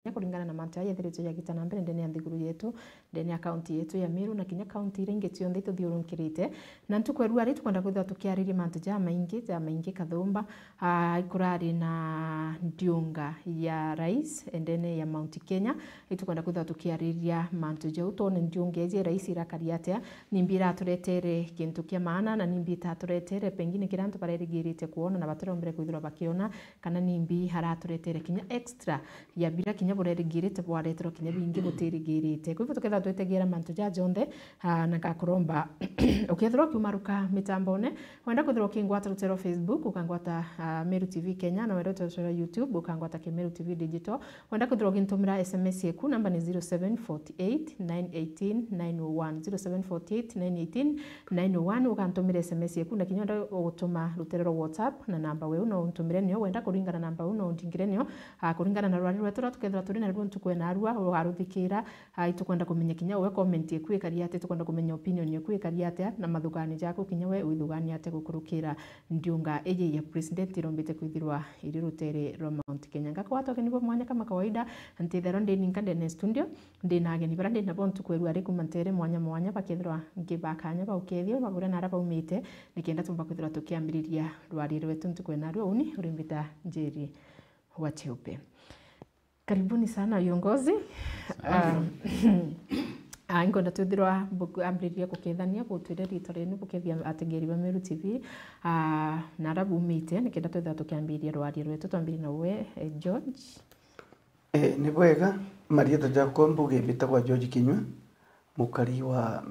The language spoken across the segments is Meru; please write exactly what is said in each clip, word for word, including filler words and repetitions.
kinya kuringana na mantu jaja jethiritwe jagita na mbere ndene ya nthiguru yetu, ndene ya kaunti yetu ya Meru, na kinya kaunti iria ingi cionthe ituthiurunkirite. Na ntuku ya rua ri tukwenda kwithirwa tukiariria mantu jamaingi, jamaingi kathumba. Ah, ikurari na ndiunga ya rais ndene ya Mount Kenya. Itukwenda kwithirwa tukiariria mantu jau, twone ndiunga iji ya rais irakari atia, nimbi iraturetere kintu kia maana, na nimbi itaturetere, pengine kiria antu barerigirite kwona na batirombere kwithirwa bakiona, kana nimbi araturetere kinya extra ya bira kinya burerigirite bwareterwa kinya bingi butirigirite. Kwa hivyo tukethirwa twetegera mantu ja jonthe, ah, na ngakuromba ukethirwa ukiumaruka mitambone, wenda kwithirwa ukingwata rutero Facebook, ukangwata, ah, Meru T V Kenya, na wenda rutero rwa YouTube, ukangwata Kimeru T V Digital. Wenda kwithirwa ugintumira S M S yeku, namba ni zero seven forty eight nine eighteen nine oh one, zero seven forty eight nine eighteen nine oh one, ukantumira S M S yeku, na kinya wenda gutuma rutero rwa WhatsApp na namba weu no untumire nio, wenda kuringana na namba uu no undingire nio, ah, kuringana na rwari rwetu ruria tukethirwa turi naruo ntuku ya narua, ugaruthikira, ah, itukwenda kumenya kinya we comment yeku ikari atia, itukwenda kumenya opinion yeku ikari atia, na mathugani jaku kinya we withugania atia gukurukira ndiunga iji ya president irombite kwithirwa iri rutere rwa Mount Kenya. Ngakwata ugeni bwa mwanya kama kawaida, ntitherwa ndi ninka ndene studio, ndi na ageni bara ndi nabo ntuku ya rua ri kuma ntere mwanya mwanya, bakethirwa nkibaa kanya ba ukethio ba buria nara baumite, nikenda tumba kwithirwa tukiambiriria rwaria rwetu ntuku ya narua. Uni uri mbita Njeri wa Cheupe. Karibuni sana viongozi. Asante. Ah, ah, inkwenda twithirwa buku-, ambiriria gukethania, butwire ritwa rienu, bukethia ategeri ba Meru T V, ah, na ara bumite, nikenda twithirwa tukiambiriria rwaria rwetu, twambirie na we, eh, George. Eh, ni bwega, marietwa jakwa mbuge mbitagwa George Kinyua, mukari wa,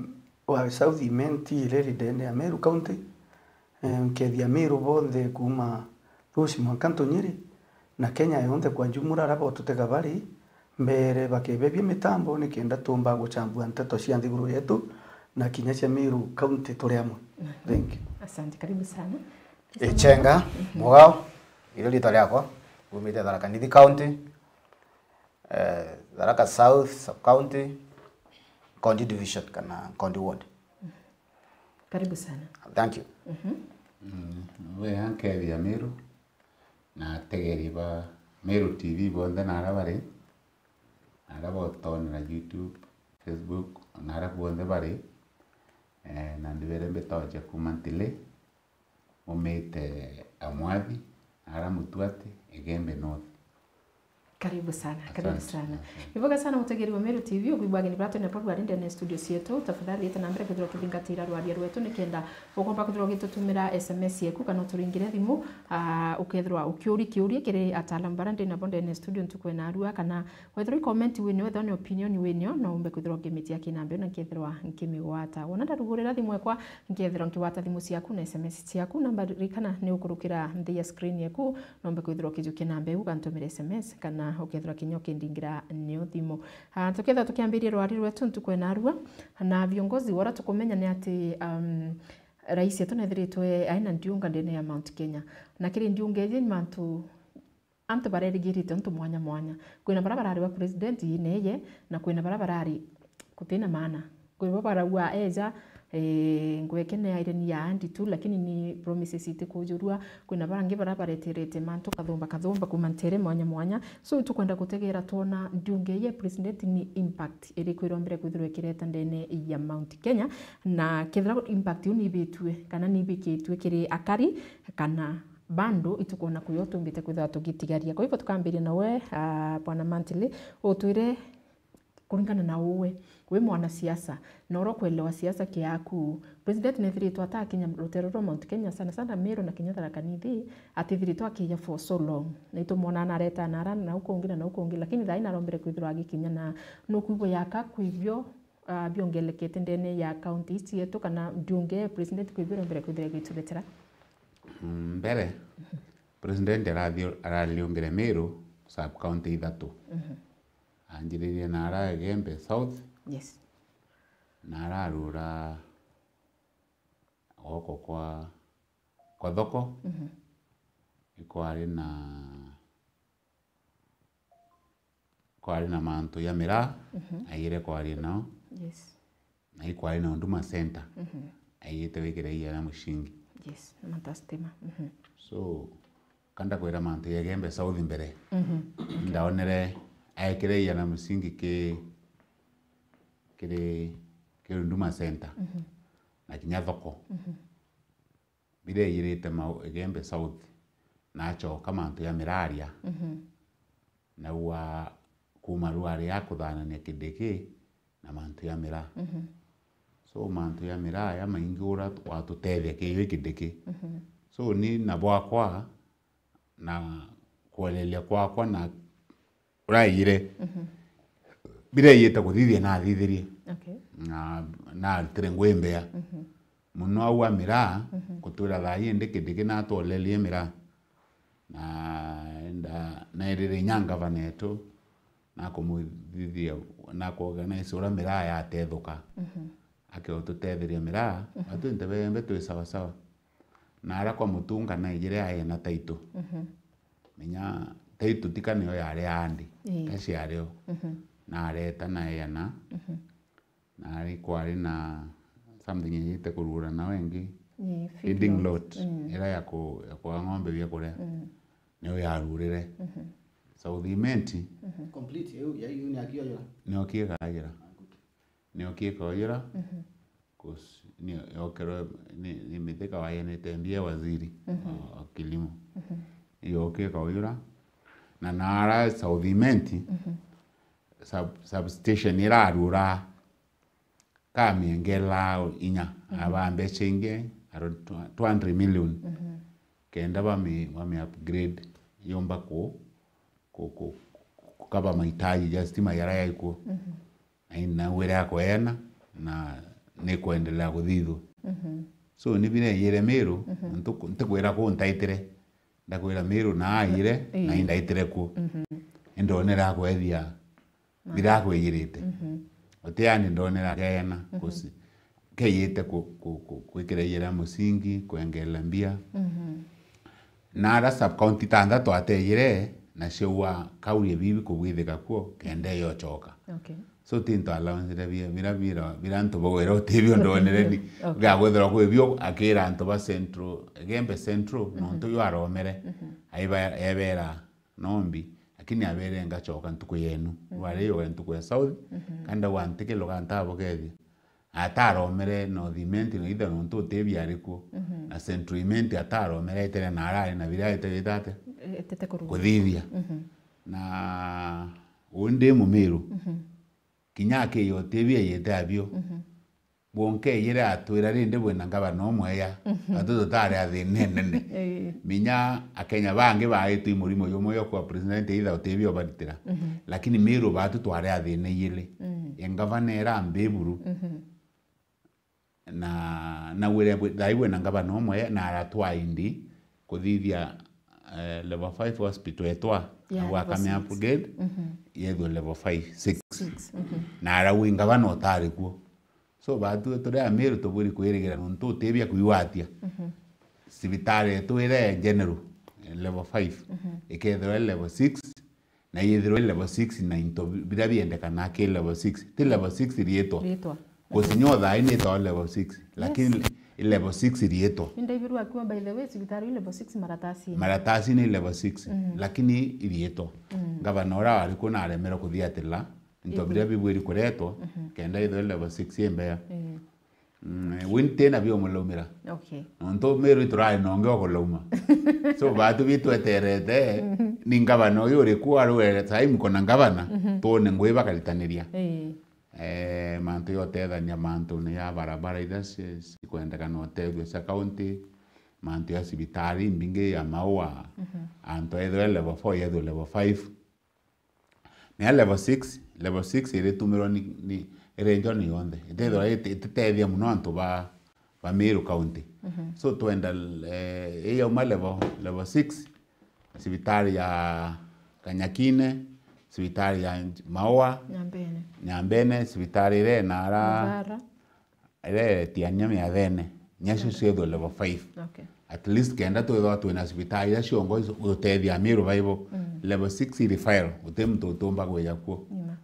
wa South Imenti, iriri ndene ya Meru County. Eh, nkethia Meru bonthe kuuma Thusi mwanka Ntunyiri, na Kenya yonthe kwa jumla, ara botutega bari, mbere bakebebia mitambo nikenda tumba guchambua nteto cia nthiguru yetu na kinya cia Meru County turi amwe. Mhm. Thank you. Asante, karibu sana. Ichenga, mhm, Mugao, irio ritwa riakwa, umite Tharaka Nithi County, eh, Tharaka South Sub County, Nkondi Division kana Nkondi Ward. Karibu sana. Thank you. Mhm. Mm, we ankethia Meru, na ategeri ba Meru T V bonthe na ara bari, na ara botonera YouTube, Facebook, na ara bonthe bari, eh, na ndibere mbitoje kuma Ntili, mumite Amwathi, na ara Mutuati, Igembe North. Karibu sana, karibu sana. Asante, asante. Ni bwega sana mutegeri wa Meru T V, ukwigua ageni bara twina bo bari ndene ya studio cietu. Tafadhali ita na mbere kwithirwa ukithingatira rwaria rwetu, nikenda ukomba kwithirwa ugitutumira S M S yeku kana uturingire thimu, ah, ukethirwa ukiuria kiuria kiri ataalamu bara ndi nabo ndene ya studio ntuku ya narua, kana wethirwa i comment winio, wethirwa ni opinion winio, no umbe kwithirwa ukimitia kinambeu na nkethirwa nkimigwata. Wona ndarugurira thimu ekwa, nkethirwa nkigwata thimu ciaku na S M S ciaku. Namba ririkana ni ukurukira nthi ya screen yeku, nombe kwithirwa ukijukia namba iu, ukantumira S M S, kana ukethirwa kinya ukindingira nio thimu. Ah, tukethirwa tukiambiria rwari rwetu ntuku ya narua, na viongozi wara tukumenya ni ati, um, rais etu nethiritwe aina ndiunga ndene ya Mount Kenya. Na kiri ndiunga iji mantu, antu barerigirite untu mwanya mwanya. Kwina bara barari wa president neye, na kwina bara barari gutina maana. Kwi bo barauga eja, eh, ngwekene ireni ya ahadi tu, lakini ni promises itikujurua. Kwina barangi bara bareterete mantu kathumba kathumba kuma ntere mwanya mwanya. So, tukwenda gutegera twona ndiunge ya president ni impact iriku irombere kwithirwa ikireta ndene ya Mount Kenya, na kethira impact iu ni ibitue kana ni ibikitue kiri akari, kana bado itukwona kuyo tumbite kwithirwa tugitigaria. Kwa hivyo tukambiria nawe, ah, Bwana Mantili, utwire kuringana na uwe, wi mwanasiasa, na uria ukuelewa siasa kiaku, president nethiritwe atakinya rutere rwa Mount Kenya, sana sana Meru na kinya Tharaka Nithi, atithiritwe akija for so long. Na itumwona na areta na ara na nau kungi na nau kungi, lakini thaai narombere kwithirwa agikinya, na nukwigua yaka kwibio, ah, biongelekete ndene ya county ici yetu, kana ndiunge president kwibio rombere kwithirwa igituretera? Mm, mbere, president arathi-, arariungire Meru sub county ithatu. Mhm. Anjiririe na ara Igembe South. Yes. Na ararura goko kwa, kwa thoko. Mhm. Ikwari na, kwari na mantu ya miraa, mhm, aigire kwaria nao. Yes. Na ikwari na Huduma Center. Mhm. Aigite wikire iya na mushingi. Yes, na mata stima. Mhm. So, kanda kwira mantu ya Igembe South mbere. Mhm. Ndaonere aekire iana musingi ki, kiri, kiri Huduma Center, mhm, na kinya thoko. Mhm. Biria iyirite mau-, Igembe South, na acoka mantu ya miraa aria. Mhm. Naua kuma riu ari akuthanania Kindiki na mantu ya miraa. Mhm. So mantu ya miraa ya maingi ura watutethia kiyo Kindiki. Mhm. So ni na bwakwa na kuelelia kwakwa na uraiyire, mhm, biria iyite kuthithia nathithirie. Okay. Na, narutire ngui mbea. Mhm. Muno au a miraa, mhm, kutwira thaa ii ndi Kindiki natwolerie miraa. Na enda, nairire inya ngavana etu, nakumuthithia, nakuorganize uria miraa yatethuka. Mhm. Akeotutetheria miraa, mhm, atwinte bembe twi sawa sawa. Na ara kwa Mutunga naijire aena taito. Mhm. Menya taito tika niyo yari andi. Ii. Taciario. Mhm. Na areta na eana. Mhm. Na ari kwari na something iyite kurugura nao ingi. Ii, feeding lot. Mm. Ira ya ku-, ya kua ng'ombe bia kuria. Mm. Niyo yarurire. Mhm. South Imenti. Mhm. Complete, yu, ya, yu ni akio yura? Niyo kiekagira. Ah, good. Niyo kiekagira. Mhm. 'Cause ni yokerwe ni, ni mithika wayanite mbia waziri, mhm, wa, wa kilimo. Mhm. Iyo ukieka uyura. Na nara South Imenti, mhm, sub-, substation irarura, kamiengela inya, mhm, aba mbeca ingi, aro tw-, two hundred million. Mhm. Kenda bami-, bami upgrade, yomba ku-, ku-, ku-, kukaba mahitaji ja stima yara yaikuo. Mhm. Na ina wira ya kweena, na ni kwendelea kuthithwa. Mhm. So, ni biria iyire Miru, mhm, ntu-, ntikwira kuu ntaitire. Ndakwira Miru na aire, ii, na indaitire kuo. Mhm. Indonere akwethia, ma, bira akwiyirite. Mhm. Uti yani ndonere akeena, mhm, kusi-, keyite ku-, ku-, ku-, kwikira iyira musingi, kwengeela mbia. Mhm. Na ara sub county tantatu ateyire, na ciaua kauri bibi kubwithika kuo, kenda iyocoka. Okay. So, tintu allowance bia, bira, bira, bira antu bagwira utibio ndonere ni. Okay. Gagwethirwa kwi bio, akira antu ba Central, Gembe Central, mhm, nontu yo aromere, mhm, aiba-, ebera nombi, lakini abere ngacoka ntuku yenu. Mhm. Rwari yo ntuku ya South, mhm, kanda gwa ntikilo gantabo kethia. Ataromere North Imenti na ithe nontu utibia ari kuo. Mhm. Na Central Imenti ataromere etere na arari na biria etete ate? Etete kuruga. Kuthithia. Mhm. Na undi Mumiru. Mhm. Kinya akiya utibia yete abio. Mhm. Bwonke iyire atwira rindi bwina ngavana umwe ya. Mhm. Atu tutari athina nene. Ii. Minya Akenya bangi baitwi murimo jumwe jwa kwa president either utibia ubaritira. Mhm. Lakini Miru batu twari athina iyiri. Mhm. Ya ngavana era mbiburu. Mhm. Na, na wire bwi-, thai bwina ngavana umwe na aratwa indi kuthithia, eh, level five hospital etwa, yeah, na gwaka level six. Upgrade, mhm, yethwe level five, six. Six, mhm. Na arau i ngavana utari kuo. So, batu turi Amiru tubwiri kwirigira nontu utibia kuigwatia. Mhm. Cibitari yetu ire general, eh, level five, mhm, ikethirwa i level six, na yithirwe i level six na into bi-, biria biendekana ki level six. Ti level six riitwa. Riitwa. Kusinywa thaa ii nitawa level six, lakini, yes, i level six riitwa. Indaibirwa akiwa, by the way, cibitari i level six maratasi. Maratasi ni level six, mhm, lakini iriitwa. Mhm. Ngavana uria wari kuo naremerwe kuthiatira into, ii, biria bibwiri kuretwa, mhm, kenda ithwe level six imbea. Ii. Mm, wintena bio mulumira. Okay. Nontu Miru iturari nonge okulauma. So, batu bitweterete, mhm, ni ngavana uyu uri kuo arwere, sai mkona ngavana, mhm, tuone ngui bakaritaniria. Ii. Eh, mantu ya utethania, mantu ni ya barabara iria ci-, cikwendekana utethua cia county, mantu ya cibitari imbingi ya Maua, mhm, antu ethwe level four, yethwe level five. Na ya level six, level six iritumirwa ni, ni, irenjwa ni yonthe. Itethirwa iti-, ititethia muno antu ba, ba Miru County. Mhm. So, twenda, eh, iyauma level, level six, cibitari ya Kanyakine, cibitari ya Maua, Nyambene. Nyambene, cibitari ire na ara Mubara. Ire tiania miathene, nyacio ciethwe level five. Okay. At least kenda twithwa twina cibitari iria ciongo icio gutethia Amiru Bible. Mm. Level six referral, uti muntu utumba gwija kuo. Nima.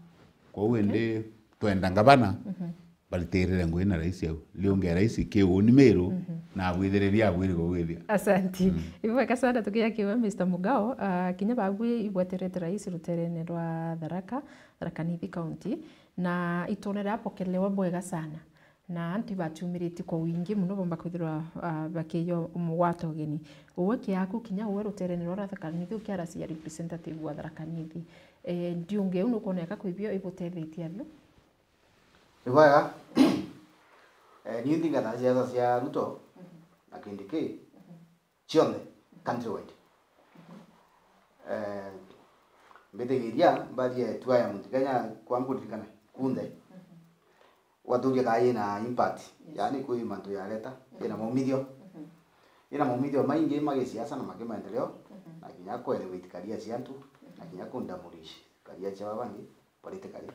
Kwou, okay, indi twenda ngavana, mhm, baritirire ngui na raisi au. Riunge raisi kiuni Miru, mhm, na abwithiririe abwiri gugwithia. Asanti. Mm. Ibwega sana tukiakiwa Mister Mugao, ah, kinya babu ibweterete rais ruterene rwa Tharaka, Tharaka Nithi County, na itone riapokelewa bwega sana. Na antu ibachumiritie kwa wingi mono, bomba kwithirwa, ah, bakiyo mugwata ugeni. Uwe kiaku kinya uwe ruterene rwa Tharaka Nithi ukiaracia representative wa Tharaka Nithi. Eh, ndiunge u nukwoneka kwibio ibutethetie abio? Ni bwega. Eh, niu nthingata siasa cia Ruto na Kindiki cionthe countrywide. Eh, mbitigiria mbathie tua ya Mount Kenya kwa nkuririkana kunthe. Gwaturia kaa yina impact, yaani kwi mantu yareta, yina maumithio. Yina maumithio maingi ma gisiasa na ma kimaendeleo, na kinya kuelevate career cia antu, na kinya kudemolish career cia babangi politically.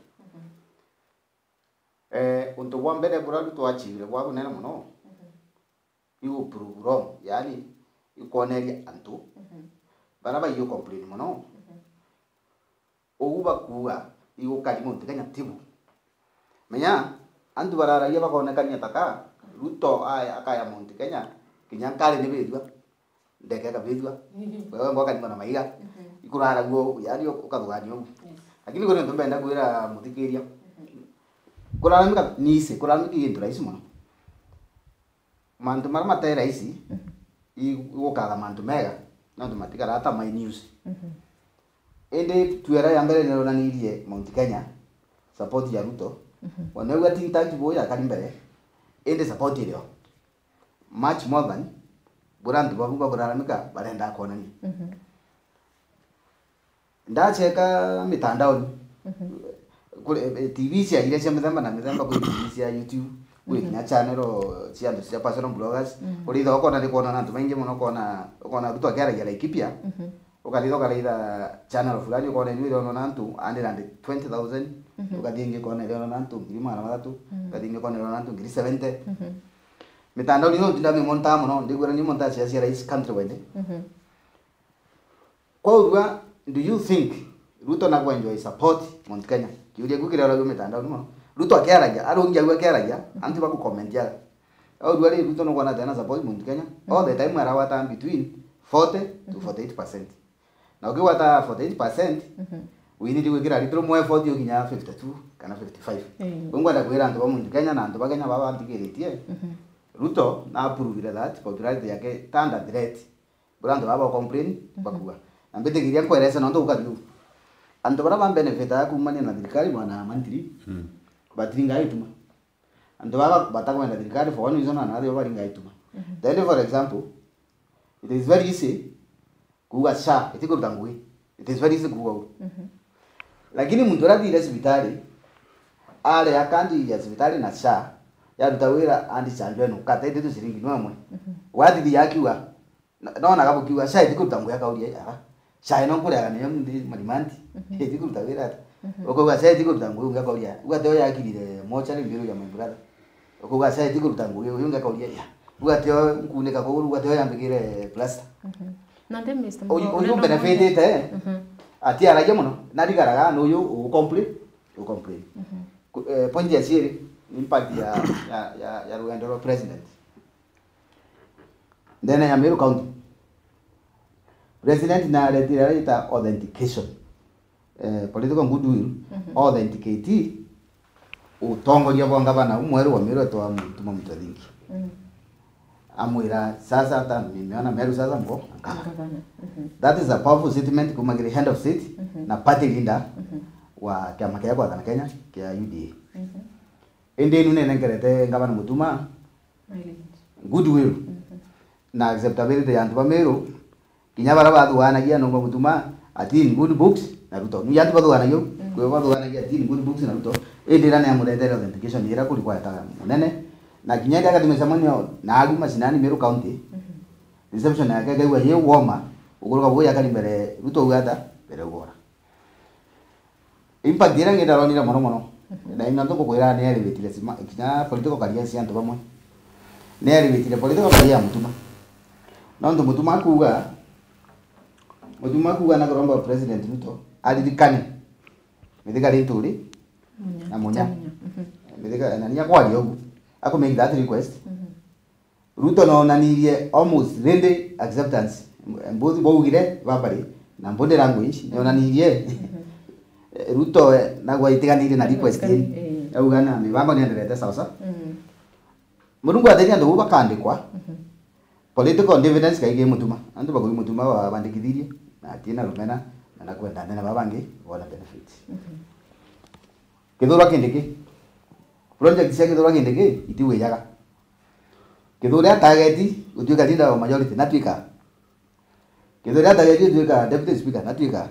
Eh, untu bwa mbere buria Ruto achievire bwa bunene mono, i gu prove wrong, yaani i kwoneria antu baria baiyo complain mono, uu bakuuga i gukari Mount Kenya tibu. Menya, antu bararagia bakonekania taka Ruto aya akaya Mount Kenya, kinya nkari ni bithua. Ndeke kabithua. Wewe mboka niko na maiga. Ikurara guo, yani ukathugania ugu. Lakini kuri ntu mbenda kwira muthikiria. Kuraramika nise, kuraramika i gintu rahisi mono. Mantu maria mate rahisi, i gukaga mantu mega, nontu matikara ata my news. Indi tuera ya mbere nironanirie Mount Kenya, support ya Ruto. Ona ugua think tank bo yakari mbere, indi support irio. Much more than buria antu babu bakuraramika barenda kwonania. Ndacheka mitandaoni, kuri, eh, T V ciaire cia mithemba na mithemba, kuri T V cia YouTube, kuri kinya channel cia antu cia personal bloggers, kuri itho ukona ni kwona na antu maingi mono, ukona, ukona Ruto akiaragia Laikipia, Ukathitha ukaraitha channel fulani, ukona ino ironwa na antu one hundred and twenty thousand, ukathie ingi ukona ironwa na antu ngiri magana mathatu, ukathie ingi ukona ironwa na antu ngiri seventy. Mitandao niyo ntinda mimontaa mono, ndigwira niyo montaa cia cia rais countrywide. Kwa urua, do you think Ruto na enjoy support Mount Kenya? Kiuria kiu kiraragua mitandaoni mono. Ruto akiaragia, arungi au akiaragia, antu bakucommentia. Au rua ri Ruto nukwona tena support Mount Kenya. All the time arawata between forty to forty-eight percent. Na ukigwata forty-eight percent, wini ndi gwikira little more effort yo kinya fifty-two kana fifty-five. Ii. Kwi ngwenda kwira antu ba Mount Kenya na antu ba Kenya baba banthikiritie, Ruto na aprovire that popularity yake tanda threat. Bura antu baba complain bakua. Na mbitigiria nkwerese nontu gukari uu. Antu bara ba benefit ya kumania na thirikari bwana mantiri, batiringa ituma. Antu baba batakwenda thirikari for one reason or another, baringa ituma. Then for example, it is very easy kuuga SHA itikuruta ngugi. It is very easy kuuga uu. Lakini muntu uria athire cibitari, aria kandi ya cibitari na SHA, yaruta wira andi chanjo eno, kata indi tu ciringi no imwe. Wathithia akiuga, No- nona gabukiuga, "SHA itikuruta ngugi," akauria, "Ara, SHA ino nkureaga nayo munthe marimanti, itikuruta wira ata?" Ukauga, "SHA itikuruta ngugi," ungi akauria, "Uga teo yakirire mochari mbiru ya my brother." Ukauga, "SHA itikuruta ngugi," uyu ungi akauria, "Ya, uga teo nkunika kuguru, uga teo yambikire plaster." Nandi Mister Uyu Mugao, uyu ndenda benefitite, atiaragia mono, narigaraga ni uyu ucomplain, ucomplain. Ku- eh, point ya ciiri, impact ya, ya, ya, ya rugendo rwa president. Ndene ya Meru County, President naretire arita authentication, eh, political goodwill, authenticate utongoria bwa ngavana umweru wa Meru etwa Mutuma Mutwethingi. Amwira, "Sasa hata nimeona Meru sasa mko na gavana." That is a powerful statement kuma kiri head of state na party leader wa kiama kia Gwathana Kenya kia U D A. Indi inu nenenkerete ngavana Mutuma goodwill na acceptability ya antu ba Meru, kinya bara bathuanagia nongo Mutuma ati in good books na Ruto. Ni antu bathuanagia u, kwi bathuanagia ati in good books na Ruto. Indi ira ni amuretere authentication ira kuri kweta munene. Na kinya indi akathi micemanio na agu mashinani Meru County, reception yake akaigua yi woma, ukuruka buu yakari mbere Ruto ugata mbere ugora. Impact iria ngi ndaronire mono mono, na ino ntukukwira ni elevatire sima, kinya political career cia antu bamwe. Ni elevatire political career ya Mutuma. Nontu Mutuma akuuga, Mutuma akuuga na kuromba President Ruto aririkane Mithika Linturi na Munya. Mithika, na nia kwaria ugu, aku make that request. Ruto noonanirie almost ready acceptance. Mbuthi baugire verbally, na body language, noonanirie, eh, Ruto, eh, nagwa itiganire na request ii. Eh. Auga na mibango nienderete sawa sawa. Mm. Murungu athethia antu bau bakandikwa. Mhm. Political dividends kaigi mutuma. Antu bakui mutuma wabandikithirie, na atina rumena, na nakwenda anene baba bangi bona benefit. Mhm. Kithurwa Kindiki. Project cia Kithurwa Kindiki itiwijaga. Kithure atageti gutuika leader of majority, natuika. Kithure atageti gutuika deputy speaker, natuika.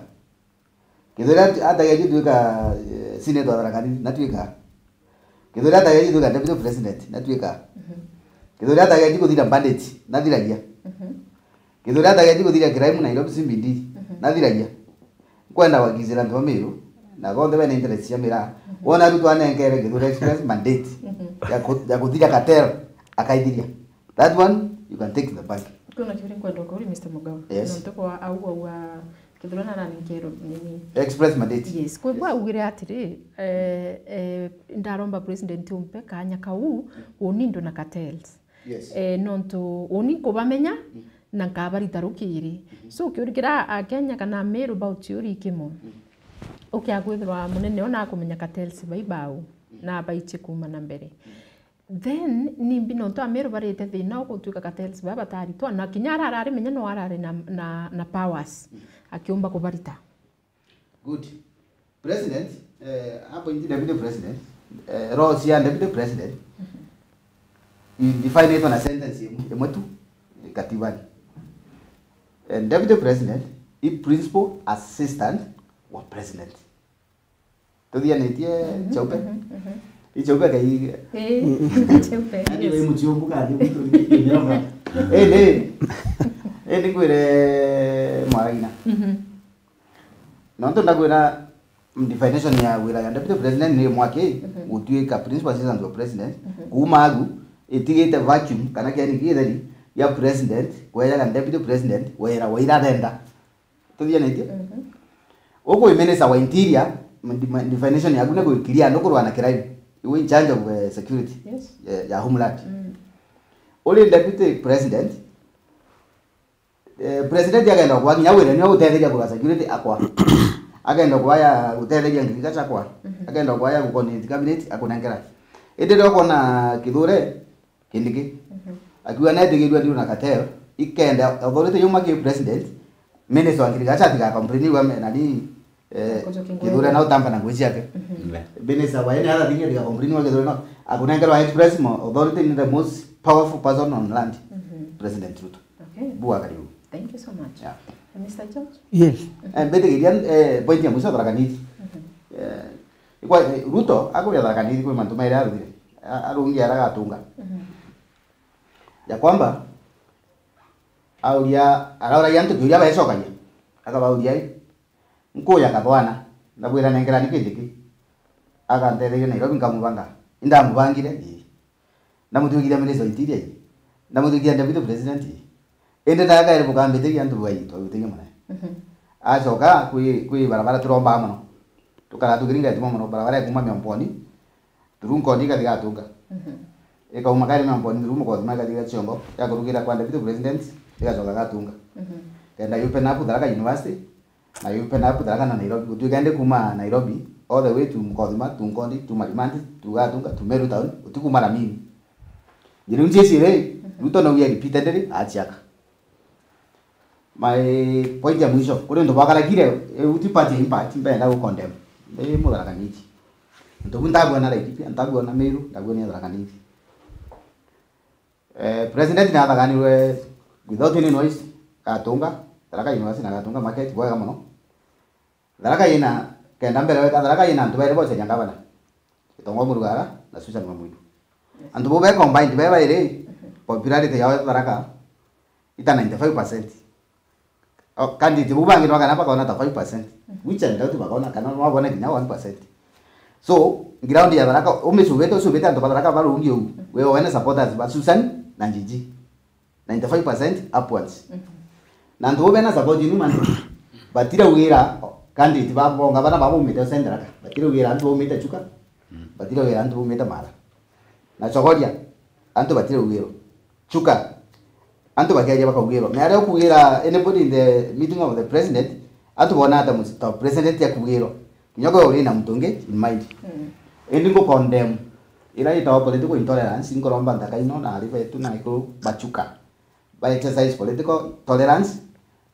Kithure at-, atageti gutuika, eh, senator wa Tharaka Nithi, natuika. Kithure atageti gutuika deputy president, natuika. Mhm. Kithure atageti kuthira bandage, nathiragia. Mhm. Kithure atageti kuthira crime Nairobi C B D, mhm, nathiragia. Nkwenda gwakicira antu ba Meru, na bonthe bena interest cia miraa. Mhm. Wona Ruto anenkere Kithure Express mandate, mhm, ya ku-, ya kuthira cartel, akaithiria. That one, you can take to the bank. Kwina kiuria nkwenda kuuria, Mister Mugao. Yes. Nontu kwa au, au, a, Kithurwa na running kero nini? Express mandate. Yes. Kwa hivyo, yes, augire atiri, eh, eh, ndaromba president umpe kanya kau, mm, uni ndo na cartels. Yes. Eh, nontu uni nkubamenya, mm, na nkabarita rukiri. Mhm. So, kiuria kira Akenya kana Meru bauchiuria kimo. Mm. Ukia kwithirwa munene ona akumenya cartels bai bau, mm, na baichie kuuma na mbere. Mm. Then, nimbi nontu Ameru barite thina ugutwika cartels baba bataritwa, na kinya arara arimenya no arari na, na, na powers, mm, akiumba kubarita. Good. President, eh, appoint deputy president, eh, role cia deputy president, mhm, i-, defined na sentence imwe, imwe tu, eh, katibani. Eh, deputy president i principal assistant wa president. Tuthianitie. Mhm, Chaupe? Mhm, mhm. I Chaupe kai. Eh, Chaupe, yani, yes. Wai muchiumbu kandi mtu ni nyama. Eh, ni. Eh, ni ngwire mwaragina. Mhm. Nontu ndakwira definition ya wira ya deputy president ni mwaki, mhm, gutuika principal assistant wa president. Mhm. Kuuma agu, itigite vacuum kana kiani githeri ya president, kwejaga deputy president, wira wa ira arenda. Tuthianitie? Mhm. Ukwi minister wa interior, m-, d-, m-, definition yaku ni kwi clear, ni kurwa na crime. Iwe in charge of, eh, security, yes, ya, ya homeland. Mm. Uri deputy president, eh, president agenda kwa kinya wira ni utetheria kurwa security akwa. Agenda kwa ya utetheria ngirigacha akwa. Mhm. Agenda kwa ya ku-coordinate cabinet akunenkera. Indi rio kona Kithure, Kindiki. Mhm. Akiuga netigirue ndio na cartel, ikenda authority yuma ki president, minister wa agriculture atiga complain wa me-, nani, eh, Kithure na utamba na nguo ciake. Mhm. Minister wa any other thing atiga complain wa Kithure no. Akunengerwa express mo authority ni the most powerful person on land. Mhm. President Ruto. Okay. Bua karibu. Thank you so much. Yeah. Mister George? Yes. Eh, mbetigiria, eh, point ya mwisho Tharaka Nithi. Mhm. Eh, ikwa, eh, Ruto akuria Tharaka Nithi kwi mantu mairi arugire. A-, arungi ara gatunga. Mhm. Ya kwamba, auria, arauragia antu kiuria baecokagia. Akabauria, "I, nkuya kathwana, ndabwira nengerani Kindiki. Akantetheria Nairobi nkamubanga. Indamubangire? Ii. Ndamutwikithia minister wa interior? Ii. Ndamutwikithia deputy president? Ii. Indi ndagaire bukambitigia antu bwai, twabitigia munene." Mhm. Acoka kwi, kwi barabara turombaga mono. Tukara tukiringa ituma mono, barabara ya kuuma Miomboni, through Nkondi ikathi Gatunga. Mhm. Ikauma kari Miomboni through Mukothima ikathi Gaciongo, ya kurukira kwa deputy president, igacoka Gatunga. Mhm. Kenda yupe naku Tharaka University, na yupe naku Tharaka na Nairobi. Gutwika indi kuuma Nairobi, all the way to Mukothima, to Nkondi, to Marimanti, to Gatunga, to Meru Town, utikuma Ramini. Njira iu nciicire, mhm, Ruto no we repeatedly aciaka. My point ya mwisho, kuri untu bwakarakire, eh, uti party ya impact, mbenda gu condemn. Ndi Mutharaka Nithi. Untu bu ndabwona Laikipia, ndabwona Meru, ndabwona Tharaka Nithi. Eh, president nathaganirwe without any noise, Gatunga, Tharaka University na Gatunga market, bwega mono. Tharaka ina, kenda mbere weka, Tharaka ina antu bairi boceria ngavana. Githong'o Murugara na Susan Wamwiru. Yes. Antu bau be combined, be bairi, mhm, popularity yao Tharaka ita ninety-five percent. O, candidate bau bangi no kana bakona ta five percent. Mhm. Which I doubt bakona, kana no babone kinya one percent. So, ground ya Tharaka, umicubite, ucubite antu ba Tharaka barungi uu. Mhm. We wene supporters ba Susan na Njiji. Ninety-five percent upwards. Mhm. Na antu bau bena support inu man, batiraugira candidate ba bonga bana babaumite Central Tharaka. Batiraugira antu baumite Chuka. Mm. Batiraugira antu baumite Mara. Na Chogoria, antu batiraugira. Chuka. Antu bakiaria bakaugirwa. Na aria ukugira anybody in the meeting of the president, antu bona ata mus-, ta president akugirwa. Kinya gwe uri na muntu ungi in mind. Mm. Indi ngu condemn ira itawa political intolerance, nkuromba nthaka ino na ari betu na ikuru bachuka ba exercise political tolerance.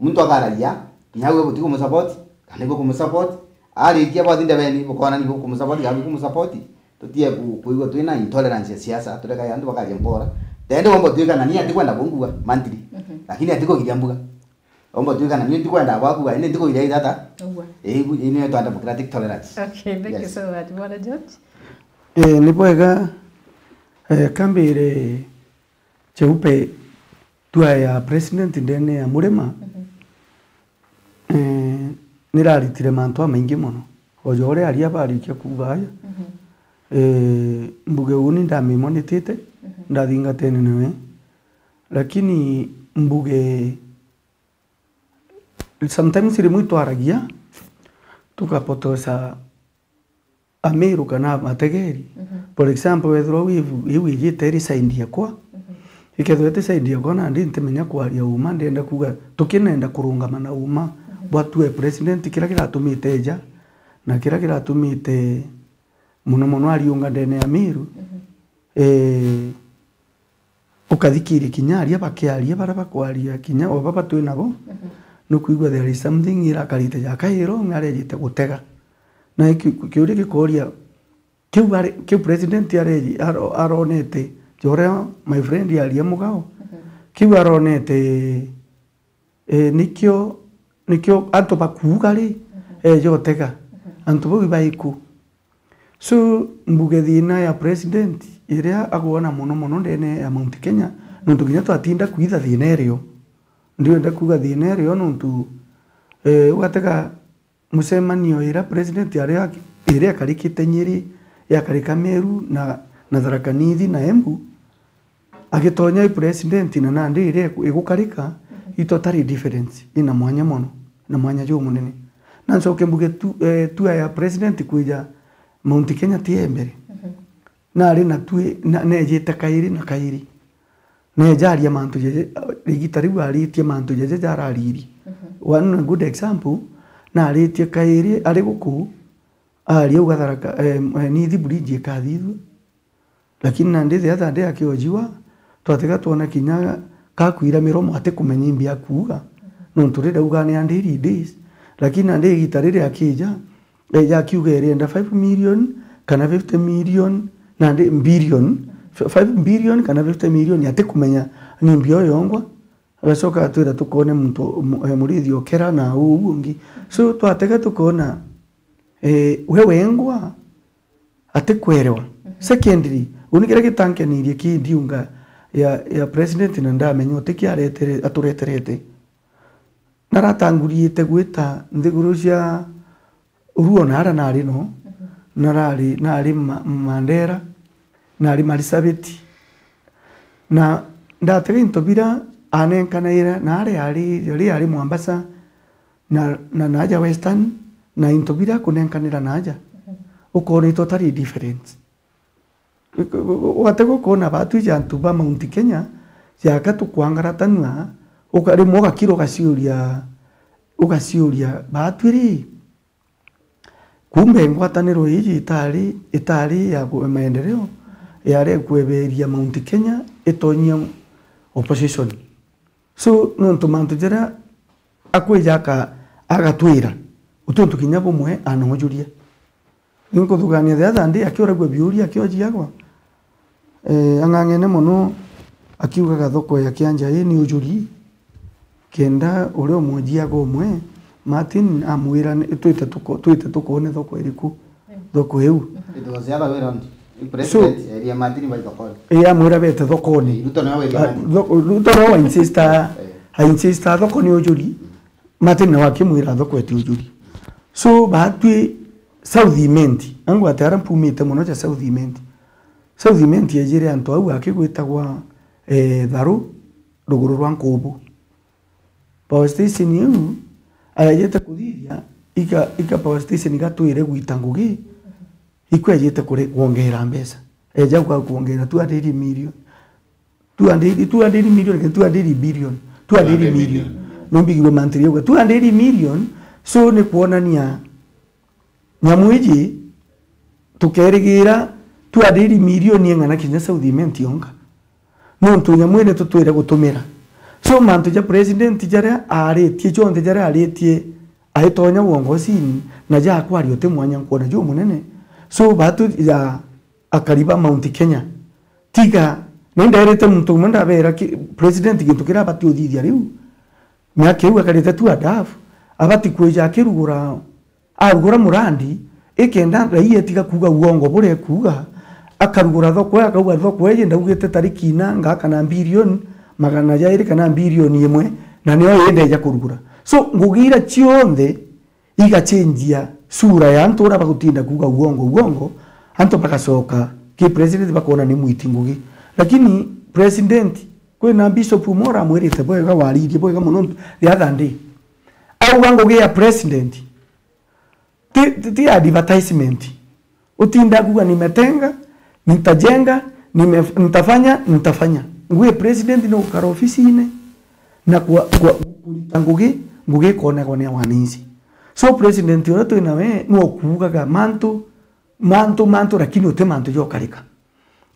Muntu akaragia, kinya gwe buti kumusupport, kana ibu kumusupport. Arikia bwathi ndebeni, bukona ni bukumusupport, kana bukumusupport. Tutie ku-, kuigua twina intolerance ya siasa, turekae antu bakaria mpora. Tende womba twikana ni atikwenda bungua monthly, mhm, lakini atikugiria mbuga. Womba twikana ni ndikwenda bwakua, ni ndikugiria itata. Ugua. Ii, ibu, ii niyo twa democratic tolerance. Okay, thank you, yes, so much, Bwana George. Eh, ni bwega, eh, kambire Cheupe tua ya president ndene ya Murima, mhm, eh, niraritire mantu amaingi mono. O ja uria aria barikia kuuga aja, mhm, eh, mbuge uni ndamimonitite, mhm, ndathingatene nawe. Lakini mbuge, sometimes rimwe itwaragia, tukapotosa Amiru kana ategeri. Mhm. For example, wethirwa wi-, iu ijite iri side yakwa, mhm, ikethirwa iti side yakwa, nandi ntimenya kwaria uma, ndienda kuuga, tukinenda kurungama na uma, mhm, bwa tue president, kiria kiratumite eja, na kiria kiratumite mono mono ariunga ndene ya Miru, mhm, eh, ukathikiria kinya aria bakiaria, baria bakwaria kinya o baba twi nabo, mhm, nukwigua there is something irakarite jaka iro, arejite gutega. Na ki-, ki-, kiuria gikoria, kiu ari, kiu president areji-, aro-, aronete, ja uria my friend aria mugao, mhm, kiu aronete, eh, nikio, nikio antu bakuuga ri, mhm, eja utega. Mhm. Antu bau ibaiku. So, mbuge thina ya president iria agwona mono mono ndene ya Mount Kenya, nontu kinya twatinda kwitha thina irio. Ndienda kuuga thina irio nontu, eh, ugatega mucemanio iria president aria, iria akarikite Nyeri, yakarika Meru na, na Tharaka Nithi na Embu, agitonya i president na nandi iria igu-, igukarika, mhm, i totally difference, ina mwanya mono, na mwanya jumunene. Na ncoke mbuge tu, eh, tour ya president kwija Mount Kenya ti ya mbere. Mhm. Nari na tui, na, nejite kairi na kairi. Neja aria mantu jeje, igita riu aritie mantu jeje jarariri. Mhm. One good example, naritie kairi ari guku, aria uga Tharaka, eh, eh, Nithi bridge ikathithua. Lakini nandi the other day akiojiwa, twatiga twona kinya kakwira miromo atikumenya imbi akuuga. Nontu riria auga ni a daily days. Lakini nandi igita riria akija, eja akiuga irienda five million kana fifty million, nandi billion, f-, five billion kana fifty million, atikumenya ni imbi o yongwa. Agacoka atwira tukone muntu mu-, eh, murithi okera na uu ungi. So, twatega tukona, eh, we wengwa, atikwerewa. Mhm. Secondly, uni kiria gitankenirie ki ndiunga ya, ya president na ndamenya uti ki aretere-, atureterete. Naratanguriite gwita nthiguru cia Ruo naara nari no, mhm, narari, nari Ma-, Mandera, nari Marsabit. Na ndatega into bira anenkanaira, nari ari, ri ari Mombasa, na, na naja Western, na into bira akunenkanira naja, mhm, ukona i totally different. Ugatega ukona batwi ja antu ba Mount Kenya, jaka tukwangaratanua, uka-, rimwe ugakira ugaciuria, ugaciuria, batwi ri, kumbe ngwataniro iji itari, itari ya ku-, maendeleo, yari kweberia Mount Kenya itonyia opposition. So, nontu mantu jaria akwija aka-, agatwira, uti untu kinya bumwe anojuria. Ninkuthugania the other day akiuragua biuria akiojiagwa, eh, ang'ang'ene mono akiugaga thoko ya Kianja ii ni ujuri, kenda uria umwojiaga umwe, Martin amwira, ni, twite tuko-, twite tukone thoko iriku. Thoko iu. It was the other way round. So, president eria Martin bai thokoni. Ii, amwira bete thokoni. Ruto nawe eria Martin. Tho-, Ruto nawe wa insista, eh, a insista thoko ni ujuri. Martin nawe akimwira thoko eti ujuri. So, batwi South Imenti, angu ati ara mpumite mono ja South Imenti. South Imenti ejire antu au akigwitagwa, eh, Tharu, ruguru rwa Nkubu. Power station iu, ayajite kuthithia, ika, ika power station igatwire gwita ngugi, ikwejite kuri kwongera mbeca. Eja kwa kwongera two hundred million. Two hundred, two hundred million, two hundred billion, two hundred million. Two hundred million. Nombigirwe monthly yauga two hundred million. So ni kuonania nyamu iji tukerigira two hundred million ing'ana kinya South Imenti yonka. Nontu nyamu ii nitutwire gutumira. So mantu ja president jaria aaritie, jonthe jaria aaritie, aitonya uongozini, na ja akwaria uti mwanya nkwona jumunene. So batu ya akari ba Mount Kenya. Tiga, na indairite muntu umwe ndabera ki-, president gintu kiria abati uthithia riu. Miaka iu akarite tu adabu, abati kwija akirugura, arugura murandi, ikenda raia etiga kuuga uongo buria ekuuga, akarugura thoko, akauga thoko iji ndaugite tariki ina ngaka na bilioni magana jairi kana bilioni imwe, na nio ii ndeja kurugura. So, ngugi iria cionthe igachenjia sura ya antu uria bagutinda kuuga uongo, uongo, antu bagacoka ki president bakona ni mwiti ngugi. Lakini president, kwina bishop umwe uramwirite bwega, waririe bwega mono the other day. Auga ngugi ya president ti, ti, ti advertisement. Utinda kuuga nimetenga, nitajenga, nime-, nitafanya, nitafanya. Ngugi ya president ni gukara ofisine na kwa, kwa, kurita ngugi, ngugi ikonagwa ni wananchi. So president uria twi nawe ni ukuugaga mantu, mantu, mantu, lakini uti mantu jokarika.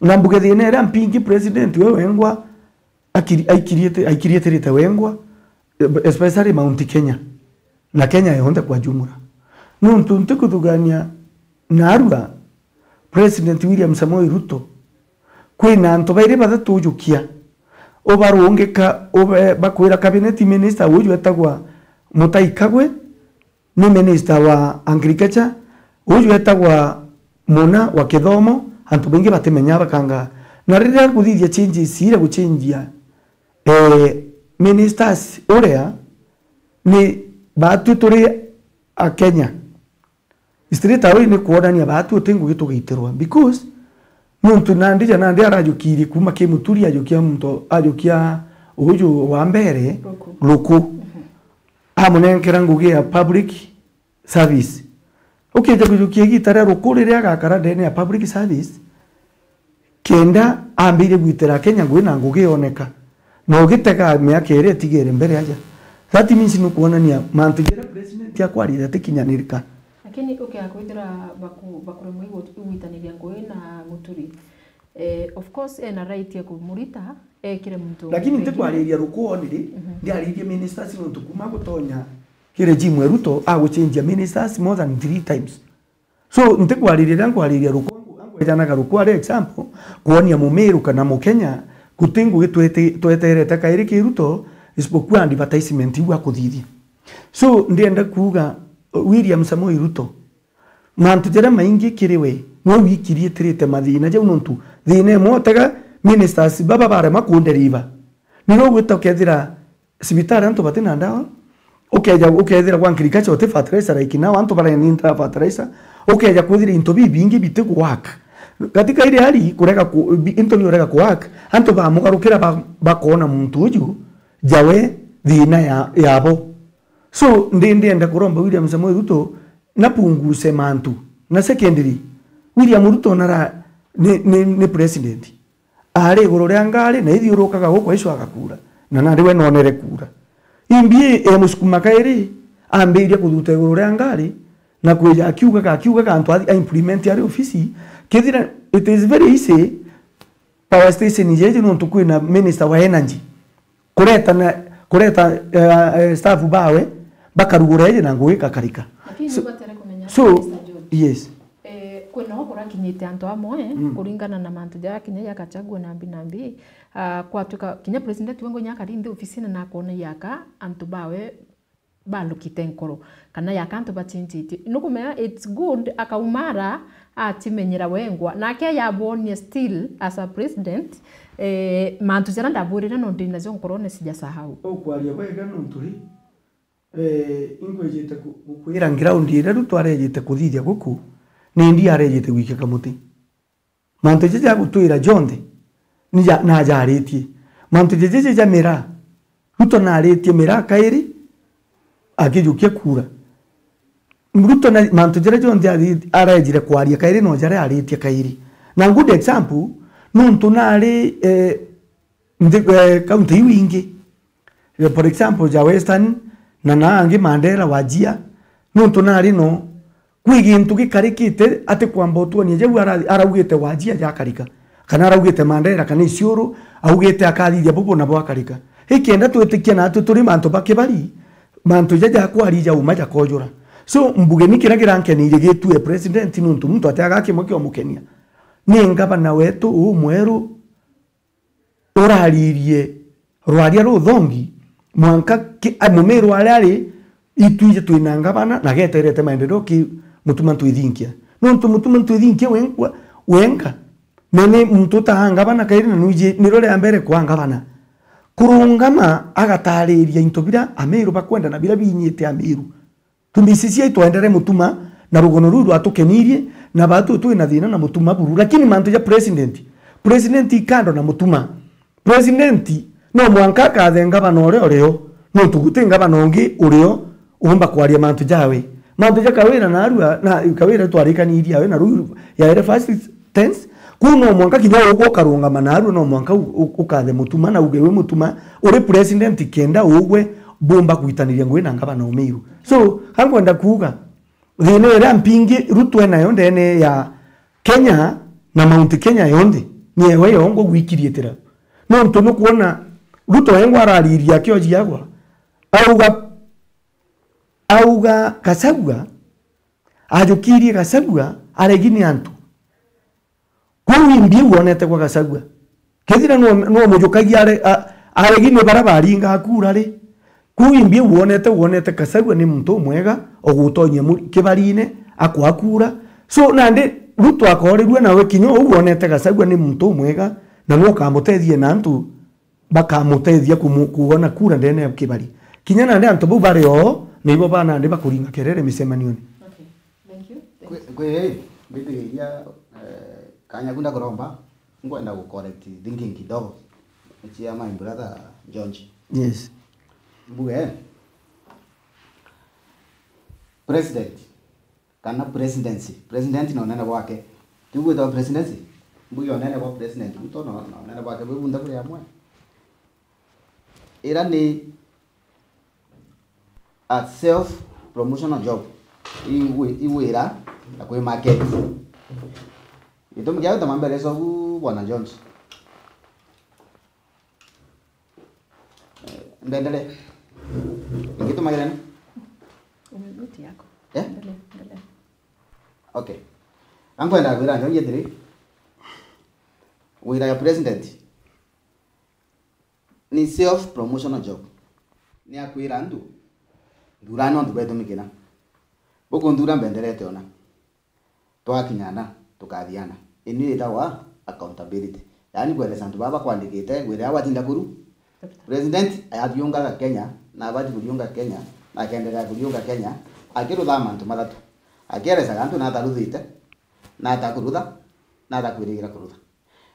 Na mbuge thina iria mpingi president we wengwa akiri-, aikiriete-, aikiriitirite wengwa, especially Mount Kenya na Kenya yonthe kwa jumla. Nontu ntikuthugania narua, President William Samoei Ruto, kwina antu bairi bathatu ujukia, ubarungika, ube-, bakwira cabinet minister uju etagwa Mutahi Kagwe, ni minister wa agriculture, uju etagwa Muna wa kithomo, antu baingi batimenya bakanga. Na riria kuthithia changes iria guchenjia, eh, ministers uria ni batwi turi a Kenya. Straight away ni kuonania batu uti ngugi tugaitirwa, because nontu nandi ja nandi arajukirie kuma ki Muturi, ajukia muntu, ajukia uju wa mbere Ruku. Ruku. Mhm. Amunenkera ngugi ya public service. Ukija kujukia igita ria Ruku riria agakara ndene ya public service, kenda ambirie gwitira Kenya ngugi na ngugi yoneka. Na ugitega miaka iria itigere mbere aja. That means ni kuonania mantu jaria president akwaririe atikinyanirika. Lakini ukea kwithira baku-, bakuremwa igwitaniria ngugi na Muturi. Eh, of course, ena right ya kumurita, ekire muntu Lakini ungi. Ntikwariria Ruku only, mhm, ndiaririe ministers nontu kuma gutonya ki regime ya Ruto, aguchenjia ministers more than three times. So, ntikwariria riria nkwariria Ruku, angwejanaga Ruku ari example, kuonia Mumiru kana Mukenya, guti ngugi twete-, tweterete kairi ki Ruto, isipokuwa advertisement iu akuthithia. So, ndienda kuuga, William Samoei Ruto, mantu jaria maingi kiri we, nwe wikiriitirite mathina jau nontu thina imwe utega ministers baba barema kunderiva. Nirio ugwita ukethira cibitari antu batina ndawa, ukeja, ukethira gwa agriculture uti fertilizer like now, antu barenindira fertilizer, ukeja kwithira into bibingi biti ku work. Katika ile hali kurega ku, bi-, into biurega ku work, antu bamugarukira ba-, bakona muntu uju jawe thina ya, yabo. So, ndi ndienda kuromba William Samoei Ruto napunguse mantu. Na secondly, William Ruto nara ni, ni, ni president. Ari iguru ria ngari na ithiurukaga guku aicu agakura. Na nari we nonere kura. Imbi e musukuma kairi ambiria kuthuta iguru ria ngari na kwija akiugaga, akiugaga antu a, a implement ari ofisi. Kethira it is very easy power station jeje nontu kwina minister wa energy. Kureta na, kureta, eh, eh, staff bawe, bakarugura iji na ngugi ikakarika. Lakini So, ubatere kumenya, so, Mister John. Yes. Eh, kwina o kurakinyite antu amwe, mm, kuringana na mantu jaria kinya ya Gachagua na mbi na mbi, ah, kwatuika kinya president we ngo inya akari nthi ofisine na akona yaka antu bawe balukite nkoro, kana yaka antu bachenjitie. Nukumenya it's good akaumara atimenyera wengwa, nake yabonia still as a president, eh, mantu jaria ndabwirire no ndinajo nkorone sijasahau. Ukwaria bwega nontu ri, eh, ingwijite ku-, gukwira ground iria Ruto arejite kuthithia guku, ni ndi arejite gwikia kamuti. Mantu jaja agutwira jonthe, ni ja-, najaritie. Mantu jaja ja miraa, Ruto naritie miraa kairi, akijukia kura. Ruto na mantu jaria jonthe ari-, arejire kwaria kairi, no jaria aritie kairi. Na good example, nontu nari, eh, nthi, eh, kaunti iu ingi. Eh, for example, ja Western, na na angi Mandera, Wajir, nontu nari no, kwi gintu gikarikite ati kwamba utwonia jau ara-, araugite Wajir jakarika, kana araugite Mandera, kana Isiolo, augite akathithia bubu nabo akarika. Ikenda twitikia natwi turi mantu ba Kibari, mantu ja jakwari ja uma jakojura. So, mbuge ni kira kirankenirie gitue president, nontu muntu atiaga kimwe kiomukenia. Ni ngavana wetu umweru uraririe rwaria ruthongi, mwanka ki-, a, Mumiru aria ari, itwije twina ngavana na geterete maendeleo ki Mutuma Ntwithinkia. Nontu Mutuma Ntwithinkia wenkwa, wenka, na ni muntu utaa ngavana kairi, na nwiji niro ria mbere kwa ngavana kurungama agatariria into bira Amiru bakwenda na bira binyite Amiru. Tumisi cia itwendere Mutuma na rugono ruu rwatukenirie, na batu twina thina na Mutuma buru. Lakini mantu ja president, president ikando na Mutuma. President no mwanka akathe ngavana uria urio, nontu guti ngavana ungi urio umba kwaria mantu jawe. Mantu ja Kawira narua, na Kawira twarikanirie awe, na ruu yaere first tense. Kuu no mwanka kinya ugwe ukarungama narua, no mwanka u-, u-, ukathe Mutuma na uge wi Mutuma uri president, kenda ugwe bumba gwitaniria ngugi na ngavana Umiru. So, ka nkwenda kuuga, thina iria mpingi Ruto enayo ndene ya Kenya na Mount Kenya yonthe, ni ewe yongwa gwikirietera. Nontu nukwona Ruto engwa arariria akioji agwa, auga, auga Gachagua, ajukirie Gachagua, aregi ni antu. Kuu imbi u wonete gwa Gachagua? Kethira nwo, nwo mujukagia are-, a-, aregi ni bara baringaa kura ri? Kuu imbi u wonete, wonete Gachagua ni muntu umwega, ugutonyia mu-, Kibarine, akwaa kura. So, nandi Ruto akorirue nawe kinya uu wonete Gachagua ni muntu umwega, na nwo ukamutethia na antu bakamutethia kumu-, kuona kura ndene ya Kibari. Kinya nandi antu bau bari oo, nibo ba nandi bakuringa kerere micemanione. Okay. Thank you. Thank you. Kwi, kwi, mbithiria, eh, kanya ku ndakuromba, nkwenda gu correct thinking kidogo. Chia my brother George. Yes. Mbuge, president, kana presidency. President na unene bwake. Tiu gwitwa presidency? Mbuge unene bwa president, Ruto na, na unene bwake bwi bunthe buri amwe. Ira ni a self promotional job. Iwi-, iwira na kwi market. Gitumi kia gutuma mbere cogu, Bwana Jones. Eh, ndendere. Ngituma kirene? Mute yako. Eh? Endelea, endelea. Okay. Ankwenda kwira Jones atiri, wira ya president ni self promotional job. Ni akwira antu, "Thurani untu betumikira. Bukunthura mbenderete ona. Twakinyana, tukathiana." Ini itagwa accountability. Yaani kweresa antu baba bakwandikite, wira ya watinda kuru. President athiungaga Kenya, na abati kuriunga Kenya, na akendelea kuriunga Kenya, akirutha mantu mathatu. Akieresaga antu nataruthite, natakurutha, natakwirigira kurutha.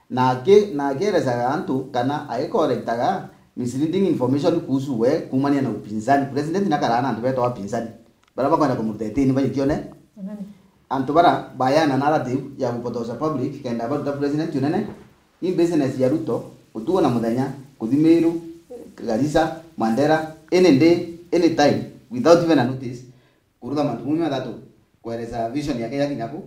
Na aki-, na akieresaga antu kana agicorrectaga misleading information kuhusu we kuumania na upinzani. President nakaraa na antu betagwa apinzani, baria bakwenda kumuruta itini bajikione. Antu bara bayana narrative ya kupotosha public kenda baruta president unene. Ni business ya Ruto, utuku na muthenya, kuthi Meru, Garissa, Mandera, any day, any time, without even a notice, kurutha mantu maumia mathatu, kweresa vision yake ya kinya ku,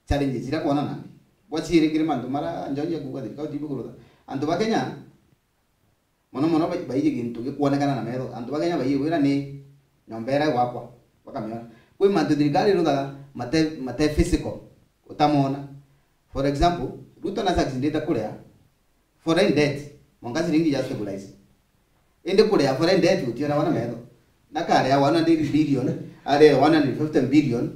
challenges iria kwona nambi. Bwa ciiri kiri mantu mara George akuuga thirikari utibu kurutha. Antu ba Kenya, mono mono bai-, baiji gintu gikwonekana na metho. Antu ba Kenya baiji wira ni nyomba iria gwakwa, bakamiona. Kwi mantu thirikari iruthaga mate, mate physical, utamona. For example, Ruto na succeedite kuria foreign debt, mwanka ciringi ya stabilize. Indi kuria foreign debt utionagwa na metho. Nakarea one hundred billion, aria one hundred fifty billion,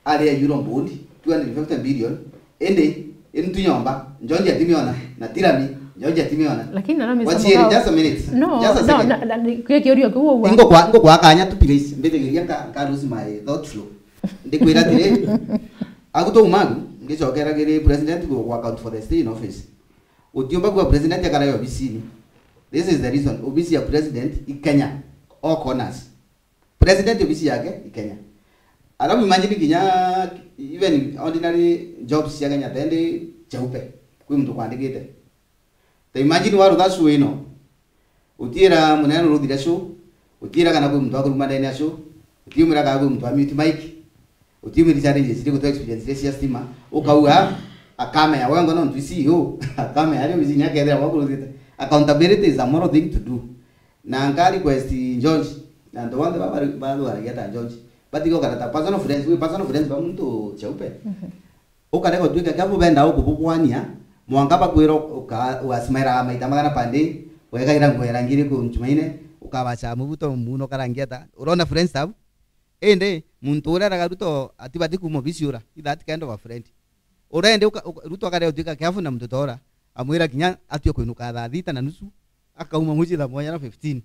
aria euro bond, two hundred fifty billion. Indi, intu nyomba, George atimiona, na tirami, George atimiona. Lakini na no misemo Wachieri, gao. Just a minute. No, just a no, second. Na, na, ni, kio kiurio kiu ugwa. Ingo kwa, ingo kwa kanya tu, please. Mbithigiria nka, nka lose my thought flow. Ndikwira atiri, agu tu magu, ngicokera kiri president ku, ku account for the stay in office. Utiumba kuwa president akarae obisini. This is the reason. Obisi ya president i Kenya. All corners. President obisi yake i Kenya. Alafu imagine kinya even ordinary jobs cia Kenya tendi cheupe. Kwi muntu kwandikite. Ta imagine warutha show ino. Utiira munene nuruthire show. Utiira kana kwi muntu akuruma ndene ya show. Utiumira kana kwi muntu wa mute mic. Utiumiri challenges iri gutwa experience iria cia stima. Ukauga, akamea, we ngono ntwi C E O. Akamea, ari obisini akethira wakuruthite. Accountability is a moral thing to do. Na nka request George, na antu bonthe baba bathwaragia ta George. Batiga ukara ta personal friends, wi personal friends ba muntu Chaupe. Ukarega gutwika kia bubenda ukububwania, mwanka bakwira uka-, ugasmaira maita magana per day, wekaira nguo ya rangi iriku Jumaine, ukabacha mubuto muno karangi ata. Urona friends tabu? Indi, muntu uria araga Ruto atibati kuuma obisi ura, i that kind of a friend. Uria indi uka-, uka-, Ruto akarega gutwika careful na muntu ta ura, amwira kinya atue kwinuka thaa thita na nusu, akauma mucii thaa mwanya na fifteen.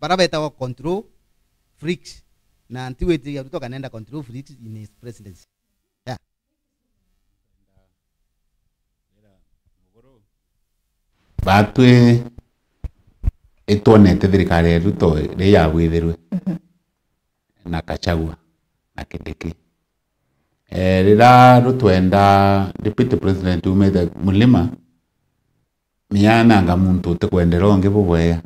Bara betagwa control freaks. Na ntiwitiria Ruto kanenda control freaks in his presidency. Yeah. Batwi itwonete thirikari ya Ruto ri yabwithirwe na Gachagua na Kindiki. Eh, rira rutwenda deputy president umite Mulima, miananga muntu utikwendera ungi bubwega.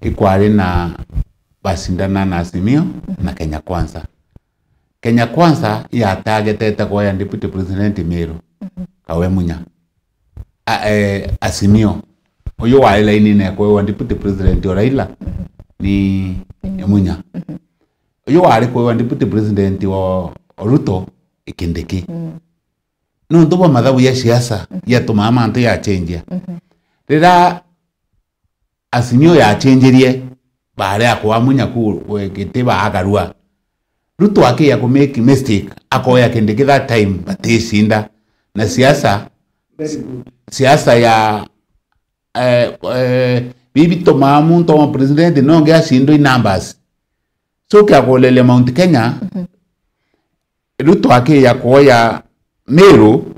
Ikwari na bacindana na Azimio na Kenya Kwanza. Kenya Kwanza yatagetete kuoya deputy president Meru, Kawe Munya. A, eh, Azimio. Uyu wari lainine kuewa deputy president o Raila ni, ni Munya. Uyu wari kuewa deputy president o, o Ruto i Kindiki. Nontu bwa mathabu ya siasa yatumaa mantu yachenjia. Rira Azimio yachenjirie, baari a kwa Munya ku, ku giti baagarua. Ruto akiya ku make mistake, akoya Kindiki that time, baticinda. Na siasa, siasa ya, eh, eh, bibi tumaa muntu wa president nongi acindwa i numbers. So kia kuleria Mount Kenya, Ruto akiya kuoya Meru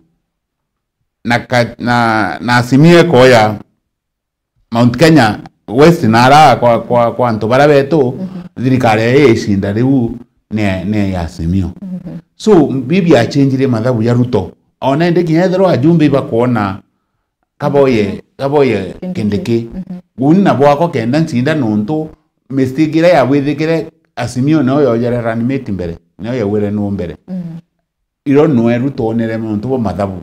na ka-, na, na Azimio ekoya Mount Kenya West na ara kwa, kwa, kwa antu bara betu, thirikari ya icinda riu ni, ni ya Azimio. So, bibi achenjirie mathabu ya Ruto. Ona indi kinya ethirwa ajumbe ibakwona kaboye, kaboye Kindiki. Kindiki. Uni na bwako kenda ncinda nontu mistake iria yabwithikire Azimio nio yoyere running mate mbere, nio yawire nu mbere. Iro nwe Ruto onere nontu bwa mathabu.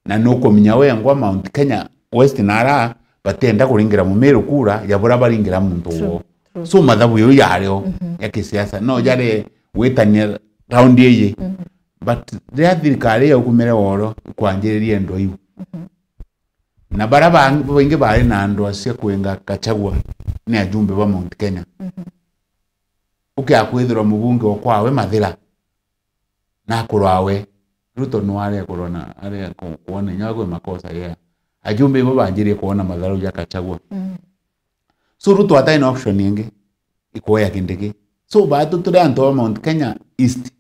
Na nukuminya wengwa Mount Kenya West na ara batienda kuringira Mumiru kura ya bura baringira muntu wo. So mathabu yau yario ya kisiasa no jari gwitania raundi iyi. But riria thirikari yaukumire woro kwanjiririe ndo iu. Na bara bangi, baingi bari na ndwa cia kwinga Gachagua ni ajumbe ba Mount Kenya. Ukia kwithirwa mubunge o kwawe Mathira na akurwawe, Ruto no aria kurona, aria ku-, kuona inya gwi makosa ya ajumbe ibo banjirie kuona matharu ja Gachagua. So Ruto atai na option ingi ikuoya Kindiki. So batu turi antu ba Mount Kenya East,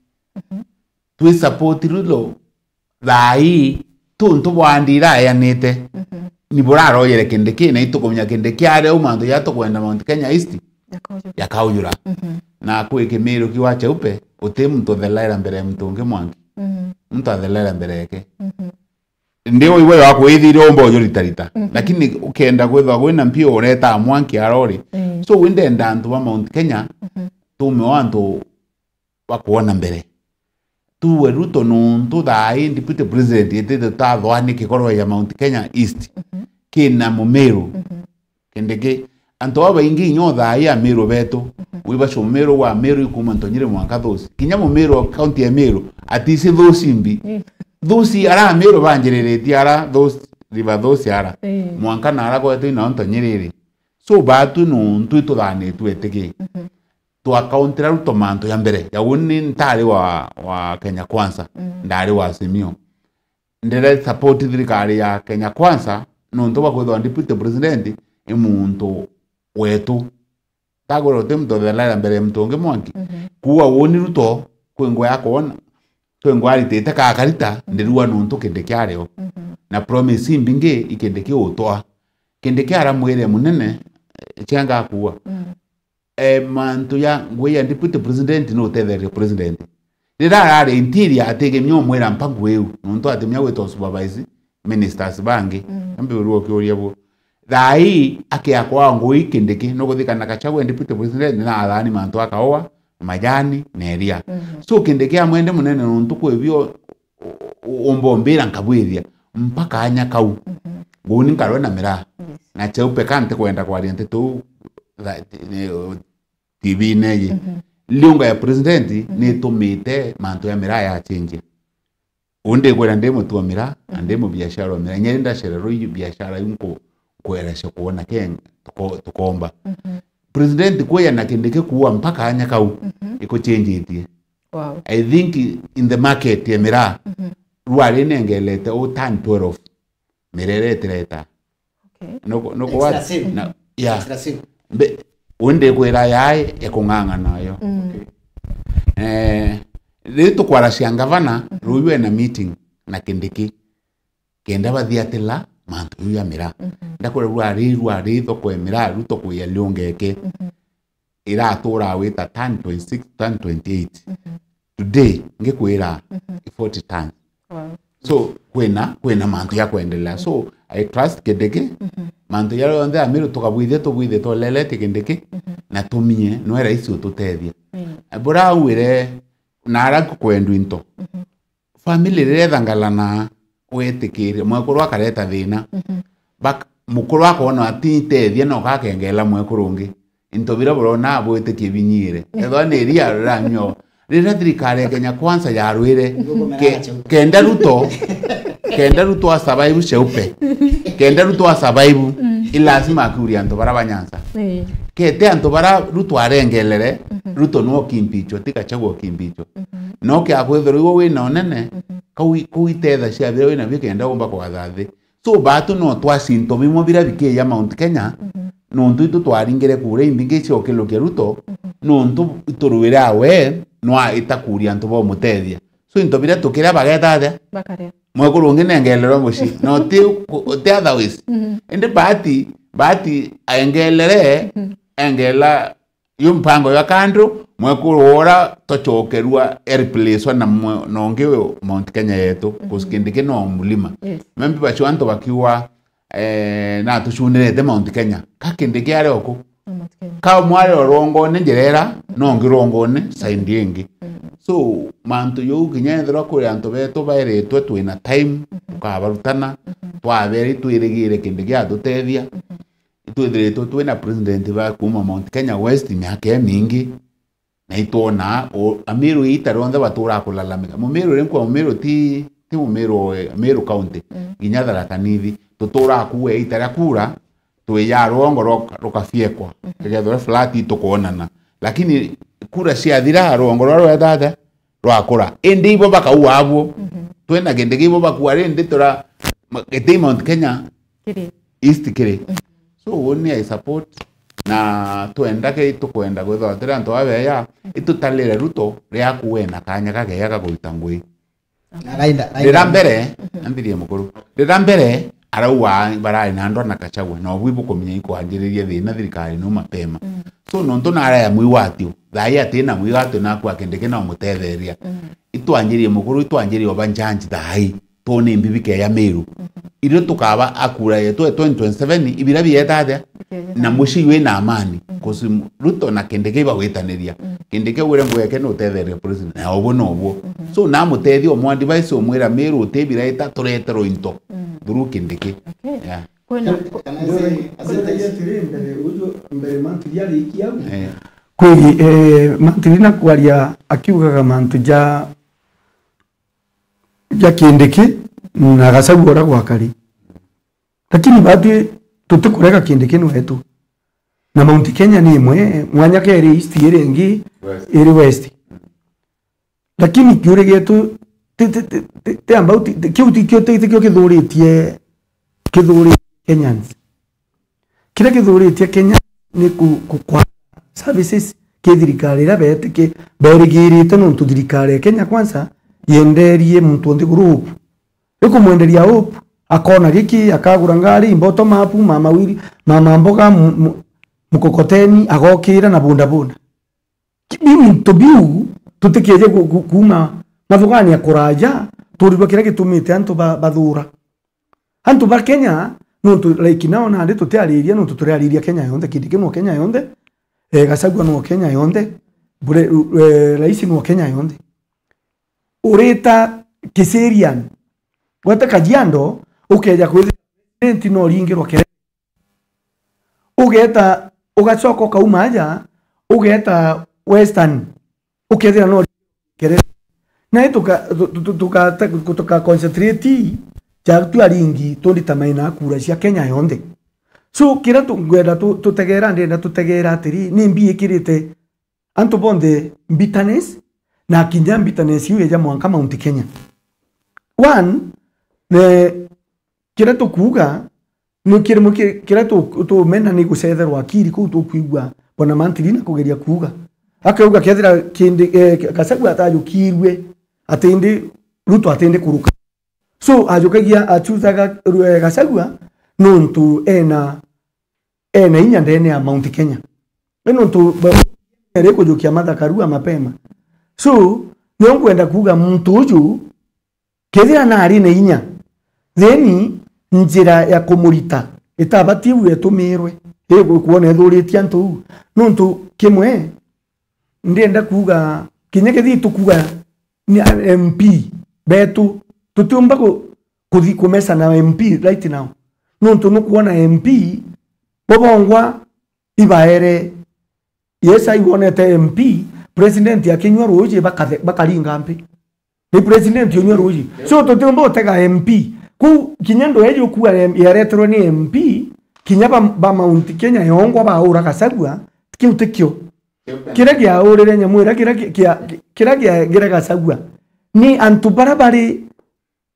twi support Ruto thaa ii, tuntu bwandi iraeanite, ni buraroyere Kindiki, na itukumenya Kindiki aria u mantu ja tukwenda Mount Kenya East yakaujura. Na kwi Kimiru kiwa Chaupe, uti muntu uthelaira mbere ya muntu ungi mwanki. Muntu athelaira mbere yake. Ndi uigwe wa kwithire umba ujuritarita. Lakini ukenda kwithwa gwina mpio ureta mwanki arori. So windenda antu ba Mount Kenya, tume o antu bakwona mbere. Tuwe Ruto nuntu thaa ii deputy president itite tathwa ni kigoro ya Mount Kenya East. Kina Mumiru. Kindiki, antu aba baingi inya o thaa ii Amiru betu, wibaca Mumiru wa Miru ikuma Ntonyiri mwanka Thusi. Kinya Mumiru wa kaunti ya Miru, atisi Thusi mbi. Thusi ara Amiru banjiriritie ara Thusi, river Thusi ara. Mwanka na ara gwetu ina Ntonyiri iri. So batu nuntu ituthanitue itiki. Twakauntira Ruto mantu ya mbere. Ya uni ntari wa, wa Kenya Kwanza, ndari wa Azimio. Ndire support thirikari ya Kenya Kwanza, nontu bwa kwithwa deputy president i muntu wetu. Ndagwira uti muntu uthelaira mbere ya muntu ungi mwanki. Kuua uni Ruto, kwi ngwa ya kwona, kwi ngwa aritite ka akarita, ndirua nontu Kindiki ario. Na promise imbingi i Kindiki utwa. Kindiki aramwire munene, eh, chenga kuua. E, mantu ya ngui ya deputy president no utetheria president. Rira arari interior atigemia umwira mpa ngui iu, nontu atimia gwita supervise ministers bangi. Ambe urua ukiuria bu. Thaa ii akiakwa ngui Kindiki, nukuthikana Gachagua deputy president na athani mantu akaua, majani na iria. Mhm. So Kindiki amwende munene nontu kwi bio u-, u-, umbombira nkabwithia mpaka anya kau. Mhm. Nguni nkarwe na miraa. Yes. Na Cheupe ka ntikwenda kwaria nteto u, tha-, ni, u, T V-ini iji. Mhm. Liunga ya president, mhm, nitumite mantu ya miraa yachenjia. Uu ndikwira ndi mutu wa miraa, na ndi, mhm, mubiashara wa miraa. Inya ri ndacererwa ii biashara iu nku-, nkwereca kwona ke tuko-, tukomba. Mhm. President kuya na Kindiki kuua mpaka anya kau, mhm, ikuchenjitie. Wow. I think in the market ya miraa, mhm, rwari nengelete u turn twelve. Mirere itireta. Okay. Nuku-, nuku-, extra sale. Na, yeah. Extra sale. Mbe, uu ndikwira yai ikung'ang'ana nayo. Mm. Okay. Eh, riu tukwaracia ngavana, mhm, ruyu ena meeting na Kindiki. Kenda bathiatila mantu juu ya miraa. Mhm. Ndakwira rwari, rwari thoko ya miraa, Ruto kuya liunga eke. Mhm. Iratura wita ton twenty-six, ton twenty-eight. Mhm. Today, ngikwira, mhm, forty tons. Wow. So, kwina, kwina mantu ya kwendelea. So, I trust Kindiki. Mhm. Mantu jaria jonthe Amiru tukabwithia, tubwithie twelelete Kindiki, mhm, na tuminye nwe rais ututethia. Mm. Bura auire, na ara nkukwendwa into. Mhm. Family riria ithangalana, wetikiria, mwekuru akareta thina. Mhm. Bak-, mukuru akona ati itethia, no gakengela mwekuru ungi. Into biria burona bwitikie binyire. Ethwa ni iria riranyua. Riria thirikari ya Kenya Kwanza yarwire, ke-, kenda Ruto, kenda Ruto a survive Cheupe. Kenda Ruto a survive, mm, i lazima akurie antu bara ba Nyanza. Ii. Kete antu bara Ruto arengelere, mhm, Ruto no kimbichwa, ti Gachagua kimbichwa. Mhm. No kia kwithirwa iwe wina unene, mhm, kau i-, kau itetha cia biria wina bio kenda umba kwatha nthi. So, baatu no twaci into bimwe biria bikija Mount Kenya, mhm, nontu itu twaringire kuria imbingi cia ukilukia Ruto, mhm, nontu iturwire awe, nwa itakuria antu ba umutethia. So, into biria tukiria bageta atia? Bakaria. Mwekuru ungi nengelerwe mucii. No ti ku-, ti otherwise. Mhm. Indi bahati, bahati aengelere, mhm, engela yo mpango ya kando, mwekuru ura tochokerua e replacewa na mwe-, na ungi uyu Mount Kenya yetu, mhm, 'cause Kindiki no mulima. Yes. Maybe bacio antu bakiuga, eh, na tucunirete Mount Kenya. Ka Kindiki ari oku? Mount Kenya. Ka umwe ari o rwongone njira ira, no ungi rwongone side ingi. Mhm. So, mantu jau kinya ethirwa kuri antu betu bairitwe twina time, mhm, tukabarutana, mhm, twaberi twirigire Kindiki atutethia. Mhm. Itwithiritwe twina president ba kuuma Mount Kenya West miaka imingi, na itwona u-, Amiru iita rionthe baturaa kulalamika. Mumiru rinkwa Mumiru ti, ti Mumiru we, Meru County, mm, nginya Tharaka Nithi. Tuturaa kuua iita ria kura, twija rwongo rwa-, rukafiekwa. Mhm. Kegethwa flat itukwonana. Lakini kura ciathira, rwongo rwa rwetata, rwakura. Indi ibo bakaua abuo. Mhm. Twina Kindiki ibo bakua rindi tura ma-, giti Mount Kenya Kiri. East kiri. Mhm. So, uni I support, na twenda ke tukwenda kwithirwa turi antu abeya, mhm, itutalire Ruto ria kuwe na kanya kageya ga kuruta ngui. Okay. Na rainda, rainda. Rira mbere, mhm, anthirie mukuru. Rira mbere, arauga barari na ndwa na Gachagua, na obui bukumenya ikwanjiririe thina thirikari no mapema. Mm. So, nontu naraya mwi watio, thai ati na mwi watio naku a Kindiki na umutetheria. Mm. Itwanjirie mukuru, itwanjirie oba njanji thai, twone imbi bikeya Meru. Mhm. Irio tukaba akura yetu e twenty twenty-seven, ibira bieta atia? Bikeya. Na mucii wina amani, mhm, 'cause Ruto na Kindiki bagwitaniria. Mm. Kindiki augire ngugi yake ni utetheria president, na obo nobo. Mhm. So, namutethia, umu advise, umwira, "Meru, uti biraita, tureterwe into, mm, through Kindiki." Okay. Yeah. Kwina, kwina, kwina. Atiri mbere, uju mbere mantu jarikia au. Eh. Kwigi, eh, mantu jina kwaria akiugaga mantu ja, ja Kindiki na Gachagua uria gwakari. Lakini batwi tutikurega Kindiki ni wetu. Na Mount Kenya ni imwe, mwanya keri East, iri ingi, West, iri West. Lakini kiuria gietu ti, ti, ti, ti, ti about, ti, kiu tikio, ti, tikio kithuritie, kithuritie Kenyans. Kiria kithuritie Kenya ni ku, ku, kwa services ki thirikari iria betiki-, berigirite nontu thirikari ya Kenya Kwanza yenderie muntu o nthiguru hope. Ikumwenderia hope, akona giki, akagura ngari, bottom up, mama wiri, mama mboga, mu-, mu-, mukokoteni, agokira na boda boda. Ki-, biu into biu, tutikeje ku-, ku-, kuuma mathugania kuraja, turirwa kiria gitumite antu ba-, bathura. Antu ba Kenya, Nontu, like, nao nandi tutiariria, nontu turiariria Kenya yonthe, Kindiki nwo Kenya yonthe, eh, Gachagua nwo Kenya yonthe, bure-, eh, Raisi nwo Kenya yonthe. Urita Kiserian, gwete Kajiado, ukeja kwithira president no ringirwa kere. Ugeta, ugacoka ukauma aja, ugeta Western, ukethira no kere. Na tuka, tu-, tu-, tu-, tuka, tuka concentrate ja tu aringi tunditamaina kura cia Kenya yonthe. So, kira tu-, ngwenda tu-, tutegera, ndenda tutegera atiri, ni mbi ikirite antu bonthe bitterness, na kinya bitterness iu yeja mwanka Mount Kenya. One, ne, kiria tukuuga, ni kirimo ki-, kiria tu-, tumena ni gucetherwa akiri kuu tukwigua Bwana Mantili na kugeria kuuga. Akauga kethira kindi, eh, Gachagua atajukirue, atindi Ruto atindi kuruka. So, ajukagia, achusaga, eh, Gachagua nontu ena, ena inya ndene ya Mount Kenya. Ni nontu ba-, eri kujukia Martha Karua mapema. So, nio nkwenda kuuga muntu uju, kethira nari na inya, then njira ya kumurita itabati iu etumirwe, ikwona ithuritie antu uu. Nontu kimwe, ndienda kuuga, kinya kethii tukuuga ni M P betu, tutiumba ku-, kuthi kumesa na M P right now. Nontu nukwona M P bo bongwa ibaere, yes, ai wonete M P, president akinyua ruuji bakathe-, bakaringa mpi. Ni president unyua ruuji. So, tutiumba utega M P. Kuu, kinya ndu eji ukua em-, yareterwe ni M P, kinya ba, ba Mount Kenya yongwa baura Gachagua, kiu tikio. Kiria giaurire nyamu iria, kiria ki-, kia-, kiria giagire Gachagua, ni antu baria bari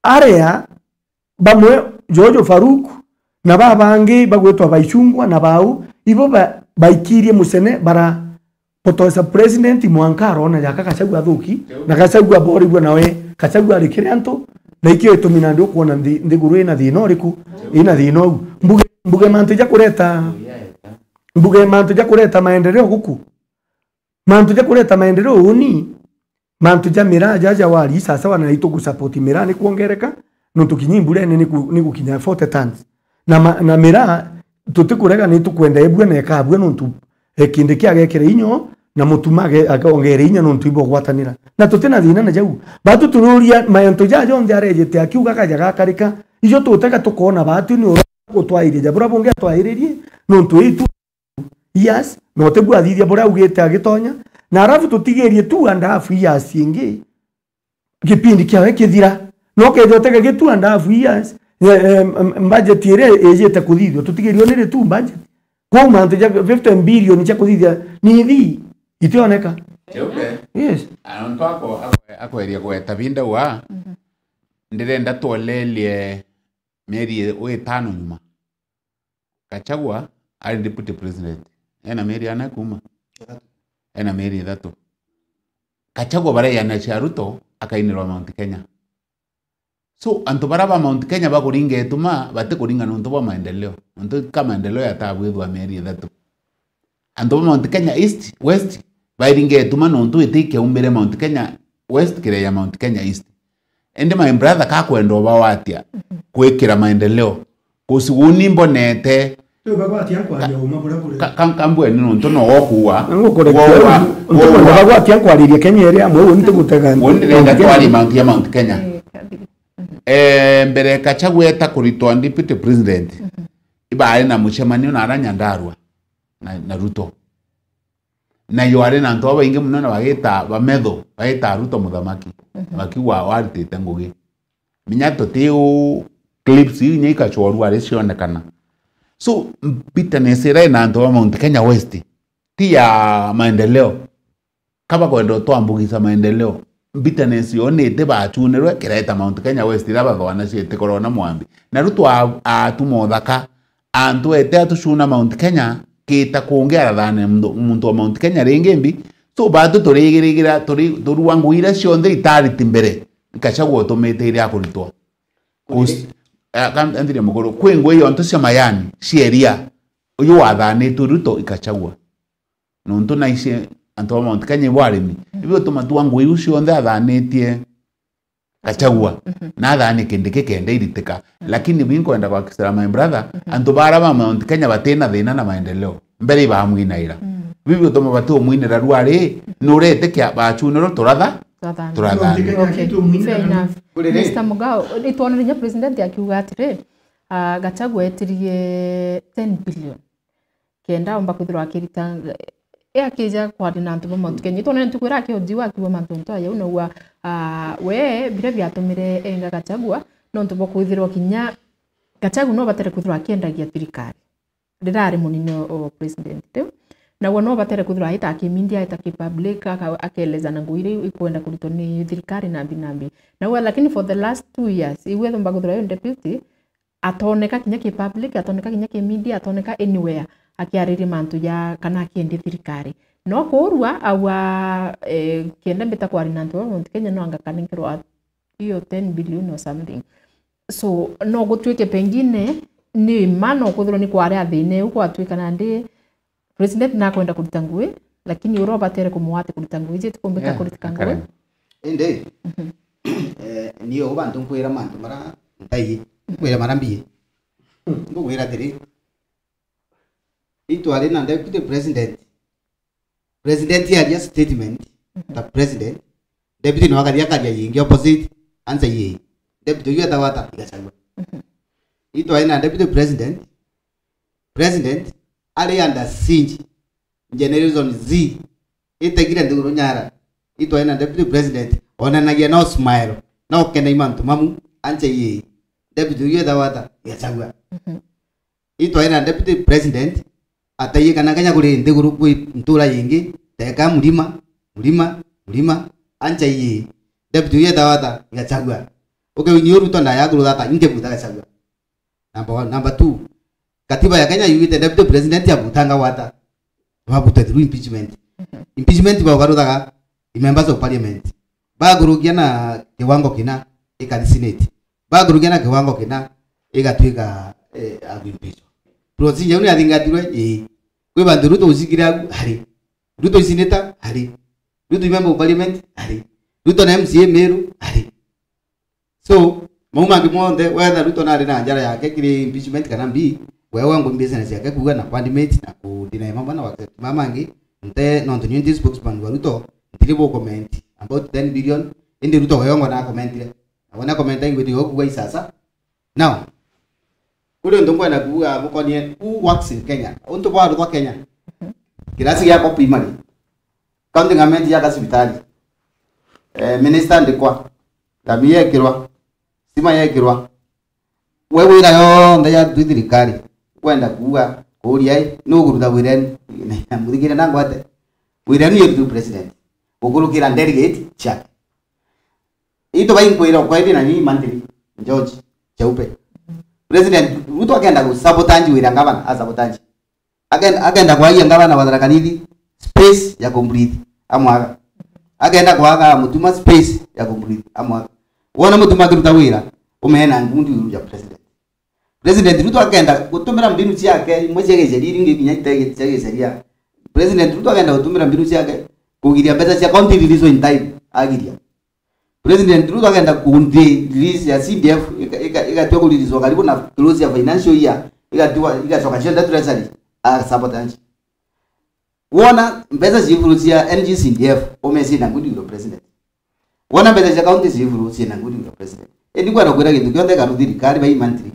aria bamwe, George Faruk, na babangi bagwitwa Baicungwa na bau, ibo ba-, baikirie mucene bara potosa president mwanka arona jaka Gachagua athuki, na Gachagua aborigua nawe, Gachagua ari kiri antu, na ikio itumi nandi ukwona nthi-, nthiguru ina thina uriku, ina thina uu. Mbuge, mbuge mantu ja kureta, mbuge mantu ja kureta maendeleo guku. Mantu ja kureta maendeleo uni, mantu ja miraa jaja wari sasawa na itugusupport miraa ni kwongereka, nontu kinya imburene ni ku-, ni gukinya forty tons. Na ma-, na miraa tutikurega ni tukwenda ibua na ikabua nontu, eh, Kindiki agekira inyo na Mutuma age-, akongere inya nontu ibogwatanira. Na tutina thina na jau. Batu tururia mantu ja jonthe arejete akiuga kaja gakarika. Ijo tutega tukona batu ni ura gutwairia ja bura bungi atwairirie nontu itu years, na utibua athithia buria augite agitonya, na arafu tutigirie two and a half years ingi, gipindi kiawe kithira. Na ukeja utege gi two and a half years, eh, eh, m-, m-, budget iria ijite kuthithua, tutigirio ni ri tu budget? Kwou mantu ja fifty billion cia kuthithia ni ithi itioneka. Yes. Antu ako, ako, akweria gweta binda wa, ndirenda tuolelie mieri itano nyuma. Gachagua ari deputy president. Ena mieri ana kuuma? Ena mieri ithatu. Gachagua baraiana cia Ruto akainirwa Mount Kenya. So, antu bara ba Mount Kenya bakuringa ituma, batikuringa nontu bwa maendeleo. Nontu ka maendeleo yatabwithwa mieri ithatu. Antu ba Mount Kenya East, West, bairinga ituma nontu iti kiaumire Mount Kenya West kireja Mount Kenya East. Indi my brother kakwenda ubawatia kwikira maendeleo. Kusiguni mbonete. Riu bagwatia nkwaria uma buria buri. Ka-, ka-, kambweni nontu no wokuwa. Ngukurekia. Wowa, nontu wowa. Bagwatia nkwariria Kenya iria amwe, uu ntigutega. Uu ndirenda twarie mantu ya Mount Kenya. Eh, kabiri. Eh, mbere Gachagua eta kuritwa deputy president, ibaari na mucemanio na ara Nyandarua na, na Ruto. Na yo ari na antu babaingi muno na bagita bametho, bagita Ruto muthamaki. Bakiuga waritite ngugi. Minya tuti u clips iu inya ikachorua ari cionekana. So, bitterness ira ina antu ba Mount Kenya West, ti ya maendeleo. Ka bakwenda utwambugisa maendeleo, bitterness yo ni iti bachunirwe kireta Mount Kenya West ira bathoana cia itikorwa na mwambi. Na Ruto a-, atuma uthaka, antu ete atucuna Mount Kenya, kita kungi arathane muntu, muntu wa Mount Kenya ringi mbi. So, batu turigirigira, turi-, turua ngugi ira cionthe itariti mbere, Gachagua utumite iria akuritwa. Kus-, eh, kam-, enthiria mukuru, kwi ngugi yontu cia mayani, cia iria, uyu wathanitwe Ruto i Gachagua. Nontu naici antu ba Mount Kenya ibo arimi. Ibi utuma tua ngugi iu cionthe athanitie Gachagua. Mhm. Na athani kindi kikenda iritika. Mhm. Lakini binkwenda gwakisira, my brother, mhm, antu bara ba Mount Kenya batina thina na maendeleo. Mbere ibamwinaira. Mm. Bibi utuma bati umwinira rwari, nuretikia bachuniro turatha? Turatha. Turatha. Okay, fair enough. Mister Mugao, itwonere nya president akiuga atiri, ah, Gachagua etirie ten billion. Kenda omba kwithirwa akirita, e akija kwaria na antu ba Mount Kenya. Itwonere ntuku iria akiojiwa akiuga mantu nto ayau, naugua, ah, we, biria biatumire enga Gachagua, nontu bwa kwithirwa kinya Gachagua no batere kwithirwa akiendagia thirikari. Riria ari munini o, o president riu. Nawe no batere kwithirwa aita ki media, aita ki public, aka-, akeeleza na ngugi iria ikwenda kuritwa ni thirikari nambi nambi. Nawe, lakini for the last two years, iwe thomba kwithirwa yo deputy, atoneka kinya ki public, atoneka kinya ki media, atoneka anywhere akiariria mantu ja kana akiendi thirikari. No kurua awa, eh, kenda mbita kwaria na antu ba Mount Kenya no anga kanenkerwa iyo ten billion or something. So, no gutwike pengine ni ma no kwithirwa ni kwaria thina iu gwatwika nandi president nakwenda kurita ngui, lakini uria ubatere kumugwate kurita ngui, je tikumbika, yeah, kurita ngui. Indi, mhm, eh, ni o bantu nkwira mantu mara ntai, nkwira mara mbii. Ngugwira atiri, itwari na deputy president. President aria statement, mhm, ta president, deputy no akathia akaria yingi opposite, answer ye. Deputy uyu etagwa ata? Gachagua. Mhm. Itwari na deputy president, president ari under siege, generation Z, itegire nthiguru nyara. Itwari na deputy president, onanagia no smile, no kena imantu mamu, answer ye. Deputy uyu etagwa ata? Gachagua. Mhm. Itwari na deputy president, ataiye kana Kenya kuri nthiguru kwi ntura yingi, teka murima, murima, murima, ancha ii. Deputy uyu etagwa ata? Gachagua. Ukewini uru tonda ya kuru thata, inke buta Gachagua. Number one. Number two, katiba ya Kenya yugite deputy president abutanga gwata. Babuta through impeachment. Mhm. Impeachment baugaruthaga i members of parliament. Bakurukia na kiwango kina ikathi senate. Bakurukia na kiwango kina igatwika, eh, aguimpishwa. Procedure iu ni athingatirwe, ii. Kwi bantu Ruto ucikire au, ari. Ruto i senator, ari. Ruto i member of parliament, ari. Ruto na M C A Meru, ari. So, mau mangi monthe, whether Ruto nari na njara yake kiri impeachment kana mbi, we wengwa business yake kuuga na kuandimate na ku deny mamwe na accept mama mangi, nte, nontu ni ndi spokesman wa Ruto, ntiri bu comment about ten billion, indi Ruto wengwa na commentire. Na wona comment ingwiti yo kuuga isasa. Now, kuri untu nkwenda kuuga bukonie who works in Kenya. Untu bwa ruthwa Kenya. Kirasi giakwa primary. County government yaka cibitari. Eh, minister ndikwa. Lami yekirwa. Stima yekirwa. We wira yonthe ya twi thirikari. Kwenda kuuga, kuuria i, nukuruta wirenu? Muthikire na ngwate. Wirenu yetu president. Gukurukira delegate ciake. Itu bai nkwira ukwaithi na ni mantiri. George Chaupe. President Ruto akenda ku sabotage wira ngavana, a sabotage. Akenda, akenda kwagia ngavana wa Tharaka Nithi space ya kumbreathe, amwaga. Akenda kwaga Mutuma space ya kumbreathe, amwaga. Wona Mutuma akiruta wira, umeena ngundi uru ya president. President Ruto akenda gutumira mbinu ciake, imwe cia giceria, iringi kinya itege cia giceria. President Ruto akenda gutumira mbinu ciake kugiria mbeca cia county release in time, agiria. President Ruto akenda kundi release ya C D F ika-, ika-, igatua kureleaswa karibu na close ya financial year, igatua, igacoka cienda treasury, a sabotage. Wona mbeca ciifuru cia N G C D F, umecina ngudi uro president. Wona mbeca cia county ciifuru, ciina ngudi uro president. Indi kwenda kwira gintu kionthe karu thirikari bai mantri,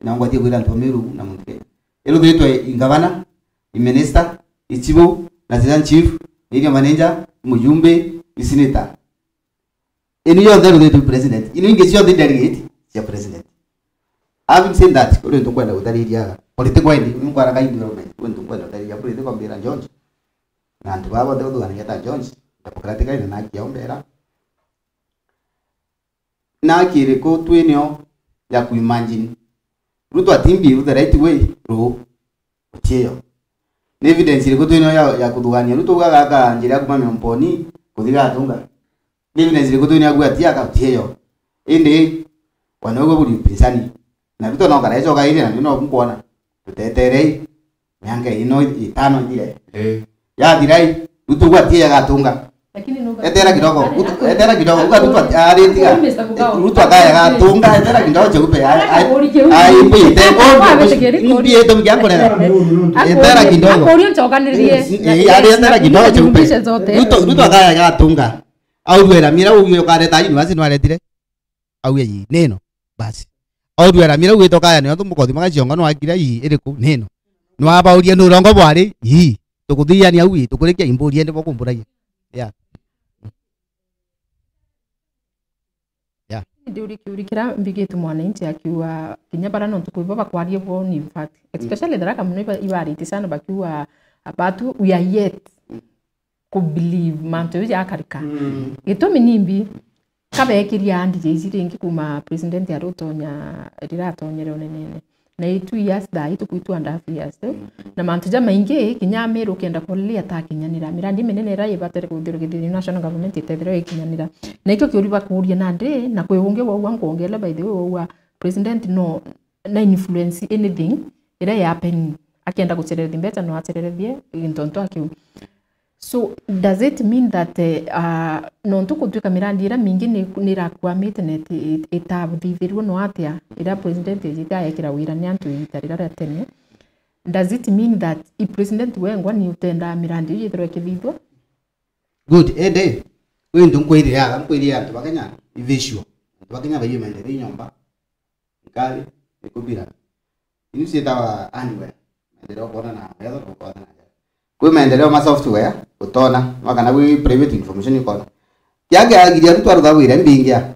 na ngwatie kwira antu a Meru na muntu Kenya. Iruthitwe i ngavana, i minister, i chibu, na assistant chief, i area manager, i mujumbe, i senator. Inu yonthe iruthitwe i president. Inu ingi cionthe i delegate cia president. Having said that, kuri untu nkwenda gutariria political end, ni nkwara ka environment, kuri untu nkwenda gutariria political mbira George. Na antu baba bonthe bathuganagia ta George, democratically na naki yao mbera. Naki iriku twinio ya ku imagine? Ruto atimbi the right way, ru. Utieyo. Ni evidence iriku twinio ya, ya kuthugania? Ruto ugaga aka njira ya kuma Miomponi, kuthi Gatunga. Ni evidence iriku twinio ya kuga ati aka utieyo? Indi, wanaugua buri upinzani. Na Ruto no kara icoka iri na ndio no nkwona. Tuteterei. Miaka ino itano ithire. Eh. Yathira i, Ruto ugu atie agatunga. Etera kidogo, Ruto, etera kidogo. Uga Ruto ati-, ari tiga. Ruto akaya gatunga, etera kidogo cheupe. Ai, ai, ai, mbite. Mbite mkiangurera. Etera kidogo. Akuria nchokanirie. Eh, ari etera kidogo cheupe. Ruto, Ruto akaya gatunga. Aurwera mira uyu ukareta university nwaretire. Auge ii, nino. Basi. Aurwera mira ugite ukaya nio tumukothi magacionga nwakira ii, iriku? Nino. Nwabauria ni urongo bwari? Ii. Tukuthiania au ii, tukurikia imburi ende bokumburagia. Yeah. Yeah. Ndiuri kiuri kiria mbigite mwananchi akiuga kinya bara nontu kwi bo bakwaria bo ni in fact. Especially Tharaka muno iba-, ibarite sana bakiuga, "Batu, we are yet ku believe mantu jau jakarika." Mm. Gitumi nimbi, kabekiria ndije ici ringi kuma president ari utonya, riratonyere unenene. Na i two years thaa ii tuku i two and a half years tu. Mm. Na mantu jamaingi, kinya Meru ukenda kuria atakinyanira. Mirandi minene iria ibatere kwithirwa githithio national government itethirwa ikinyanira. Na ikio kiuri bakuria nandi, na kwi ungi waua nkwongela, by the way, waua president no, na influence anything iria ya happen, akenda gucererethia mbeca no acererethie gintu ntu akiu. So, does it mean that, eh, ah, nontu gutwika mirandi iria mingi ni, ni irakwamite na iti-, iti-, itathithirua no atia, iria president ejite ayekira wira ni antu igita riria ria tene, does it mean that i president wengwa ni utendaa mirandi iu yithirwa ikithithua? Good, ende, kwi into nkwirire aga, nkwirire antu ba Kenya, i visual. Antu ba Kenya baiyo maendeleo i nyomba. Nkari, ikubira. Inu ciitawa anywhere. Maendeleo ukoona na metho na ukoona na njara. Kwi maendeleo ma software, utona, no kana wi private information ukona. Kiaga agiria Ruto arutha wira mbingia.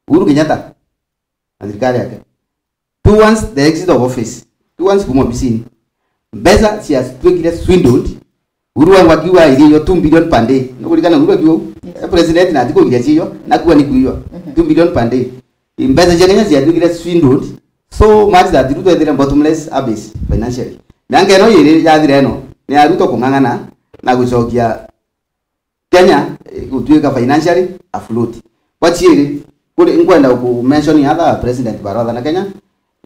Uhuru Kenyatta. Na thirikari yake. Two once the exit of office. Two once kuma obisini. Mbeca ciatwikire swindled. Uhuru wangu akiuga irio two billion per day. Nukuririkana Uhuru akiuga uu? Yes. Eh, president na atikugiria cio, na kuga ni kuiyo. Mhm. Two billion per day. Mbeca cia Kenya ciatwikire swindled so much that Ruto ethire bottomless abyss financially. Miaka ino yiri yathira ino, ni ya Ruto kung'ang'ana na gucokia Kenya, eh, gutuika financially afloat. Bwa ciiri, kuri, nkwenda ku mention other president barotha na Kenya,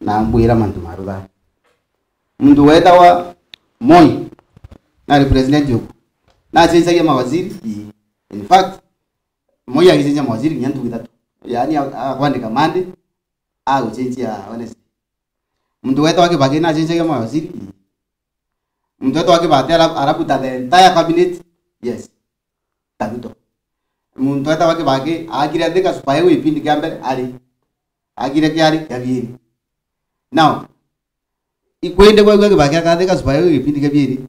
na mbwira mantu marutha. Muntu wetawa Moi, nari president uku. Nacenjagia mawaziri? Ii. In fact, Moi agicenjia mawaziri nginya ntuku ithatu. Yaani, a-, akwandika Monday, agucenjia Wednesday. Muntu wetawa Kibaki nacenjagia mawaziri? Ii. Muntu wetawa Kibaki ara-, arabuta the entire cabinet? Yes. Tabuto. Muntu wetawa Kibaki akire Thika Super Highway kipindi kia mbere? Ari. Akire kiari kia biiri. Now, ikwende kwaigua Kibaki akathika Super Highway kipindi kia biiri?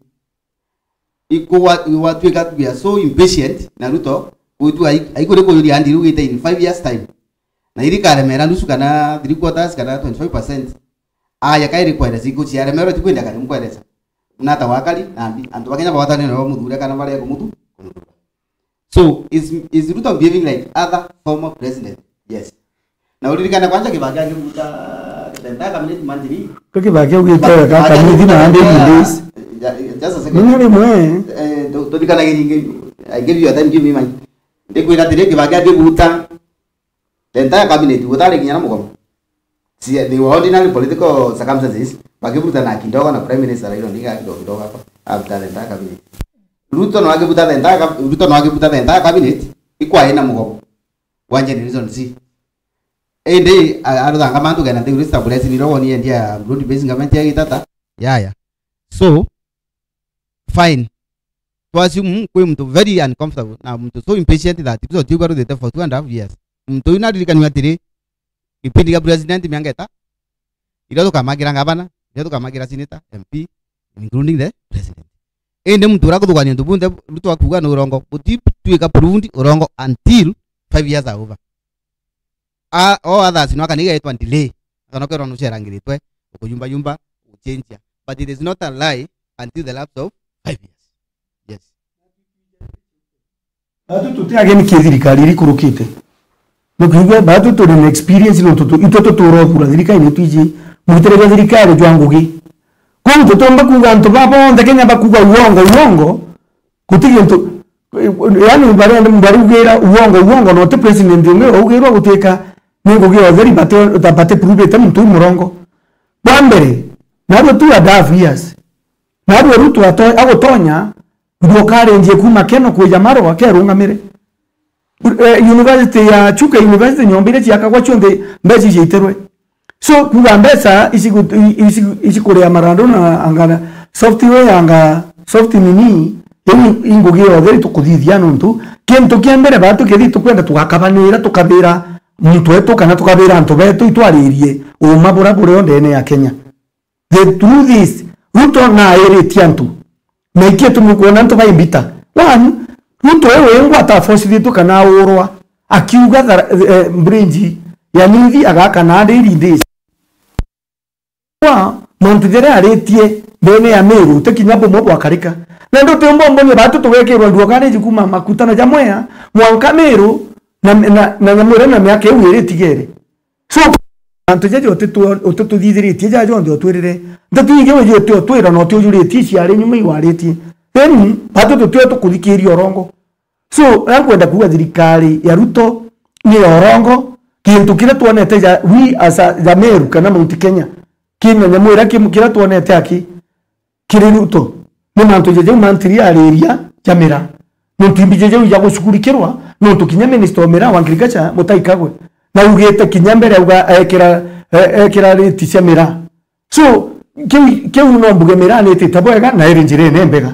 Ikugwa-, igwatuika we are so impatient na Ruto, gwitua ai-, aikuri kujuria andi riugite in five years time. Na iri karemera nusu kana three quarters kana twenty-five percent. Aya kairi kweresa ikuciaremerwa tikwenda kari mkweresa. Nata wakari, na mbi, antu ba Kenya bagwatanire nabo muthure kana baria kumuthu-, kumuthuura. So, is, is Ruto behaving like other former president? Yes. Na uririkane kwanja Kibaki akibuta the entire cabinet monthly. Ka Kibaki augite wega, kamithi na hundred days. Ja-, just a second. Nini rimwe? Eh, tu-, turirikane ringi, I give you a time, give me mine. Ndikwira atiri, Kibaki akibuta the entire cabinet, gutari kinya na mugomo. Si, they were ordinary political circumstances, bakibutana kidogo na Prime Minister Raila Odinga kidogo kidogo hapo, after the entire cabinet. Ruto no akibuta the entire cab-, Ruto no akibuta the entire cabinet, ikwae na mugomo. One generation si. Indi, a-, aruthanga mantu kenda nthi uri stabilize ni rogo ni endia broad based government ya gitata. Yaya. So, fine. Twa assume kwi muntu very uncomfortable, na muntu so impatient that Ruto tiu baruthite for two and a half years. Muntu uyu naririkanua atiri, gipindi gia president miaka ita, iria tukamagira ngavana, iria tukamagira senator, M P, including the president. Indi muntu uria kuthugania untu bunthe, Ruto akuuga ni urongo, butitwika proved urongo until five years are over. A, o others no akaniga etwa delay. Akanokerwa nucerangiritwe, ukuyumba yumba, guchenjia. But it is not a lie until the lapse of five years. Yes. Batu tuti ageni ki thirikari irikurukite. Nukwigua, batu turi na experience nontu tu-, itwe tutura ukura thirikari ni twiji mwitire jwa thirikari jwa ngugi. Kuu tutomba kuuga antu ba bonthe Kenya bakuuga uongo, uongo. Guti gintu, yani, bari, bariugira uongo, uongo, na uti president ungi uraugirwa gutuika ni ngugi ya utheri, bati, bati prove-ite muntu uu murongo. Bwa mbere, narua two and a half years. Narua Ruto ato-, agutonya, Ndukarenjie kuuma Keno kwija Marwa kerungamire. Eh, university ya Chuka University nyomba iria ciakagwa cionthe mbeca iciaitirwe. So, kuuga mbeca ici gu-, i-, ici, ici kuria marandu na anga software anga soft nini, iu i ngugi yothe itukuthithia nontu kintu kia mbere baa tukithi tukwenda tugakabanira, tukabira muntu wetu kana tukabira antu betu itwaririe uuma bura buri o ndene ya Kenya. The truth is, Ruto nairitie antu. Na iki tumukwona antu baimbita. One, Ruto we wengwa ataforcithitwe kana aurwa. Akiuga thara-, eh, bridge ya Nithi agaka na Ndiri ndisi. Kwa mantu jaria aritie ndene ya Meru, ti kinya bumwe bwakarika. Na ndu ti mbombo ni batu tugekirwa nduokareji kuma makutano ja Mwea, mwanka Meru, na, na, na Nyamwira na miaka iu iri itigere. So, antu jaja utitu-, utituthithiritie jaja jonthe utwirire. Nteto ingi we jote utwira na utiujuritie ciari nyuma iwaritie. Then, batu tutio tukuthikiria urongo. So, ria nkwenda kuuga thirikari ya Ruto ni ya urongo. Kintu kiria twonete ja, we as a, ja Meru kana Mount Kenya, kina Nyamwira ki-, kiria twonete aki, kiri Ruto. Ni mantu ja jau mantiri ariria ja miraa. Nontu imbi ja jau ja gucukurikirwa, nontu kinya minister o miraa wa agriculture, Mutahi Kagwe, naugite kinya mbere auga ekira, e-, ekira rate cia miraa. So, kiu, kiu no mbuge miraa ni itite bwega na iri njirene mbega.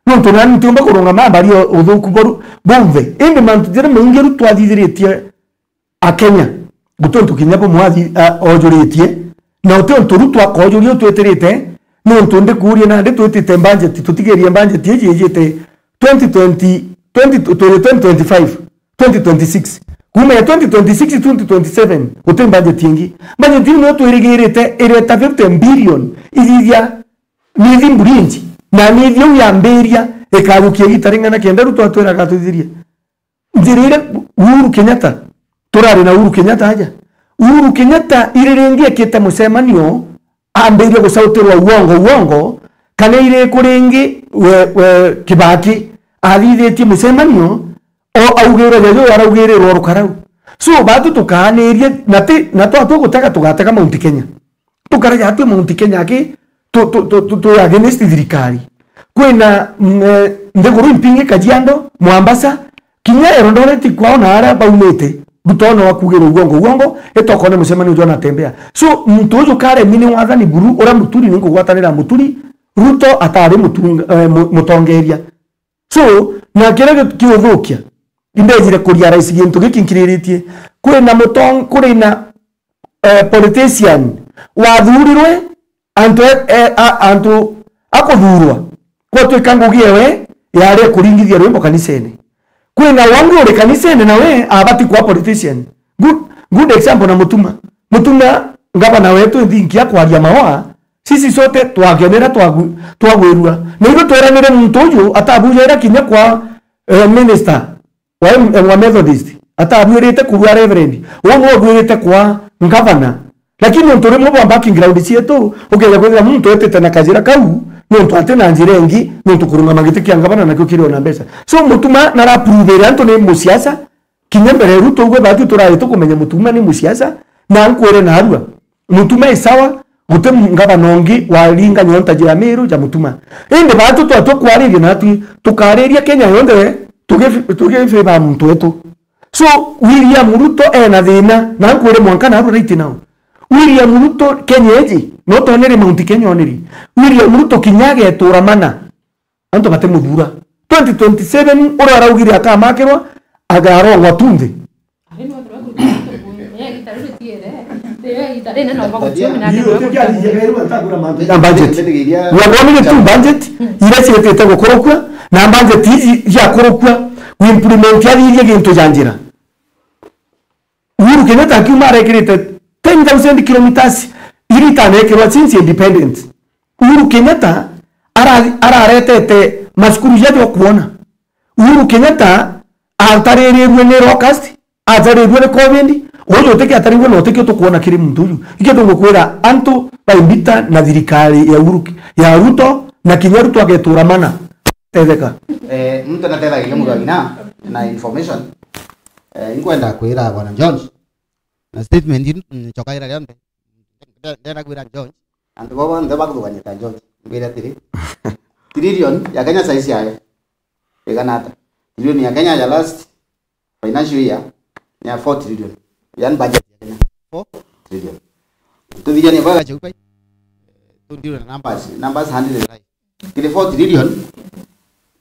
Nontu nani ntiumba kurungama mbari o uthuku boru, bonthe. Indi mantu jaria maingi ru twathithiritie Akenya, guti untu kinya bumwe athi-, a-, ojuritie, na uti untu Ruto akojuria utwitirite, ni untu ndikuuria nandi twitite budget, tutigerie budget iji ijite twenty twenty, twenty, twenty twenty-five, twenty twenty-six. Kuuma ya twenty twenty-six, twenty twenty-seven, guti budget ingi. Budget iu niyo twirigirite ireta fifty billion ithithia Nithi bridge, na Nithi iu yambiria ikajukia igita ring'ana kenda Ruto atwira agatuthithiria. Njira iria Uhuru Kenyatta, turari na Uhuru Kenyatta aja. Uhuru Kenyatta iri ringi ekite mucemanio, ambiria gucautirwa uongo, uongo, kana iri ku ringi we, we Kibaki athithitie mucemanio, o augirwe jajo araugirirwa rukarau. So, batu tukaanirie, na ti, na twa tugutega tugatega Mount Kenya. Tukaraja atwi Mount Kenya aki, tu, tu, tu, tu, tu against thirikari. Kwina, mm, eh, nthiguru impingi Kajiado, Mombasa, kinya Eldoret kwao na aria baumite, Ruto no akugirwe uongo, uongo, itokone mucemanio uju anatembea. So, muntu uju karemi ni wathani buru, uria Muturi ni nkugwatanira Muturi, Ruto atari mutunga-, eh, mu-, mutongeria. So, na kiria gi-, kiuthukia, indejire kuria rais gintu giki nkiriritie. Kwina mutong-, kuri na, eh, politician wathurirwe, antu e, e, a, antu akuthurwa. Gwatwika ngugi ewe yari kuringithia rwimbo kanisene. Kwina wangi uri kanisene nawe abati kwa politician. Good, good example na Mutuma. Mutuma, ngavana wetu, nthinkia kwaria maoa, sisi sote twakenera twagu-, twagwirua. Na itwe tweranire muntu uju atabujaira kinya kwa, eh, minister wa M-, wa Methodist. Atabuirite kuua reverend. Uu nwe abuirite kwa ngavana. Lakini nontu rimwe bwa background cietu, ukeja kwithira muntu etite na kajira kau, nontu ati na njira ingi, nontu kurungama giti kia ngavana nakio kiri ona mbeca. So, Mutuma narapruvire antu ni musiasa, kinya mbere Ruto ugwe batu turari tukumenya Mutuma ni musiasa, na nkwire narua. Mutuma i sawa, guti ngavana ungi waringa nyonta ja Meru ja Mutuma. Indi batu twatwa kwariria natwi, tukariria Kenya yonthe, tugifi-, tugifivaa muntu wetu. So, William Ruto ena thina, na nkwire mwanka narua right now. William Ruto Kenya iji, no tonere Mount Kenya oneri. William Ruto kinya agetura mana. Antu batimuthura. Twenty twenty-seven, uria araugire akamakirwa, agarongwa tunthi. Ya budget. Wabonire tu budget, iria cietete gukurukua, na budget iji ciakurukua, kuimplement athithia gintu ja njira. Uhuru Kenyatta akiuma arekirite ten thousand kilometers iria itanekirwa since independence. Uhuru Kenyatta ara-, araretete macukuru jaja ukuona. Uhuru Kenyatta ataririrue ni locust, atarirue ni covid, uju utiki atarirue na utikio tukuona kiri muntu uju. Ikio tungukwira antu baimbita na thirikari ya Uhuru, ya Ruto, na kinya Ruto agetura mana. Tetheka. Eh, muntu natethagiria mugagina na information. Eh, inkwenda kwira Bwana George, na statement ino nchokaira rionthe. Nde-, ndenda kwira George, antu baba nthe bakuthugania ta George. Mbira atiri, trillion ya Kenya size yayo. Igana ata? Trilioni ya Kenya ya last financial year ni ya four trillion. Yani budget ya Kenya, four trillion. Tuthigania bwega Chaupe. Tundirwe na numbers, numbers handle line. Kiri four trillion,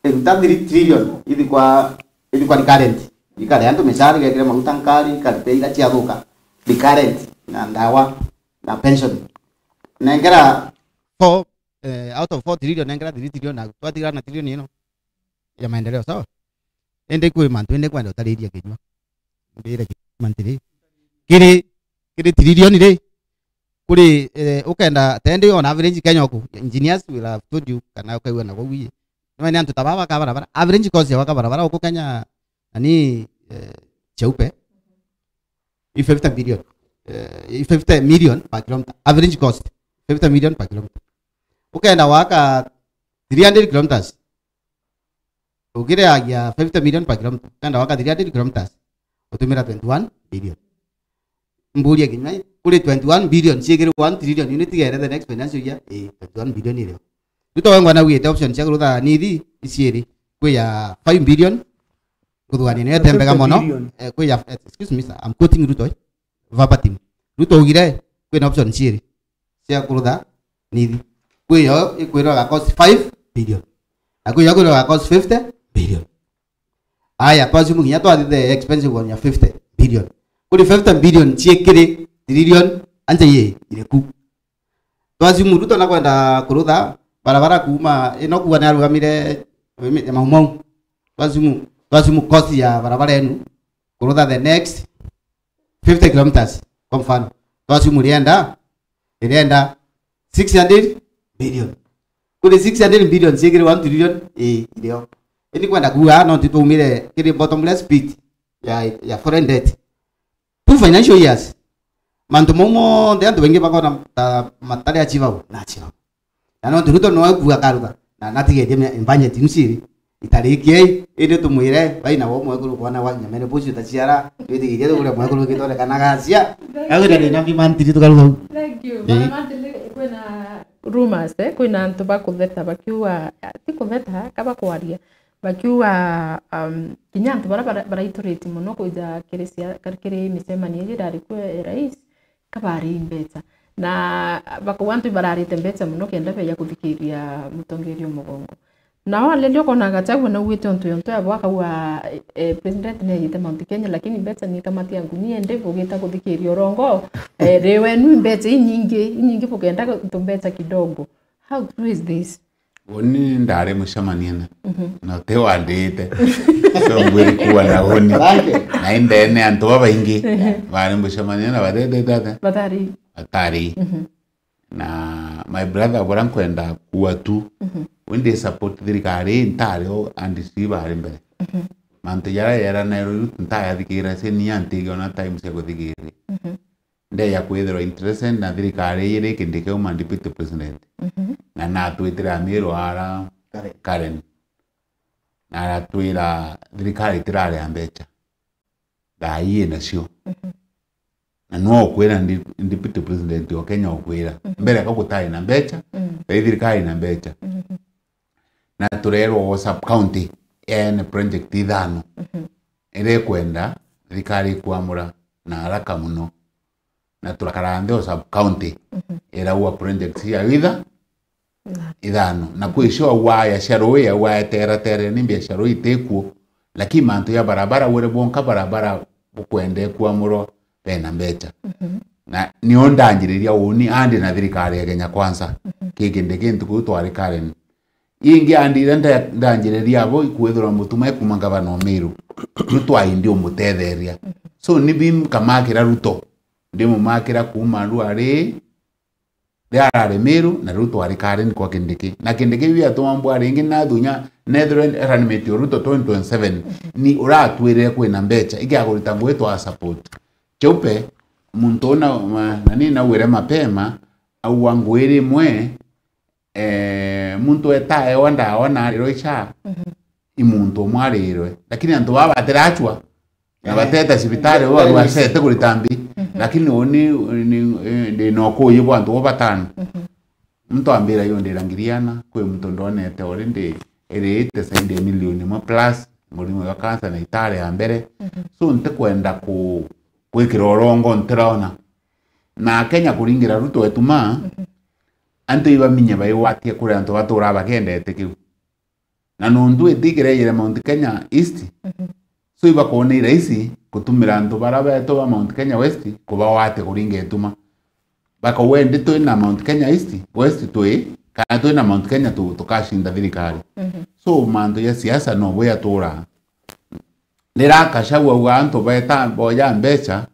iruta three trillion ithi kwa, ithi kwa recurrent. Ikare antu micara, igekire maguta nkari, ikarite ira ciathuka. Recurrent, na ndawa, na pension. Nengera four, eh, out of four trillion, nengera three trillion, na twatigara na trillion ino ya maendeleo, sawa? Indi kwi mantu indi kwenda utariria kinyua. Mbire kinyua ntiri. Kiri, kiri trillion ri, kuri, eh, ukenda, tendi on average Kenya uku, engineers will have told you, kana ukaigua na gwi. Ni antu ta baba ka barabara, average cost ya gwaka barabara uku Kenya, ani, eh, Chaupe, i fifty billion, eh, i fifty million per kilometer, average cost, fifty million per kilometer. Ukenda waka three hundred kilometers, ukireagia fifty million per kilometer, ukenda waka three hundred kilometers, utumira twenty-one billion. Mburia kinya, kuri twenty-one billion ciigiri one trillion unit igere the next financial year? Ii, twenty-one billion irio. Ruto wengwa na wite option cia kurutha nithi iciiri, kwi ya five billion, kuthugania niyo tembega mono. Fifty billion. Eh, kwi ya, eh, excuse me, sir, I'm quoting Ruto, eh, verbatim. Ruto augire, kwina option ciiri cia kurutha nithi. Kwi yo ikwirwa ga cost five billion. Na kwi yo ikwirwa ga cost fifty billion. Aya, twasimu kinya twathithe expensive one ya fifty billion. Kuri fifty billion ciikiri trillion, anja ye iriku? Twasimu Ruto nakwenda kurutha barabara kuuma, ino kuuga ni arugamire Maumau. Twasimu, twasimu cost ya barabara enu kurutha the next fifty kilometers, kwa mfano. Twasimu rienda, irienda six hundred billion. Kuri six hundred billion ciigiri one trillion, ii, irio. Ini kwenda kuuga, no ntitwaumire kiri bottomless pit ya, ya foreign debt. Two financial years, mantu mau monthe antu baingi bakona ta matari achievable, na achievable. Na nontu Ruto noe kuuga akaruga, na natigetie mia-, budget iu ciiri itarikie, indi tumwire, baina wo mwekuru kwana gwa kinya menopause utaciara, twitigirie tuguria mwekuru gitore kana gacia. Thank you. Agwira ni na mbi mantiri tukaruga u. Thank you. Ii. Bana mantiri kwina rumors, eh, kwina antu bakutheta bakiuga, ti kutheta, kaba kwaria. Bakiuga, um, kinya antu baria bara-, baraiturite mono kwija kiri cia-, kari-, kiri micemanio iji irari kuo ya rais, kabari mbeca. Na bakauga antu ibararite mbeca mono kenda beja kuthikiria mutongeria umugongo. Nao aleli ukona Gachagua naugite untu yonto yabo akauga, eh, president ni aijite Mount Kenya, lakini mbeca ni kamati ya ngunia, indi bugita kuthikiria urongo, eh, ri wenu mbeca inyingi, inyingi bugenda tu mbeca kidogo. How true is this? Uni ndari mucemaniene. Mhm. Na uti wandite. So ngwiri kuwa na uni. Thank you. Na indene antu babaingi. Mhm. Bari mucemaniene na batete tata. Batari. Batari. Mhm. Na my brother, bora nkwenda kuwa tu. Mhm. We ndi support thirikari, ntari o and si bari mbere. Mhm. Mantu jara jara na ru ntaya thikira se ni antigiona time cia kuthikira. Mhm. Ndeya kwithirwa interested na thirikari iri kindi kiu ma deputy president. Mhm. Na natwitire Amiru ara Karen. Karen. Na aratwira thirikari itiraria mbeca. Thaa ii nacio. Mhm. Na no ukwira ndi-, deputy president wa Kenya ukwira. Mhm. Mbere ka gutari na mbeca, mhm, thaa ii thirikari ina mbeca. Mhm. Na turerwa o sub county ene project ithano. Mhm. Iria ikwenda thirikari ikwamura na haraka muno. Na turakara nthi o sub county, mhm, iraua projects ya itha-, na ithano. Na kwi cio aua ya cia rui, aua etera tere ni mbia cia rui itikuo. Lakini mantu ya barabara, wire bwonka barabara bukwende kuamurwa bena mbeca. Mhm. Na nio ndanjiriria uni andi na thirikari ya Kenya Kwanza. Mhm. Ki kindi kintu kuu twari Karen. Ingi andire nda-, ndanjiriria abo ikwithirwa mutuma ekuma ngavana o Meru. Ruto aindi umutetheria. So, ni bi nkamakira Ruto. Ndimumakira kuuma rwari, ria arari Meru, na riu twari Karen kwa Kindiki. Na Kindiki biu atuma mbwa ringi nathunya, nethirwe runmate o Ruto twenty twenty-seven. Ni uratwirire kwina mbeca, ikiagurita ngui twa support. Chaupe, muntu una, ma-, nani naugire mapema, aua ngui rimwe, eh, muntu etaewa ndawa na arirwe icha, mhm, i muntu umwe arirwe. Lakini antu baba batirachwa, na, eh, bateta cibitari, bo barwacete kurita mbi. Mhm. Lakini uni, ni, eh, ndi na ukuuji bwa antu bo batano. Mhm. Muntu ambira, yo ndira ngiri ana, kwi muntu ndonete already iriite zaidi ya milioni imwe plus, murimo jwa cancer na itari ya mbere. Mhm. So, ntikwenda ku-, gwikira urongo ntirona. Na Kenya kuringira Ruto etuma, mhm, antu ibaminye baigwatie kuri antu baturaa bakiendete kiu. Na nontu iti kirejire Mount Kenya East, mhm, so ibakwona i rahisi gutumira antu bara betu ba Mount Kenya West kubagwatia kuringa ituma. Bakauga, indi twina Mount Kenya East, West twi, kana twina Mount Kenya tu-, tukacinda thirikari. Mhm. So, mantu ja siasa no bwe yaturaa. Riria Gachagua auga antu beta boja mbeca,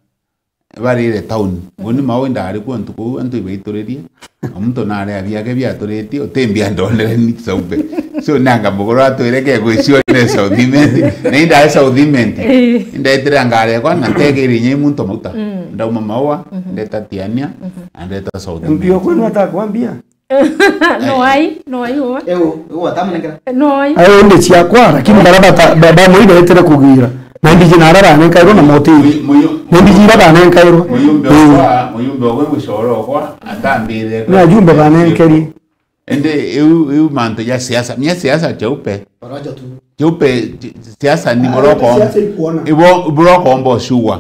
barire town. Uni mau indari kuo ntuku iu antu ibaituririe. Na muntu nari abiake biaturitie, utimbia ndonere ni Chaupe. So, nanga mugoro atwire ke gwicione South Imenti. Na indari South Imenti. Eh. Indetire ngari yakwa na ntegere inya muntu mauta. Mm. Ndauma Maua, mhm, ndeta Tiania, mhm, na ndeta South Imenti. Ndio kwenu atakwambia. No ai, no ai uwe. Eu, eu atamunengera. No ai. Ayo ndi ciakwa, lakini bara bata-, ba-, ba mwine etere kugira. Na mbiji na arara nenkairwo na motiri. Muyu-, muyu-, na mbiji ira banenkairwo. Muyumbe, mm, okwa, muyumbe okwa, mucoro okwa, atambire. Ni ajumbe banenkeri. Ende, eu, eu mantu ja siasa. Mia siasa Chaupe. Orojo tu. Chaupe, ti-, siasa ni, ah, boroko. Siasa ikuona. Ibo, boroko mbo sure.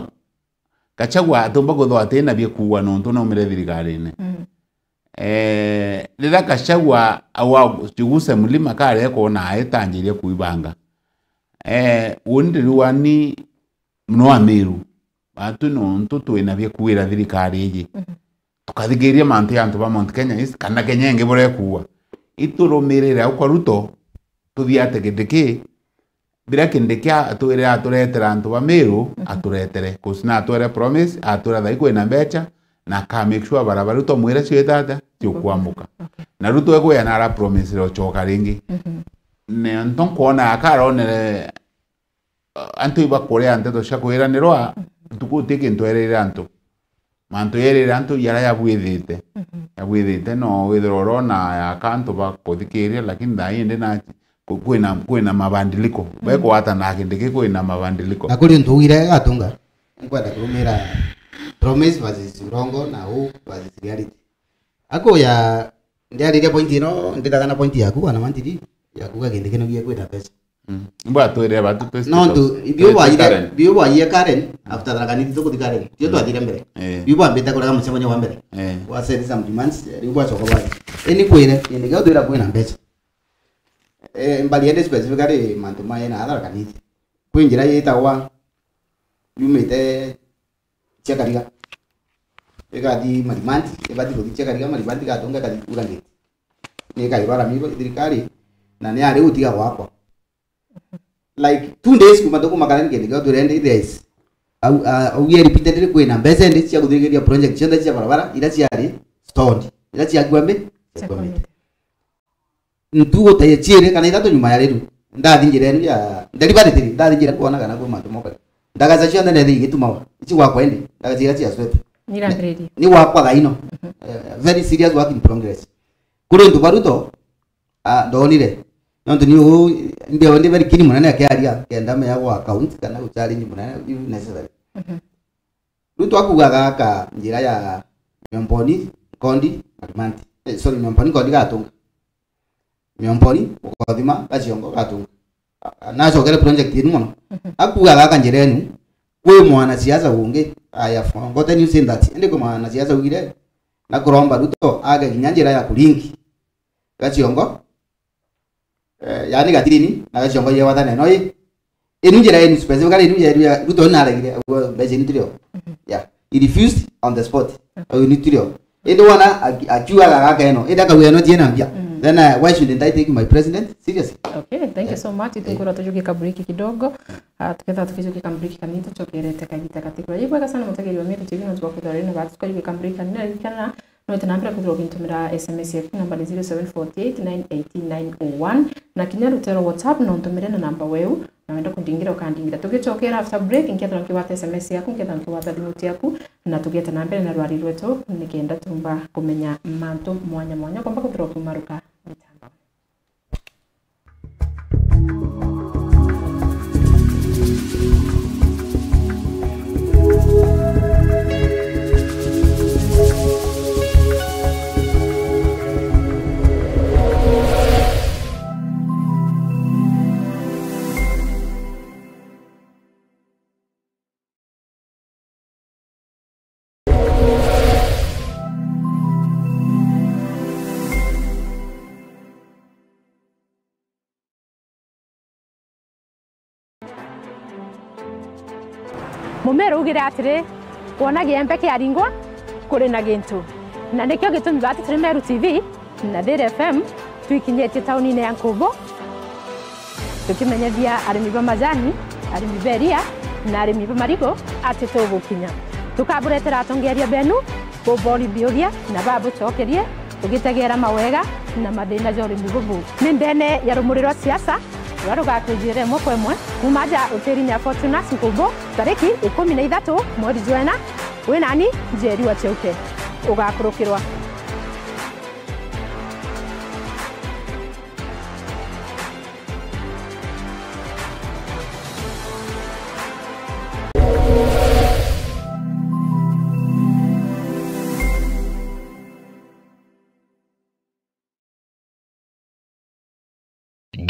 Gachagua atumba kwithwa atina bia kuuga nontu naumire thirikarine. Mm. Eh, riria Gachagua awa Chiguse Mulima kare kwona aetanjiria kuibanga. Eh, uni ndiriwa ni muno Amiru. Batu nontu twina bia kuira thirikari iji. Mhm. Tukathikiria mantu ya antu ba Mount Kenya East, kana Kenya ingi burekuuga. Iturumirire au kwa Ruto, tuthii ati Kindiki, biria Kindiki atwire aturetera antu ba Miru, mhm, aturetere. 'Cause na atwire promise, atwira thai kwina mbeca, na aka make sure barabara iu twamwira ciita atia? Ciukwamuka. Okay. Na Ruto ekwija na ara promise ire ucoka ringi. Mhm. Ni antu nkwona akaronere, uh, antu ibakuria nteto cia kwiranirwa, mhm, ntuku uti kintu erire antu. Mantu yerire antu yara yabwithite. Mhm. Yabwithite, no withirwa urona yaka antu bakuthikiria, lakini thaa ii ndi na ku-, kwina, kwina mabandiliko. Mhm. Bekwata na Kindiki kwina mabandiliko. Na kuri untu ugire Gatunga, nkwenda kurumira promise versus urongo na hope versus reality. Akuya, ndiariria point ino, ndithaga na point yaku, wana mantiri, yaku ga Kindiki no gia kwina mbeca. Mm. Imbo atwire batu twese. No, tu, biu bwaire, biu bwaire Karen, after Tharaka Nithi tukuthi Karen. Tio, mm, twathire mbere. Eh. Biu bwambite kurega mucemanio wa mbere. Eh. Wa set some demands, eh, riu bwacoka bwathi. Ini kwire, ini geo twira kwina mbeca. Eh, mbari ende specifically mantu ma ena Tharaka Nithi. Kwi njira yitagwa yumite Chiakariga. Igathi Marimanti, ibati kuthi Chiakariga, Marimanti gatunga ikathi Kura Gate. Ni ikairwa rami thirikari, na ni ari gutiga gwakwa. Like, two days kuma tukuma Karen Kindiki, turende this. Au, a-, auge repeatedly kwina mbeca indi cia kuthirikiria project cionthe cia barabara, ira ciari stalled, ira ciakua mbi? Ciakua mbi. Ntugu ta ya ciiri kana ithatu nyuma ya riu, ndathi njira inu ya deliberately, ndathi njira kwona kana kwi mantu mokari. Ndagaca cionthe nethi igitumawa, ici gwakwa indi, ndagaca ira cia sweat. Ni gwakwa thaino. Mhm. Eh, very serious work in progress. Kuri untu ba Ruto, ah, ndonire. Nontu ni uu, mbio ndi very keen munene akiaria, kenda mea gwa account kana guchallenge munene, if necessary. Mhm. Riu twakuuga gaka njira ya Miomboni, Nkondi, Marimanti. Eh, sorry, Miomboni, Nkondi, Gatunga. Miomboni, Ukothima, Gaciongo, Gatunga. A-, nacokere project yenu mono. Mhm. Akuuga gaka njira yenu, kwi mwanasiasa ungi, I have forgotten you saying that. Indi kwi mwanasiasa ugire, na kuromba Ruto age kinya njira ya kuringi Gaciongo, eh, yaani Gatirini, na Gaciongo yegwatane no i. Inu njira yenu specifically, inu njira yenu ya Ruto naregire, agwe mbeca inu turio. Mhm. Yeah. He refused on the spot. Okay. Au inu turio. Indi wona aki-, akiugaga gaka eno, indi akauga eno tiena mbia. Mm. Then, uh, why shouldn't I take my president seriously? Okay, thank you so much. Yeah. Itungura tujukie ka break kidogo. Ah, tuketha tukijukia ka break kanini, tucokerete kagita katikura. Ibwega sana mutegeri wa Meru T V, no tugakwithira rino batu tukajukia ka break kanini, kana no wite na mbere kwithirwa ugintumira S M S yaku, namba ni zero seven forty eight nine eighteen nine oh one, na kinya rutero WhatsApp no untumire na namba weu, na wenda kundingira ukandingira. Tugicokera after break, nkethira nkigwata S M S yaku, nkethira nkigwata thimu ciaku, na tugete na mbere na rwari rwetu, nikenda tumba kumenya mantu mwanya mwanya, komba kwithirwa ukiumaruka mitambo. Mumeru augire atiri, "Kwona giembe kiaringwa, kuri na gintu." Na nikio gitumi bati turi Meru T V na Thiri F M twikinyitie taunine ya Nkumbu, tukimenyethia arimi ba majani, arimi ba iria, na arimi ba marigu ati tugukinya. Tukaburetera atongeria benu, bubori biuria na babucokerie, tugitegera mawega na mathina ja urimi bubu. Ni ndene ya rumuri rwa siasa, ruria rugatwijire imwe kwa imwe, kuuma aja hotelini ya Fortunas Nkumbu, tariki ikumi na ithatu mweri jwa ina, wi nani, Njeri wa Chiuke. Ugakurukirwa.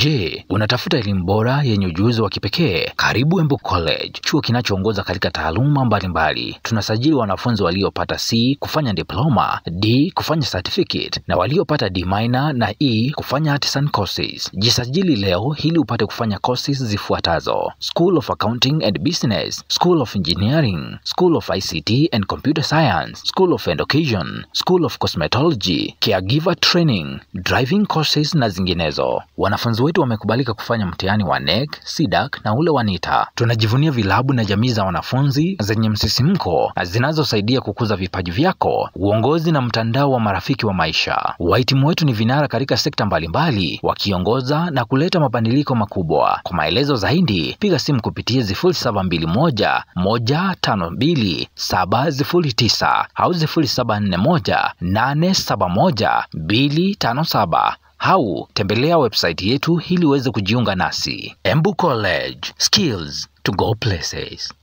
Je, unatafuta elimu bora yenye ujuzi wa kipekee? Karibu Embu College, chuo kinachoongoza katika taaluma mbalimbali. Tunasajili wanafunzi waliopata C kufanya diploma, D kufanya certificate, na waliopata D minor na E kufanya artisan courses. Jisajili leo ili upate kufanya courses zifuatazo: School of Accounting and Business, School of Engineering, School of I C T and Computer Science, School of Education, School of Cosmetology, Caregiver Training, driving courses na zinginezo. Wanafunzi wetu wamekubalika kufanya mtihani wa NEC, CDAC na ule wa NITA. Tunajivunia vilabu na jamii za wanafunzi zenye msisimko na zinazosaidia kukuza vipaji vyako, uongozi na mtandao wa marafiki wa maisha. Wahitimu wetu ni vinara katika sekta mbalimbali, wakiongoza na kuleta mabadiliko makubwa. Kwa maelezo zaidi, piga simu kupitia sifuri saba mbili moja, moja tano mbili, saba sifuri tisa au sifuri saba nne moja, nane saba moja, mbili tano saba. Au tembelea website yetu ili uweze kujiunga nasi. Embu College, skills to go places.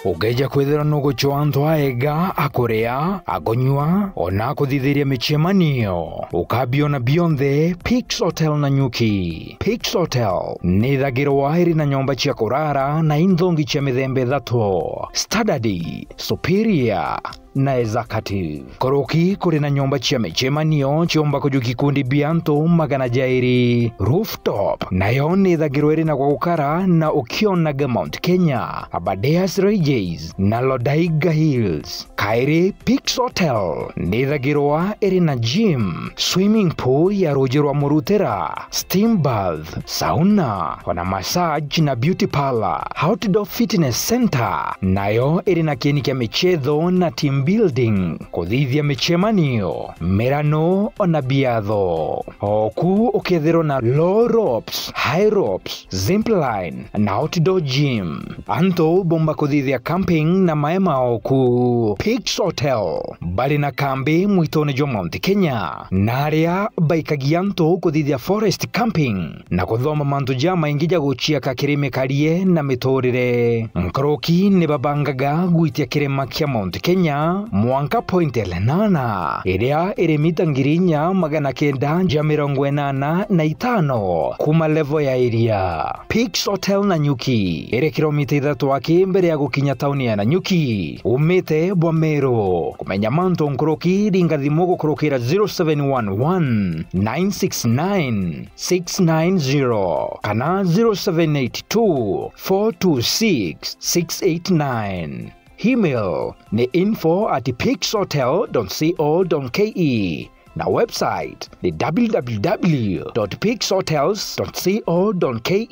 Ukeeja kwithirwa nugucwa antu aega, akuria, akunyua, ona akuthithiria micemanio, ukabiona bionthe Peaks Hotel Nanyuki. Peaks Hotel ni ithagirwa iri na nyomba cia kurara na inthongi cia mithemba ithatu: standard, superior, na executive. Nkuruki kuri na nyomba cia micemanio ciumba kujukia ikundi bia antu magana jairi. Rooftop nayo ni ithagirwa iri na gwa gukara na ukionaga Mount Kenya, Aberdares Ranges na Lodaiga Hills. Kairi, Peaks Hotel ni ithagirwa iri na gym, swimming pool ya ruuji rwa murutira, steam bath, sauna, ona massage na beauty parlor. Outdoor Fitness Center nayo iri na kieni kia michetho na team building, kuthithia micemanio, mirano, ona biatho. Oku ukethirwa na low ropes, high ropes, zip line na outdoor gym. Antu bomba kuthithia camping na maema oku. Peaks Hotel bari na kambi mwitone jwa Mount Kenya, na aria baikagia antu kuthithia forest camping na kuthoma mantu jamaingi ja guciaka kiri mikarie na miturire. Nkuruki ni babangaga gwitia kirima kia Mount Kenya mwanka Point Lenana, iria iri mita ngiri inya magana kenda ja mirongo inana na itano kuma level ya iria. Peaks Hotel Nanyuki iri kilomita ithatu aki mbere ya gukinya tauni ya Nanyuki, umite bwa Meru. Kumenya mantu nkuruki, ringa thimu gukurukira zero seven one one, nine six nine, six nine zero kana zero seven eight two, four two six, six eight nine. Email ni info at peaks hotel dot co dot ke, na website ni w w w dot peaks hotels dot co dot ke.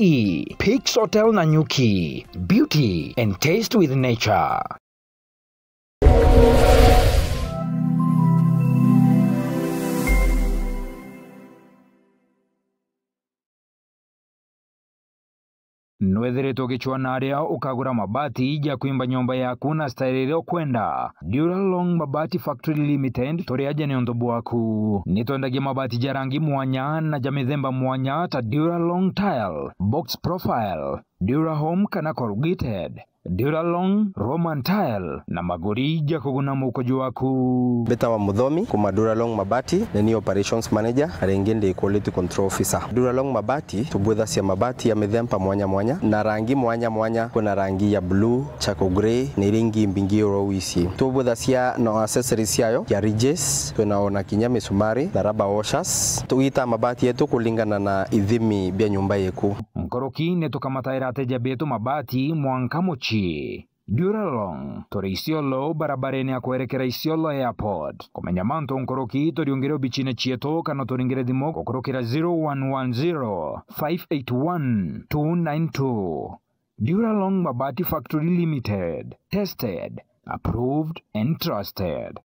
Peaks Hotel Nanyuki, beauty and taste with nature. Nwethiritwe ugicwaa na aria ukagura mabati ja kwimba nyomba yaku na style iria ukwenda? Duralong Mabati Factory Limited turi aja niuntu bwaku. Nitwendagia mabati ja rangi mwanya na ja mithemba mwanya ta Duralong Tile, Box Profile, Durahome kana Corrugated, Duralong, Roman Tile na maguri ja kuguna mukojo waku. Mbitawa Muthomi, kuma Duralong Mabati, ni ni operations manager, na ringi ndi quality control officer. Duralong Mabati, tubwithacia mabati ya mithemba mwanya mwanya, na rangi mwanya mwanya. Kwina rangi ya blue, charcoal grey, na iria ingi mbingi uro wisi. Tubwithacia na accessories ciayo, ya ridges, kwina ona kinya misumari na rubber washers. Tugitaa mabati yetu kulingana na ithimi bia nyumba yeku. Nkuruki ni tukamataira ateja betu mabati mwanka mucii. Duralong, turi Isiolo, barabarene ya kwerekera Isiolo Airport. Kumenya mantu nkuruki, turiungire obicine cietu kana turingire thimu gukurukira zero one one zero, five eight one, two nine two. Duralong Mabati Factory Limited. Tested, approved and trusted.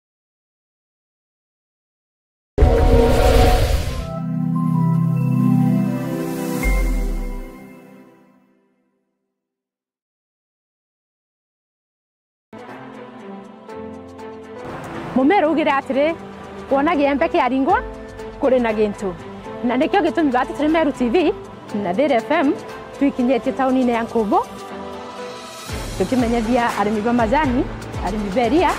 Mumeru augire atiri, "Kwona giembe kiaringwa, kuri na gintu." Na nikio gitumi batu turi Meru T V na Thiri F M twikinyitie taunine ya Nkumbu, tukimenyethia arimi ba majani, arimi ba iria,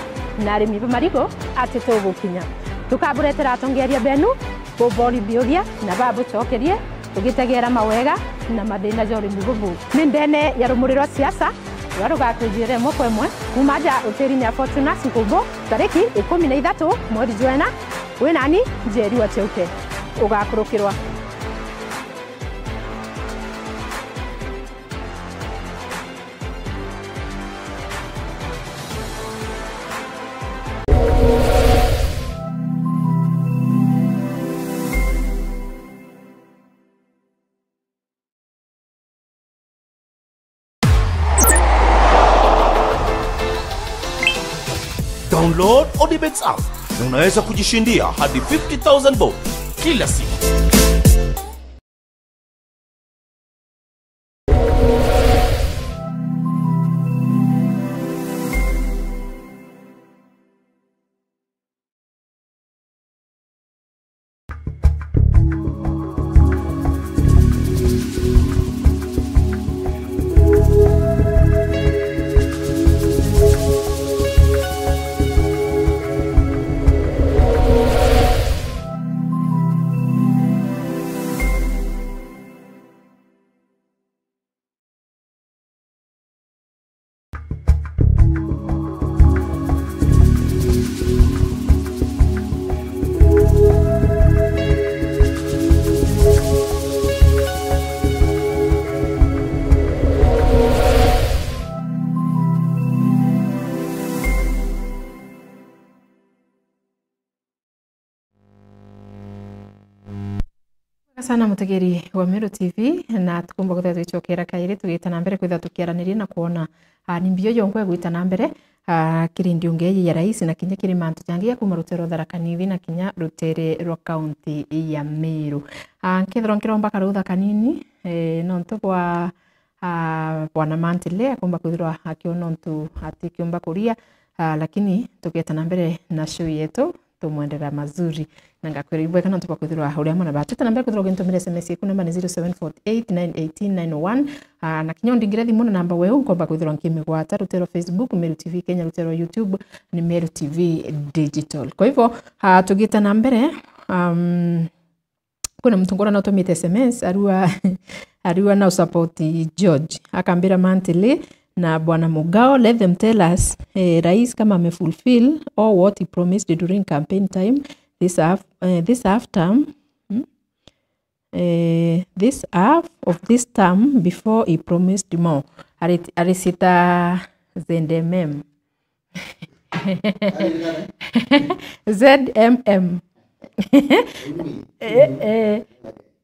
na arimi ba marigu ati tugukinya. Tukaburetera atongeria benu, bubori biuria na babucokerie, tugitegera mawega na mathina ja urimi bubu. Ni ndene ya rumuri rwa siasa ruria rugakwijire imwe kwa imwe kuuma aja utiri-ini ya Fortunas Nkumbu, tariki ikumi na ithatu mweri jwa ina, wi nani Njeri wa Cheuke ugakurukirwa. Download Odibets app na unaweza kujishindia hadi fifty thousand bob kila siku. Wega sana mutegeri wa Meru T V, na tukumba kwithirwa twicokera kairi, tugita na mbere kwithirwa tukiaraniria na kwona, ah, ni mbio jonkwa igwita na mbere, ah, kiri ndiunge iji ya rais, na kinya kiri mantu jangi ja kuuma rutere rwa Tharaka Nithi na kinya rutere rwa kaunti ya Meru. Ah, nkethirwa nkiromba karutha kanini, eh, nontu bwa Ah, Bwana Mantile akumba kwithirwa akiona untu atikiumba kuria, ah, lakini tugieta na mbere na show yetu, tumwendera mazuri. Na ngakwira ibwega nontu bwa kwithirwa uri amwe na batu. Tugieta na mbere kwithirwa ugintumira S M S yaku, namba ni zero seven four eight nine eighteen nine oh one. Ah, na kinya undingire thimu na namba weu, nkomba kwithirwa nkimigwata, rutere rwa Facebook, Meru T V Kenya, rutere rwa YouTube, ni Meru T V Digital. Kwa hivyo, ah, tugieta na mbere, um, Kwina muntu ngwona nautumite S M S, arua, arua na usupport George. Akambira Mantili na Bwana Mugao, let them tell us, eh, Rais kama amefulfill all what he promised during campaign time this half, eh, this half term, hmm? Eh, this half of this term before he promised more. Ari-, arisita Z M M. Z M M. Eh, eh.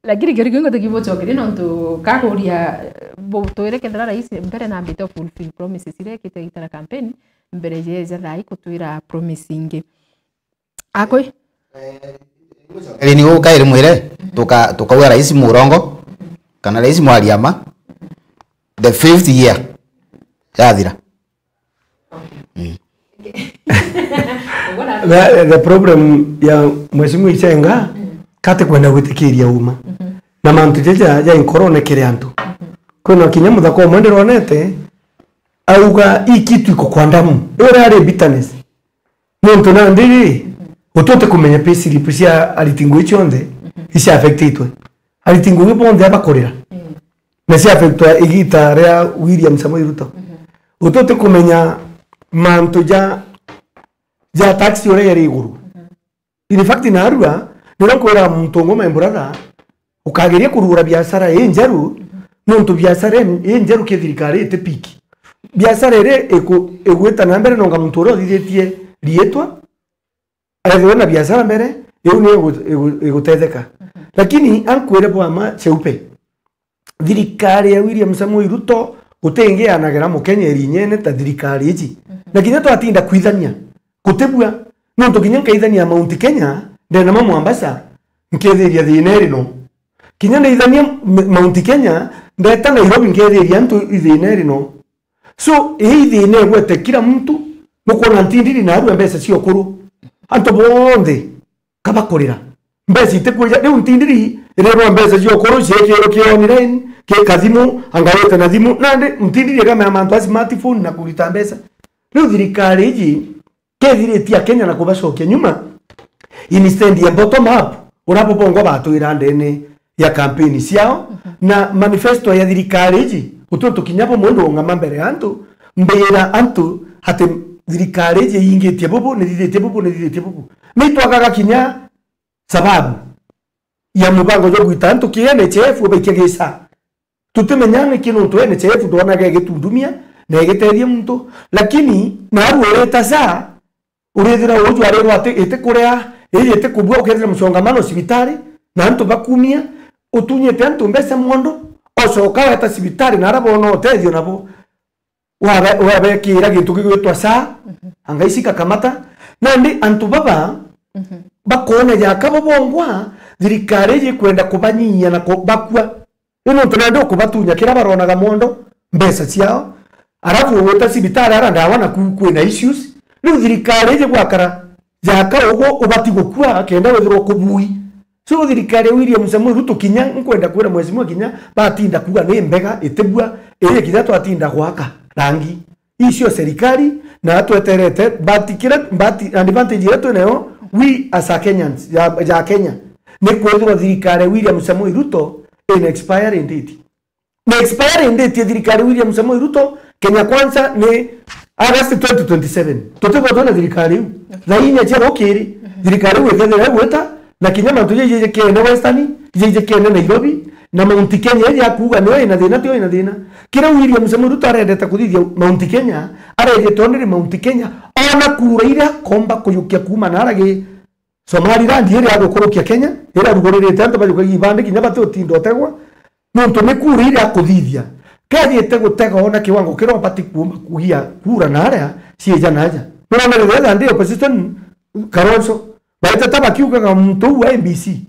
Lakini kiri kingo tukibucokeria nontu kakuria, bu-, twire kethira rais mbere nambite fulfill promises iria ekite igita ria campaign mbere jeja thaa ii kutwira promise ingi. Akui? Ri ni guka iri mwire, tuka-, tukauga rais murongo, kana rais mwariama, the fifth year yathira. Mm. The, the problem ya Mheshimiwa Ichenga, mm, kati kwenda gwitikiria uma. Mhm. Na mantu jaja ja inkorone kiri antu. Mhm. Kwina kinya muthaka umwe ndironete, auga, "Hii kitu iko kwa damu." Iyo yari bitterness. Nontu nandi ri, ututi kumenya payslip cia ariti ngugi cionthe ici affectitwe. Ariti ngugi bonthe abakurira. Mm. Na cia affectwa igita ria William Samoei Ruto. Mhm. Ututi kumenya mantu ja, ja tax uria yari iguru. Mhm. In fact, narua, nirio nkwira muntu umwe, my brother, ukageria kurugura biashara injeru, nontu biashara in-, injeru ki thirikari iti piki. Biashara iria iku-, igwita na mbere nonga muntu uria uthithitie riitwa, ethirwe na biashara mbere, iu ni igu-, igu-, igutetheka. Lakini ankwire bwa ma cheupe, thirikari ya William Samoei Ruto guti ingi yanagira Mukenya irinyene ta thirikari iji. Mhm. Na kinya twatinda kwithania, gutibua. Nontu kinya nkaithania Mount Kenya, ndenama Mombasa, nkethiria thina iri no. Kinya ndaithania M-, Mount Kenya, ndeta Nairobi, nkethiria antu ithina iri no. So, ii thina igwete kila mtu, nukwona ntindiri narua mbeca cia ukuru. Antu bonthe, kabakurira. Mbeca itikwija. Riu ntindiri irirwa mbeca cia ukuru ciekirwe ki online, ki kathimu, anga wite na thimu. Nandi ntindiri ikamea mantu a smartphone na kurita mbeca. Riu thirikari iji kethiritie Akenya na kubacokia nyuma, instead ya bottom up, uria bo bongwa batwira ndene ya kampeni ciao, mhm, na manifesto ya thirikari iji, utuntu kinya bumwe ndung'ama mbere ya antu, mbira antu ati thirikari iji ingitie bubu, nithithitie bubu, nithithitie bubu. Ni twagaga kinya sababu ya mubango jwa gwita antu ki N H I F ubaikia gi SHA. Tutimenya niki nontu N H I F ndwonaga igitundumia na igitethia muntu, lakini naru urita SHA, urithira uju arirwa ati itikurea, ii itikubua, ukethira msongamano cibitari, na antu bakumia, utunyite antu mbeca mondo, ocoka weta cibitari na aria boona utethio nabo, wabe-, wabekira gintu gigwitwa SHA, mhm, anga ici kakamata. Nandi antu baba, mhm, bakone jaka bo bongwa, thirikari iji kwenda kubanyia na kubakua. Riu nontu nandi ukubatunya kiria baronaga mondo, mbeca ciao, arafu ugwita cibitari ara ndawa naku kwina issues. Riu thirikari iji gwakara jaka ugu ubati gukua kenda withirwa kubui. So thirikari ya William Samoei Ruto kinya nkwenda kwira mheshimiwa kinya batinda kuga ni mbega itibua, ii kinya twatinda gwaka rangi. Icio serikali na tweterete, but kira, but advantage iria twinayo, we as a Kenyans, ya, ya Kenya, ni kwithirwa thirikari ya William Samoei Ruto ina expiring date. Na expiring date ya thirikari ya William Samoei Ruto, Kenya Kwanza, ni August twenty twenty-seven. Tutithwa twina thirikari iu. Thaa inya cia rukiri, thirikari iu ikethira igwita, na kinya mantu jaijikene Western, jaijikene Nairobi, na Mount Kenya iri akuuga niyo ina thina, tiyo ina thina. Kiria William Samoei Ruto arendete kuthithia Mount Kenya, arejete onere Mount Kenya, ona kura iria akomba kujukia kuuma nara gi Somaliland iria agukurukia Kenya, iria aruguririte antu bajukagia ibandi kinya bati utinda utegwa, nontu ni kura iria akuthithia. Kejite gutega ona kiwango kiria ubati kuuma kugia kura naria ciija naja. Nurona riria ndi opposition, Kalonzo, baitete bakiugaga muntu uu wa M B C,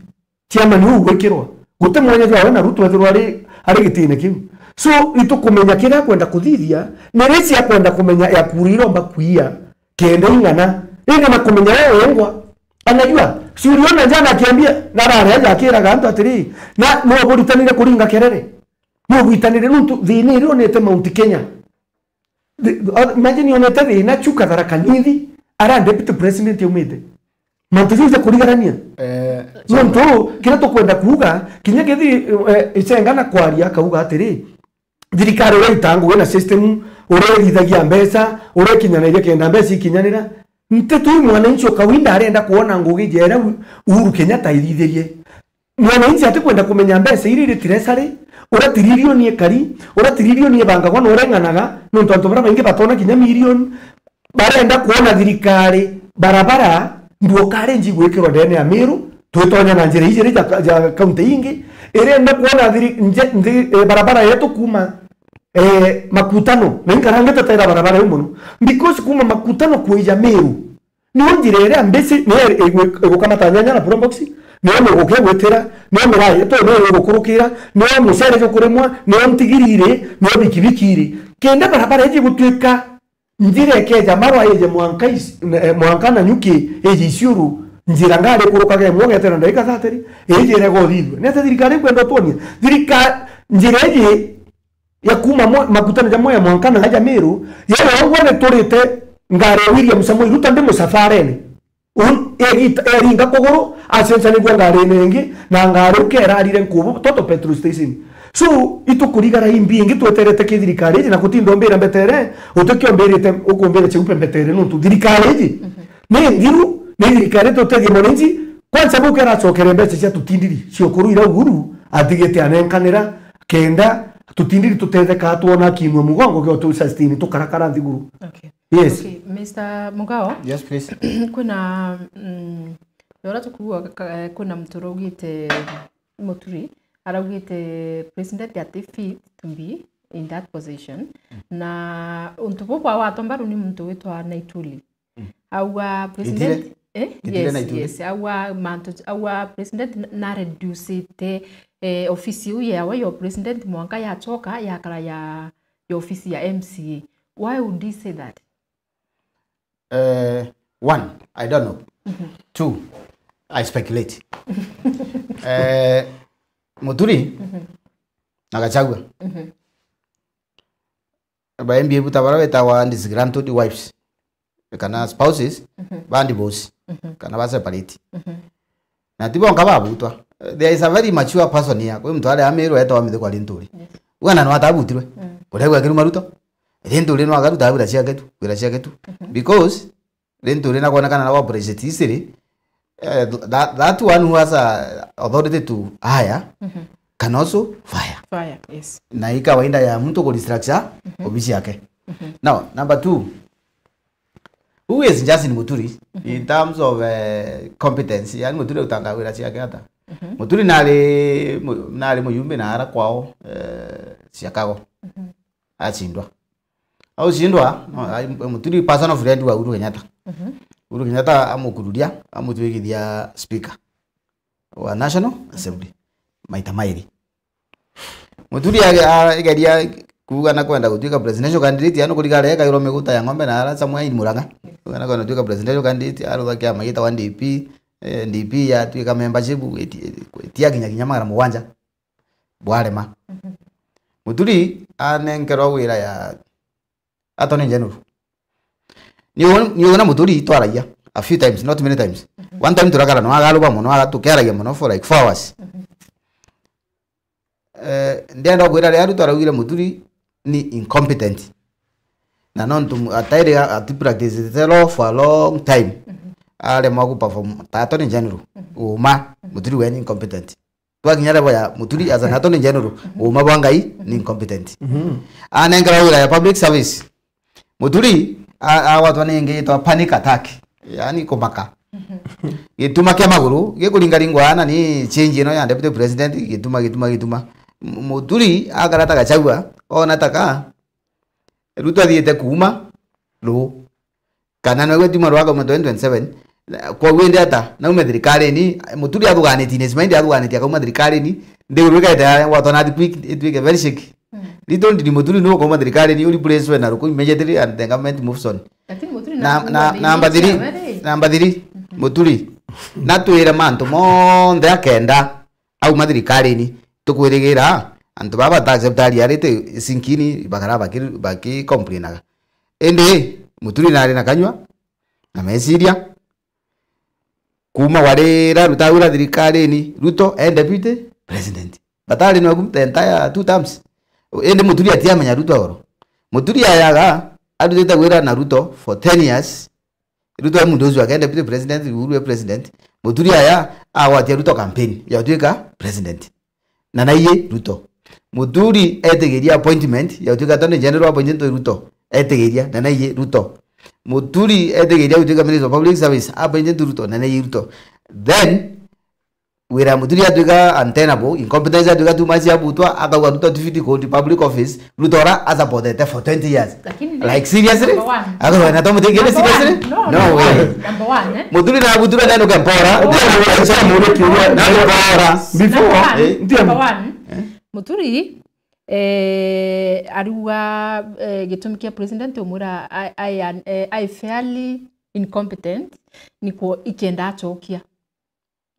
chairman uu gwikirwa, guti mwanya jwawe na Ruto ethirwa ari, ari gitine kiu. So, itukumenya kiria akwenda kuthithia, ni rici akwenda kumenya ya kura iromba kuia, kenda ing'ana. Indi na kumenya we wengwa. Anajua, si uliona jana akiambia, na rare aja akiraga antu atiri, na no buritanire kuringa kerere. No bwitanire nuntu thina iria onete Mount Kenya. The, uh, imagine onete thina Chuka, Tharaka Nithi, ara deputy president aumite. Mantu jau ja kurigarania. Eh, nontu kiria tukwenda kuuga, kinya kithi, eh, Icenga na kwaria akauga atiri, thirikari uria itangu ina system, uria irithagia mbeca, uria ikinyanairia kenda mbeca ikinyanira. Nteto iu mwananchi o kawaida arenda kuona ngugi jera Uhuru Kenyatta aithithirie. Mwananchi atikwenda kumenya mbeca iria iri treasury, uria tiririoni ikari, uria tiririoni ibangagwa na uria ing'anaga, nontu antu baria baingi batona kinya mirioni, barenda kuona thirikari, barabara, nduokari nji gwikirwa ndene ya Meru, twitonya na njira ijiri ja, ja kaunti ingi, irenda kuona thiri-, nje-, nthi-, eh, barabara yetu kuuma, eh, Makutano, na inkarangi tutera barabara iu mono, because kuuma Makutano kwija Meru, niyo njira iria mbisi, niyo igu-, igukamata nyanya na probox, niyo miguka igwitira, niyo miraa yetu niyo igukurukira, niyo mucere jukurimwa, niyo ntigiri iri, niyo bikibiki iri. Kenda barabara iji gutwika njira ikeja Marwa ije mwanka is-, ne-, eh, mwanka Nanyuki ije Isiuru, njira ngari ikurukaga imwe ugetera ndagika thirty, iji irega uthithua. Ni atia thirikari ikwenda utwonia? Thirika-, njira iji ya kuuma mwe-, makutano ja Mwea mwanka na aja Meru, yeye wauga ni turite ngari ya William Samoei Ruto ndi musafarene. Un-, egita-, eringa kuguru, acencanigua ngari ina ingi, na ngari ukerarire nkubu, Total Petrol Station. So, itukurigara imbi ingi tweterete ki thirikari iji, na gutinda umbira mbetere, utikiombirite, ukumbira cheupe mbetere nuntu thirikari iji ni nthiru, ni thirikari tutethie mwananchi. Kwanza bau keracokere mbeca cia tutindiri ciokuru ira Uhuru atigite anenkanira, kenda tutindiri tutetheka twona kinua mugongo gio tu sustain tukarakara nthiguru. Okay. Yes. Okay, Mister Mugao. Yes, please. Kwina, mm, uria tukuuga ka-, kwina muntu uraugite Muturi, araugite president ati fit to be in that position. Na untu buu bwa watwa mbaru ni muntu witwa Naituli. Auga president, Gitire? Eh? Gitire yes, Naituli? Yes. Auga mantu, auga president na, na reducite, eh, ofisi iu yawe yo president mwanka yachoka yakara ya, ya ofisi ya M C A. Why would he say that? Eh, one, I don't know. Two, I speculate. Eh, Muturi na Gachagua. Ba M B A buta bara betawa disgruntled wives, kana spouses, ba divorce, kana ba separate. Na ti bonka babutwa. There is a very mature person here. Kwi muntu ari amirwe etawa Mithikwa Linturi. Yes. Bwana no atabutirwe. Uria gwa kiru Maruto. Linturi no agaruta wira ciake tu, wira ciake tu. Because Linturi na kwonekana na wa appreciate history. Eh, that, that one who has a authority to hire can also fire. Fire, yes. Na i kawaida ya mtu ku restructure ofisi yake. Now, number two, who is Justin Muturi in terms of, eh, competence? Yani Muturi utanga wira ciake ata? Muturi nari mu-, nari muyumbi na ara kwao, eh, Chicago. Acindwa. Aucindwa, no, ai-, Muturi personal friend wa Uhuru Kenyatta. Uhuru Kenyatta amukururia, amutwikithia speaker wa National Assembly maita mairi. Muturi age-, a-, ageria kuuga na kwenda gutuika presidential candidate, yani kuriga arekairwo miguta ya ng'ombe na ara Samuel Murang'a. Kuuga na kwenda gutuika presidential candidate, arutha kiama gitagwa D P, eh, D P yatuika membership, iti-, iti-, itiakinya kinya magana mugwanja. Bwarema. Muturi anenkerwa wira ya Attorney General. Ni u-, ni uona Muturi twaragia a few times, not many times. One time turakara no agaruba mono, aga-, tukiaragia mono for like four hours. Eh, ndienda kwira ria Ruto araugire Muturi ni incompetent. Na nontu mu-, atairi a-, ati practice the law for a long time. Aremwa ku perform ta Attorney General. Uma, Muturi we ni incompetent. Twakinya level ya Muturi as an Attorney General, uma bwa Ngai ni incompetent. Anenkerwa wira ya public service. Muturi a-, agwatwa ni ingi yitwa panic attack, yani kumaka. Gituma kia maguru gikuringaringwa ana ni change ino ya deputy president, gituma, gituma, gituma. M-, Muturi akara ta Gachagua, ona taka Ruto athiite kuuma ru. Kana nwe gwetuma rwaka uma twenty twenty-seven, kwa uende ata, naume thirikarini, Muturi athuganitie, in his mind athuganitie akauma thirikarini, ndiguru ikaete gwatwa na thiku ituike very shaky. Little did Muturi no ukauma thirikarini, u replace we na ruku immediately and the government moves on. Lakini Muturi na, na, namba three, namba three, Muturi. Na twire mantu monthe akenda, auma thirikarini, tukwirigira antu baba bata accept ari arite sinkini, bakara baki, baki complainaga. Indi, Muturi nari na kanyua, na meciria, kuma warira Ruto aura thirikarini, Ruto e deputy president. Batari nwe the entire two terms. Indi Muturi atiamenya Ruto oro. Muturi ayaga, arutite wira na Ruto for ten years, Ruto e muntu ucio akenda deputy president, Uhuru e president. Muturi aya agwatia Ruto campaign ya gutuika president. Na naiye Ruto. Muturi etigiria appointment ya gutuika Attorney General appointed to Ruto. Etigiria, na naiye Ruto. Muturi etigiria gutuika Minister of Public Service appointed to Ruto, na naiye Ruto. Then, wira Muturi atuika untenable, incompetence atuika too much ya butwa, akauga Ruto tifiti kundi public office, Ruto ora asupportete for twenty years. Lakini ni Like, seriously? Number one. Akauga na tomutegeere Number one. Seriously? No, No number way. One. Number one, eh? Muturi na butwa nenu kempora. Number one. Na kempora. Before, Number one. Eh? Number one. Muturi, eh, ariuga, eh, gitumi kia president umwira I, I, eh, I fairly incompetent, nikuo ikenda acokia.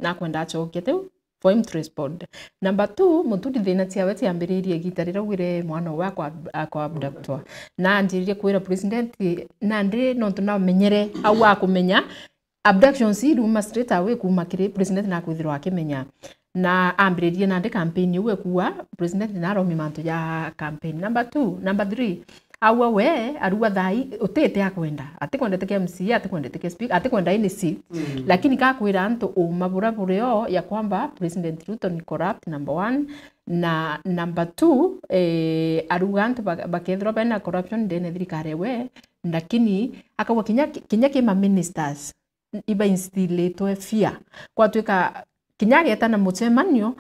Nakwenda acokia tiu for him to respond. Number two, Muturi thina ciawe ciambiririe igita riria augire mwana uwe akwa-, akwa abductwa. Na anjiririe kwira president, nandi nontu namenyere au akumenya, abductions iriuma straight away kuma kiri president na kwithirwa akimenya. Na ambiririe nandi campaign iu ekuwa president na aromia mantu ja campaign. Number two, number three, aua we, arua thai, utite akwenda. Atikwendete kia M C A, atikwendete kia speaker, atikwenda any seat. Mm. Lakini kakwira antu uma bura burio ya kwamba President Ruto ni corrupt, number one. Na number two, eh, aruga antu ba-, bakethirwa bena corruption ndene thirikari ewe, lakini akauga kinya, kinya ki ma ministers iba instillitwe fear. Kwatwika kinya ageta na mucemanio,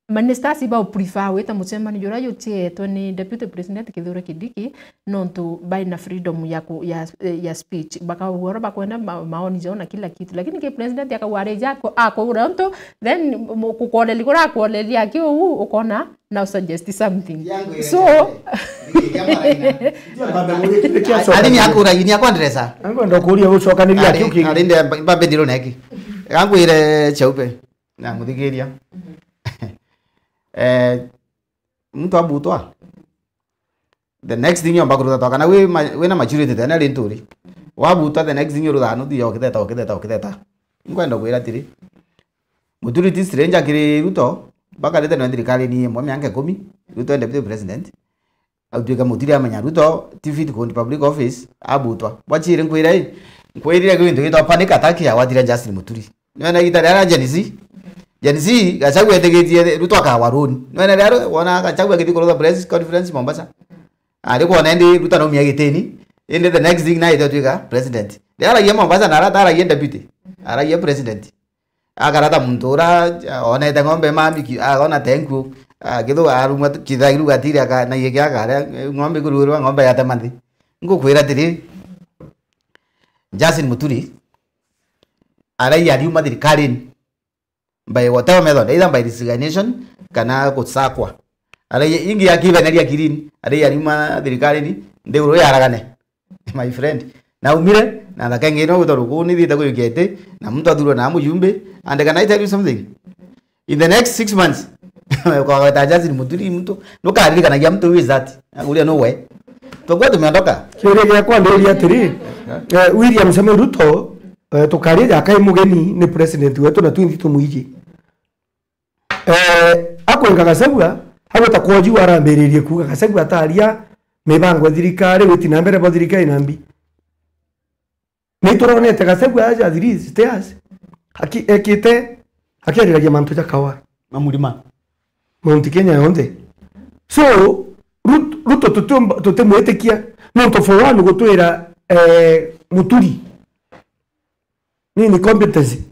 ministers iba prefer gwita mucemanio juria jucietwe ni deputy president Kithure Kindiki, nontu bai na freedom ya ku-, ya, ya speech. Bakauga uria bakwenda ma-, maoni jao na kila kitu. Lakini ki president akauga ari ja ko-, akura untu, then mu-, kukwoleli kuria akwoleli aki uu, ukona na usuggest something. Yangu ile So, yake. Ndiki ya maraina. Ari ni akuragia, ni akwanderesa. Angwenda kuria gucokaniriria Ari, kiu kingi. Ari nde mba-, mbabe ndiro neki. Gangwire cheupe. Na nguthikiria. Eh, muntu abutwa. The next thing yomba kuruta twa kana wi ma-, wina maturity tena ri nturi. Wabutwa the next thing urutha no thiyo kitheta, kitheta, kitheta. Nkwenda kwira atiri. Muturi ti stranger kiri Ruto, bakarite na thirikari ni imwe miaka ikumi, Ruto e deputy president. Autuika Muturi amenya Ruto ti fit kundi public office, abutwa. Bwachire nkwira i, nkwirire kintu gitwa panic attack ya watire Justin Muturi. Nwena igita ria Gen Z. Gen Z, Gachagua etigitie Ruto akawa runi. Nwena ria wona Gachagua akithi kurutha press conference Mombasa. Ari kwona indi Ruto naumia gitini. Indi the next thing na ite tuika president. Ria aragia Mombasa na arata aragia deputy. Aragia president. Akarata muntu ura onete ng'ombe mami ki-, akona tenku. Akithu arumwa kithagiru gatiri aka na yeke akare ng'ombe kururwa ng'ombe yatema nthi. Ngukwira atiri, Justin Muturi, arai ariuma thirikarini by whatever method, either by resignation kana gusakwa. Arai ingi akibeneria kirini, arai ariuma thirikarini, nthiguru yaragane. My friend, naumire, na thaka ingi no gwita rukuni, thiite kuyukia iti, na muntu athurwa na mujumbe, and can I tell you something? In the next six months, ukagweta Justin Muturi muntu, nukaririkanagia muntu who is that? Akuria no we. Tugwe tumeondoka. Kiuria giakwa ndiuria atiri, eh, William Samoei Ruto, eh, tukaria jaka i mugeni ni president wetu na twinthi tumwiji. Eh, akwenga Gachagua, agweta kwoju arambiririe kuuga Gachagua ataria mibango ya thirikari, witi na mbere bwa thirikari na mbi. Ni turonete Gachagua aja through stairs, aki-, ekite, akiariragia mantu ja kawa. Mamurima. Mount Kenya yonthe. So, Rut-, Ruto tutiumba-, tutimwitikia, nontu for one gutwira, eh, Muturi ni incompetency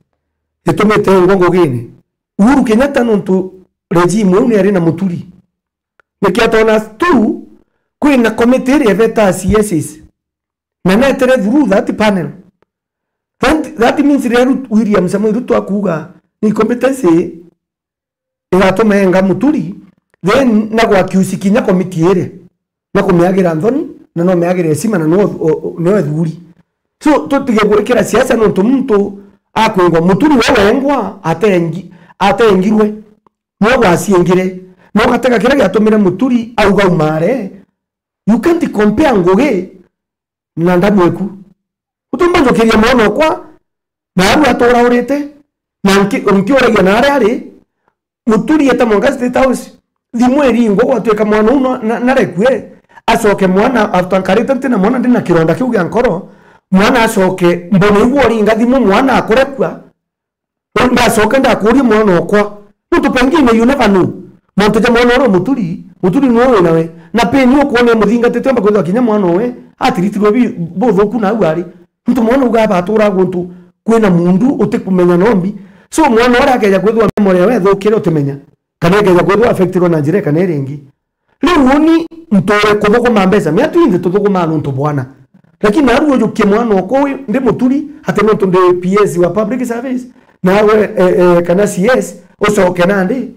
itumite engwa ngugine. Uhuru Kenyatta nontu regime iu ni ari na Muturi. Niki atona tu kwina committee iria ibeta C S Cs. Na netere through that panel. That, that means riria Rut-, William Samoei Ruto akuuga ni competency igatuma enga Muturi, then na gwa accuse kinya committee iria, na kumiagira nthoni, na no miagire heshima, na no, o, o, no ethuri. So, tutige gwikira siasa nontu muntu akwingwa Muturi we wengwa atengi-, atengirwe. Nwe gwaciengire. No gatega kiria giatumire Muturi auga umare. You can't compare ngugi na ndamu eku. Utumba njukiria mwana okwa, na aru aturaurite, na nki-, nkiuragia na aria ari, Muturi eta mwanka State House, thimu iringwa gwatuika mwana uu no-, na-, narekue, acoke mwana, after nkarite ntina mwana ndina kironda kiu gia nkoro, mwana acoke, mbone igua uringa thimu mwana akurekua, Ndacoka ndakuria mwana okwa, muntu pengine you never know. Mantu ja mwana uria Muturi, Muturi niwe winawe. Na pain ukwona imuthingatite omba kwithwa kinya mwana uwe, atiritirwe bi-, buthuku na au ari. Muntu mwana uga abatura guntu kwina mundu utikumenya nombi. So mwana uria akeja kwithwa memory yawe ithukire utimenya. Kana ekeja kwithwa affectirwe na njira kana iria ingi. Riu uni nture kuthuguma mbeca, miatu inthe tuthugumaa nuntu bwana. Lakini naru ujukie mwana okwa uyu ndi Muturi, ati nuntu ndi P S wa public service, nawe, eh, eh, kana C S, ucoke nandi,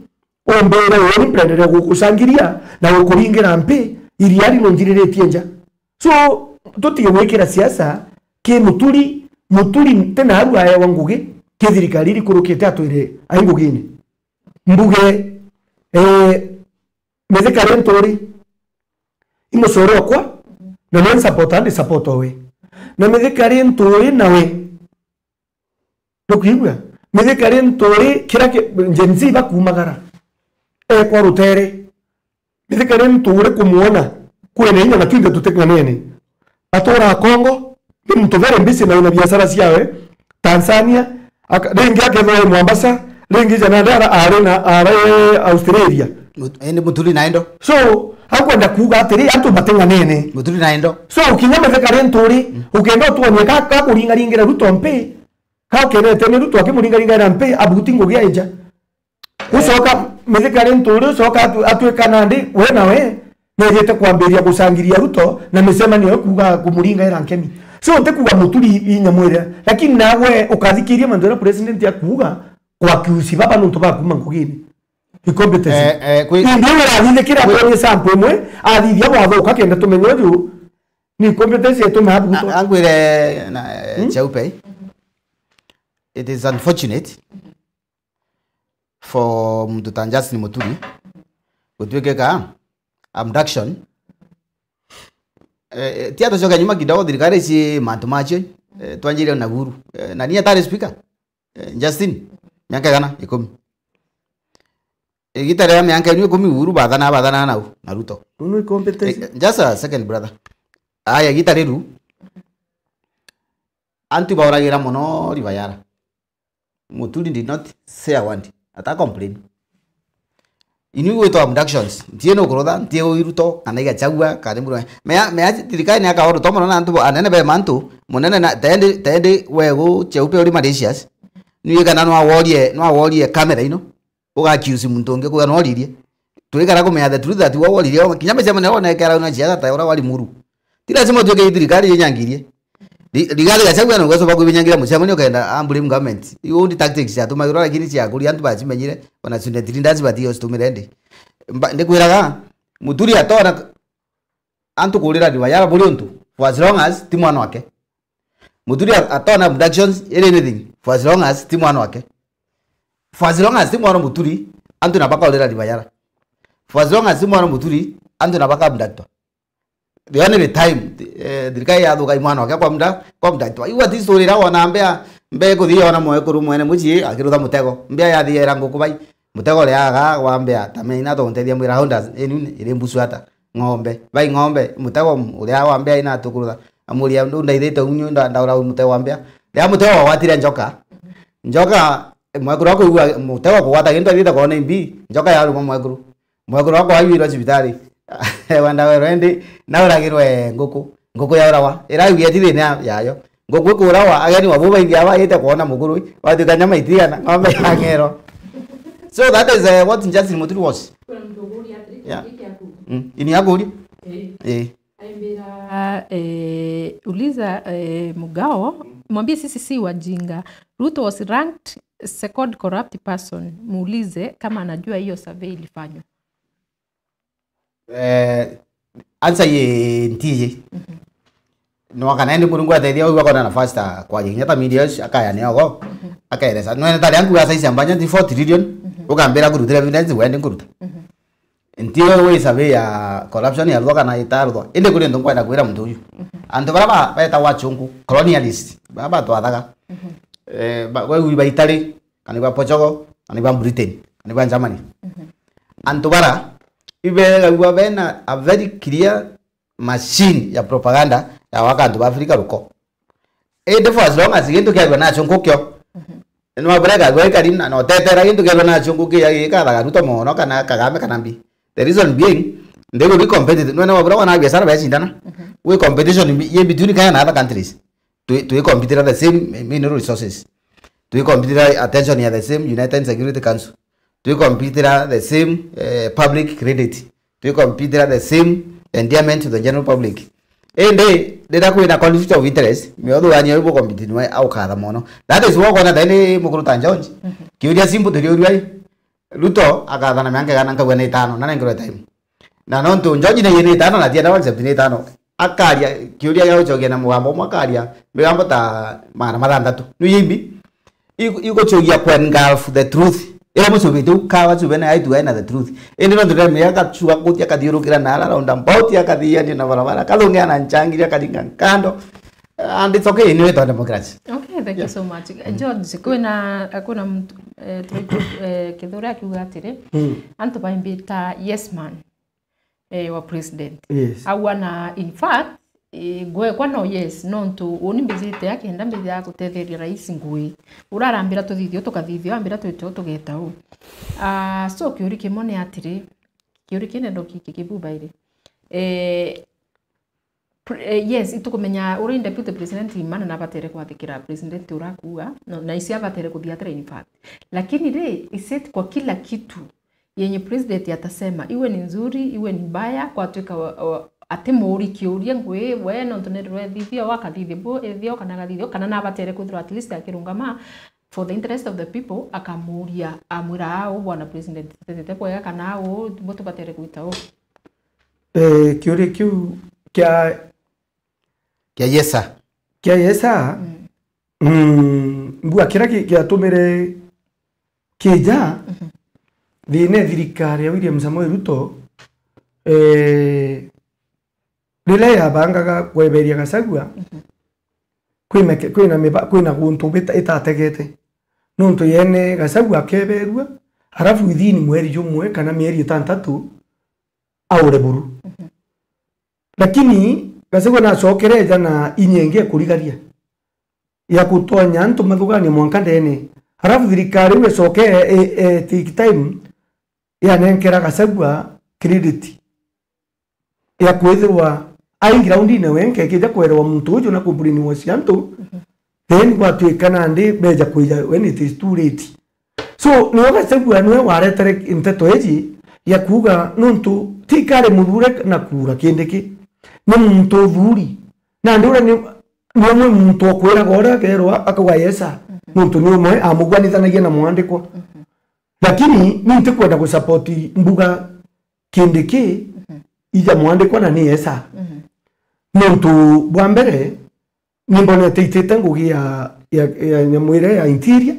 umbire uni mpendere gugucangiria na gukuringira mpi, iria ari nunjiriritie nja. So, tutige gwikira siasa ki Muturi, Muturi ti naru aewa ngugi, ki thirikari irikurukite atwire ai ngugine. mbuge, eh, Mithika ri Nturi, i mucore okwa, na ni nsapota, ndi support owe. Na Mithika ri Nturi nawe, nukwigua? Mithika ri Nturi, kira ki-, Gen Z bakumagara. Ekwa rutere. Mithika ri Nturi kumwona, kwina inya na twinthe tutikang'anene. Atura Congo, ni muntu very busy na wina biashara ciawe, Tanzania, aka-, ringi akethwa e Mombasa, ringi jana ndara ari na, ari Australia. Mut-, indi Muturi na endo. So, akwenda kuuga atiri, antu bating'anene. Muturi na endo. So, kinya Mithika ri Nturi, ukenda utuonie ka, ka kuringaringira Ruto mpi, ka ukenete ni Ruto akimuringaringira mpi, abuti ngugi aija. Gucoka Mithika ri Nturi, ucoka atu-, atuika nandi, we nawe, nejite kwambiria gucangiria Ruto na micemanio yo kuuga kumuringaira nkemi. So, nti kuuga Muturi inya mwire, lakini nawe ukathikiria mantu jaria president akuuga, kwa accuse baba nontu ba kuuma ngugine. Incompetence. Eh, eh, kwi- Indi uyu arathithikira kwi- atonie sample imwe, athithia bwathuka kenda tumenye uju ni incompetence yetu na abu. A-, angwire na, eh, Hmm? Chaupe. It is unfortunate for muntu ta Justin Muturi gutuikika abduction. Eh, eh, tia tucoke nyuma kidogo, thirikari ici mantu macio, eh, twanjire na Uhuru. Eh, na ni atari speaker? Eh, Justin, miaka igana? Ikumi. Igita ria miaka inu ikumi Uhuru bathana, bathana nau na Ruto. Runo incompetence. Eh, just a second, brother. Aya, igita riru, antu bauragira mono Ribayara. Muturi did not say a word. Ata complain. Inyu gwitwa abductions. Ntie nukurutha, ntie ui Ruto, kana i Gachagua, kana i Murungi. Mea, mea thirikari ni akawa Ruto mono na antu bo, anene be mantu, munene na, tendi, tendi we gu Chaupe uri malicious. Nui kana nwaworie, nwaworie camera ino. Uga accuse muntu ungi kuga nworirie. Twikara kumenya the truth that we woririe. Kinya micemanio wonekera una ciaga ta ura wari muru. Ti lazima utuike i thirikari inyangirie. Ri-, Rigathi Gachagua na ugacoka kwibinyangira mucemanio ukenda a blame government. Iu ndi tactics ciatumagirwa, lakini ciakuria antu bacimenyire, ona student leaders bati ocitumire ndi. Mba-, ndikwiraga, Muturi atona antu kurira Ribayara buri untu, for as long as ti mwana wake. Muturi a-, atona abductions iri anything, for as long as ti mwana wake. For as long as ti mwana Muturi, antu na bakaurira Ribayara. For as long as ti mwana Muturi, antu na baka abductwa. The only time, eh, thirikari yathuka i mwana wake kwa muda, kwa muda twa. Iu ati story ira wona mbea, mbea ikuthi yona mwekuru mwene mucii akirutha mutego. Mbea yathi yera nguku bai. Mutego uriaga wa mbea, ta meina tonteria mwira, "Honda inu iri mbucu ata? Ng'ombe. Bai ng'ombe." Mutego uria wa mbea ina tukurutha. Amuria, "Ndu ndaithite unyu nda-, ndaura mutego wa mbea." Ria mutego wagwatire njoka. Njoka, mwekuru akuigua mutego kugwata gintu athite kwona imbi. Njoka yaruma mwekuru. Mwekuru wakwa aigwirwe cibitari. Wenda werwe ndi, na uragirwe nguku. Nguku yaurawa. Iraigua ti thina yayo. Nguku ikurawa, ageni wabu baingi aba baite kwona mukuru, watuika nyama itigana, ng'ombe ya ng'ero. So that is, uh, what Justin Muturi was. Kuna mtu ukuria atiri, Yeah. Iki aku. Mm. Ini akuria? Eh. Eh. Aimbira, eh, uliza, eh, Mugao, mwambie sisi si wajinga. Ruto was ranked second corrupt person. Muulize kama anajua hiyo survey ilifanywa. Eh, answer ye ntiye. Mhm. No kana ndi Murungu ateithia, uyu akona nafasi ta kwaria kinya ta media, akaya ni ogo, Mhm. akaeleza. Nwene tari angu ya size ambanya ndi four trillion, Mhm. ukambira kurutira evidence, wendi nkuruta. Mhm. Nti we wi survey ya corruption ya ruthwa kana ita ruthwa. Indi kuri ntu nkwenda kwira muntu uyu. Mhm. Antu bara ba-, betagwa achungu, colonialist, bara batwathaga. Mhm. Eh, ba-, we wi baitari, kana iba Portugal, kana iba Britain, kana iba Germany. Mhm. Antu bara, ibegagua bena a very clear machine ya propaganda ya gwaka antu ba Africa ruko. Indi for as long as gintu kiarua nacio nkukio, Mhm. Nwabura igagua ikari na notetera gintu kiarua nacio nkuki ya gikathaga Ruto mono kana Kagame kana mbi. The reason being, they will be competitive. Nwene wabura wana biashara becindana. Mhm. Wi competition in be-, ye between Kenya na other countries. Twi, twi compete the same mineral resources. Twi compete attention ya the same United Security Council. Twi compete the same, eh, public credit. Twi compete the same endearment to the general public. Indi, riria kwina conflict of interest, miothuganio ibu compete nwe aukatha mono. That is why ukona thaini mukuru ta George. Mhm. Kiuria simple turiuria i. Ruto akathana miaka igana nkauga ni itano, na nengerwe time. Na nontu George ni ni itano na tienda accept ni itano. Akaria, kiuria gia gucokia na mugambo umwe akaria, migambo ta magana mathanthatu. Nu yimbi? Igu-, igucokia ku engulf the truth. Ira mucubite u kawa cube na aitu aina the truth. Indi no ndire mia kacua kutia kathiurukira na ara round about akathiania na barabara. Kathungia na nchangiri akaringa nkando. And it's okay, ni wetwa democracy. Okay, thank you so much. Eh, George, kwina, kwina mtu, eh, turi-, eh, Kithure akiuga atiri, antu baimbita yes man, eh, wa president. Yes. Aua na, in fact, eh, ngwekwa no yes, nontu uni mbijite akenda mbija gutetheria rais ngui. Urarambira tuthithio tukathithio, ambira twite u tugeta u. Ah, so kiuri kimwe ni atiri, kiuri kinendo kiki kibubairi. Eh, Pre-, eh, yes, itukumenya uria deputy president Imana nabatere kwathikira president uria akuuga, no, na isi abatere kuthiatira in fact. Lakini ri, is it kwa kila kitu yenye president atasema, iwe ni nzuri, iwe ni mbaya, kwatuika wa, wa, ati muri kiuria ngui, we nontu ni rwethithia, wakathithia bu, ethia, kana gathithia, kana nabatere kwithirwa at least akirungama for the interest of the people, akamuria, amwira, "Aa, uu bwana president, tetete bwega, kana aa, uu, bu tubatere gwita uu." Eh, kiuria kiu kia Kia Yesa. Kia Yesa, mm, mbua kira ki-, kiatumire kija, thina e thirikari ya William Samoei Ruto, eh, riria yabangaga kweberia Gachagua, kwina ke-, kwina miba-, kwina guntu bita-, itategete. Nontu yene Gachagua akeberua, arafu within mweri jumwe kana mieri itantatu, aure buru. Lakini Gachagua nacokere eja na inya ingi ekurigaria ya gutonya antu mathugania mwanka ndene. Arafu thirikari iu ecoke e, e, take time yanenkera Gachagua credit ya kwithirwa ai groundine wenke, kija kwerewa muntu uju na kubrainwash antu, then gwatuika nandi beja kwija when it is too late. So, nio Gachagua niwe waretere nteto iji ya kuuga nontu ti kari muthure na kuura Kindiki. Ni muntu uthuri. Nandi uria ni, ni umwe muntu okwiraga uria akerwa akauga yesa. Nontu ni umwe amugwanithanagia na mwandikwa. Lakini ni ntikwenda gusupport mbuga Kindiki ija mwandikwa na ni yesa. Nontu bwa mbere, ni mbonete itite ngugi ya, ya, ya nyamu iria ya interior,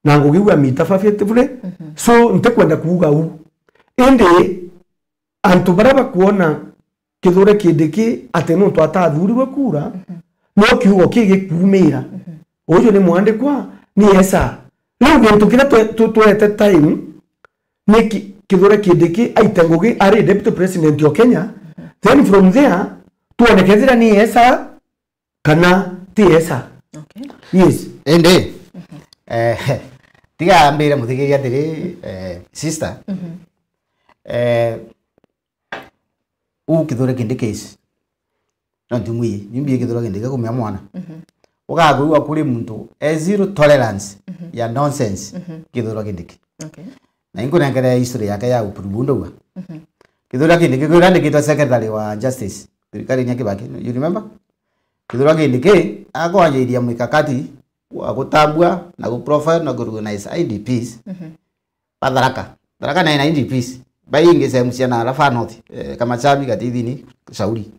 na ngugi iu amita favorably. So, ntikwenda kuuga u. Indi, antu baria bakwona Kithure Kindiki ati nontu atathurirwe kuura, no kiugo kigikuumira. Uju ni mwandikwa, ni yesa. Riu gintu kiria twe-, tu-, twete time, ni ki-, Kithure Kindiki aite ngugi ari deputy president o Kenya, then from there, twone kethira ni yesa, kana ti esa. Okay. Yes. Indi, eh, tiga mbire muthikiria atiri, eh, sister, eh, u Kithure Kindiki is, no ntimwiye, nimbiye Kithure Kindiki kumia mwana. Ugakwigua kuri muntu e zero tolerance ya nonsense, Kithure Kindiki. Okay. Na inkunenkere history yake ya uprove ndauga. Kithure Kindiki kwira andikitwe secretary wa justice thirikari-ini ya Kibaki. You remember? Kithure Kindiki akwanjiria mikakati wa gutambua na gu profile na gu recognize I D Ps. Ba Tharaka. Tharaka na ina I D Ps. Baingi sehemu cia na Rafaa North, eh, Kamachami, Gatithini, Shauri.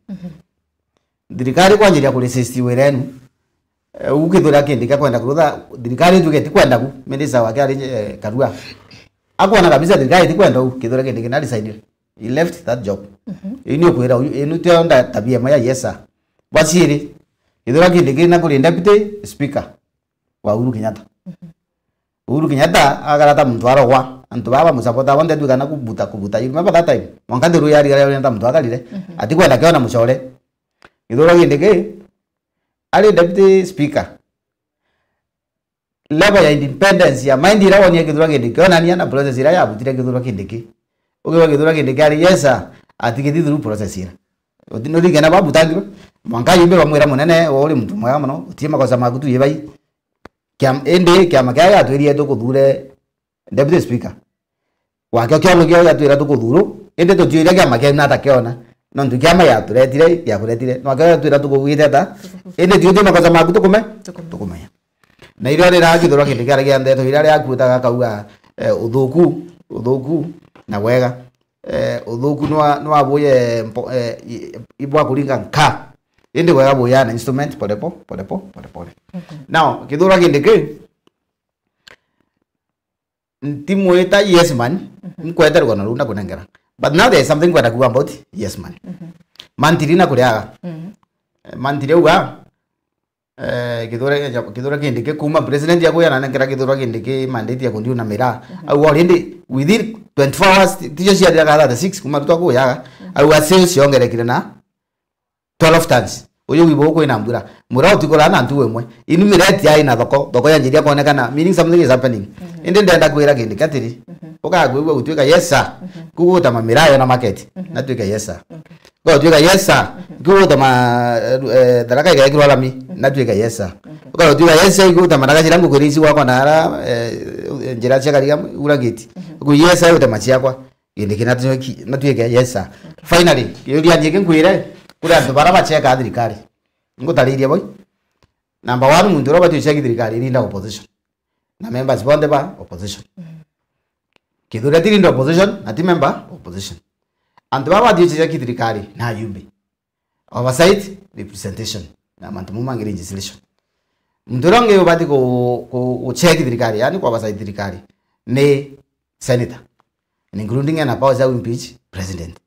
Thirikari kwanjiria ku resist wira enu. Eh, u Kithure Kindiki akwenda kurutha, thirikari ituge itikwenda ku, minister wake ari, eh, Karua. Akwona kabisa thirikari itikwenda u, Kithure Kindiki na resign. He left that job. Ini ukwira uyu, inu tio nda tabia imwe ya yesa. Bwa ciiri, Kithure Kindiki na kuri deputy speaker wa Uhuru Kenyatta. Uhuru Kenyatta agara ta muntu arogwa, antu baba bamusapota bonthe atwika na kubuta, kubuta. You remember that time? Mwanka Nthuru yarigara yona ta muntu akarire. Atikwenda kiona mucore. Kithure Kindiki ari deputy speaker. Level ya independence ya mind ira wonie Kithure Kindiki, onania na process ira yabutire Kithure Kindiki. Ukiwa Kithure Kindiki ari yes sir, atigithi through process ira. Uti-, nuthikena babutangirwe. Mwanka yumbe bamwira munene, we uri muntu mwega muno, utie makosa maku tu ibai. Kiam-, indi kiama kia yatwirie tukuthure deputy speaker. Wakio kiama kio yatwira tukuthuru, indi tutiuria kiama kiu nata kiona. Nontu kiama yaturetire, yakuretire. Nwakio yatwira tukugwite ata? Indi tio ti makosa maku tukume? Tukume. Tukumenya. Na irio rira Kithure Kindiki aragia ndeto iria riakuutaga akauga, eh, uthuku, uthuku na wega. Eh, uthuku nwa-, nwabuye mpo-, eh, i-, ibwa kuringa nka. Indi wega buya na instrument pole po, pole po, pole pole. Now, Kithure Kindiki, ntimwita yes man, nkwete rugono ruu ndakunengera. But now there is something kwenda kuuga about yes man. Mantiri na kuriaga. Eh, mantiri uga, eh, Kithure, Kithure Kindiki kuma president ya kuya na nenkera Kithure Kindiki mandate ya kundiu na miraa. Au already within twenty-four hours, ti-, tijo ciathiraga thirty-six kuma ruto kuyaga. Au asio ciongerekire na twelve tons. Uyu wibo kwina mbura. Mura utikura na ntu imwe. Inu mireti ai na thoko, thoko yanjiria kuonekana, meaning something is happening. Indi ndenda kwira Kindiki atiri, ukakwigua gutuika yes sir. Kuguta mamirayo na market. Na tuika yes sir. Ukagutuika yes sir. Kuguta ma, eh, Tharaka igekirwa lami. Na tuika yes sir. Ukagutuika yes sir, kuguta maraka cira ngukwirisi gwakwa na ara, eh, njira cia Kariga ura gate. Ku yes sir, gutema ciakwa. Kindiki na tuiki-, na tuike yes sir. Finally, kiuria nyingi nkwire, kuri antu bara bacheka thirikari. Ngutariria boi. Number one, muntu uria ubati ucheki thirikari irinda opposition. Na members bonthe ba opposition. Kithure tirinda opposition, na ti member opposition. Antu baba bati ucheki thirikari na ajumbe. Oversight, representation. Na mantu mau mangi legislation. Muntu uria ungi ubati ku, ku, ucheki thirikari, yani ku oversight thirikari, ni senator. And including ena powers ya impeach president.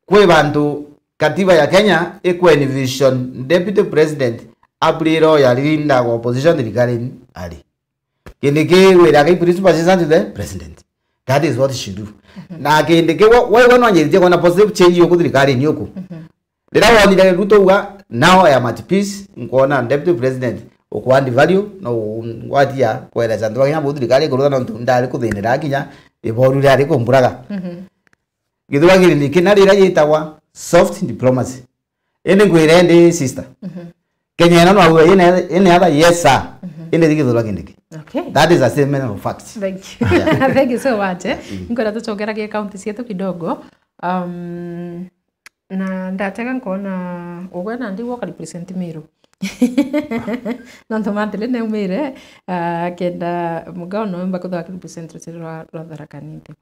Kwi bantu katiba ya Kenya ikwe envision deputy president abwire oyo aririnda opposition thirikarini ari. Kindiki wira kai principal assistant to the president. That is what she do. Na Kindiki wa, wa, wa nwanjiritie kuona positive change yuku thirikarini yuku. Riria wonire Ruto uga, "Now I am at peace," nkwona deputy president ukwa devalue, no ngwatia kweresa antu bakinya bu thirikari ikurutha nontu ndari kuthinira kinya iboru riari kumburaga. Githuragiri ni kina riria yitagwa soft diplomacy. Indi ngwire ndi sister. Kenya ino no auga, "Ine, ine atha, yes sir." Indi ti Githuragiri ki. Okay. That is a statement of facts. Thank you. Yeah. Thank you so much, eh. Nkwenda tucokeragie county cietu kidogo. Um, na ndatega nkona ugwe na ndi woka represent Meru. Nontu mantile neumire, ah, kenda mugao no mba kuthwa represent rutiri rwa, rwa Tharaka Nithi.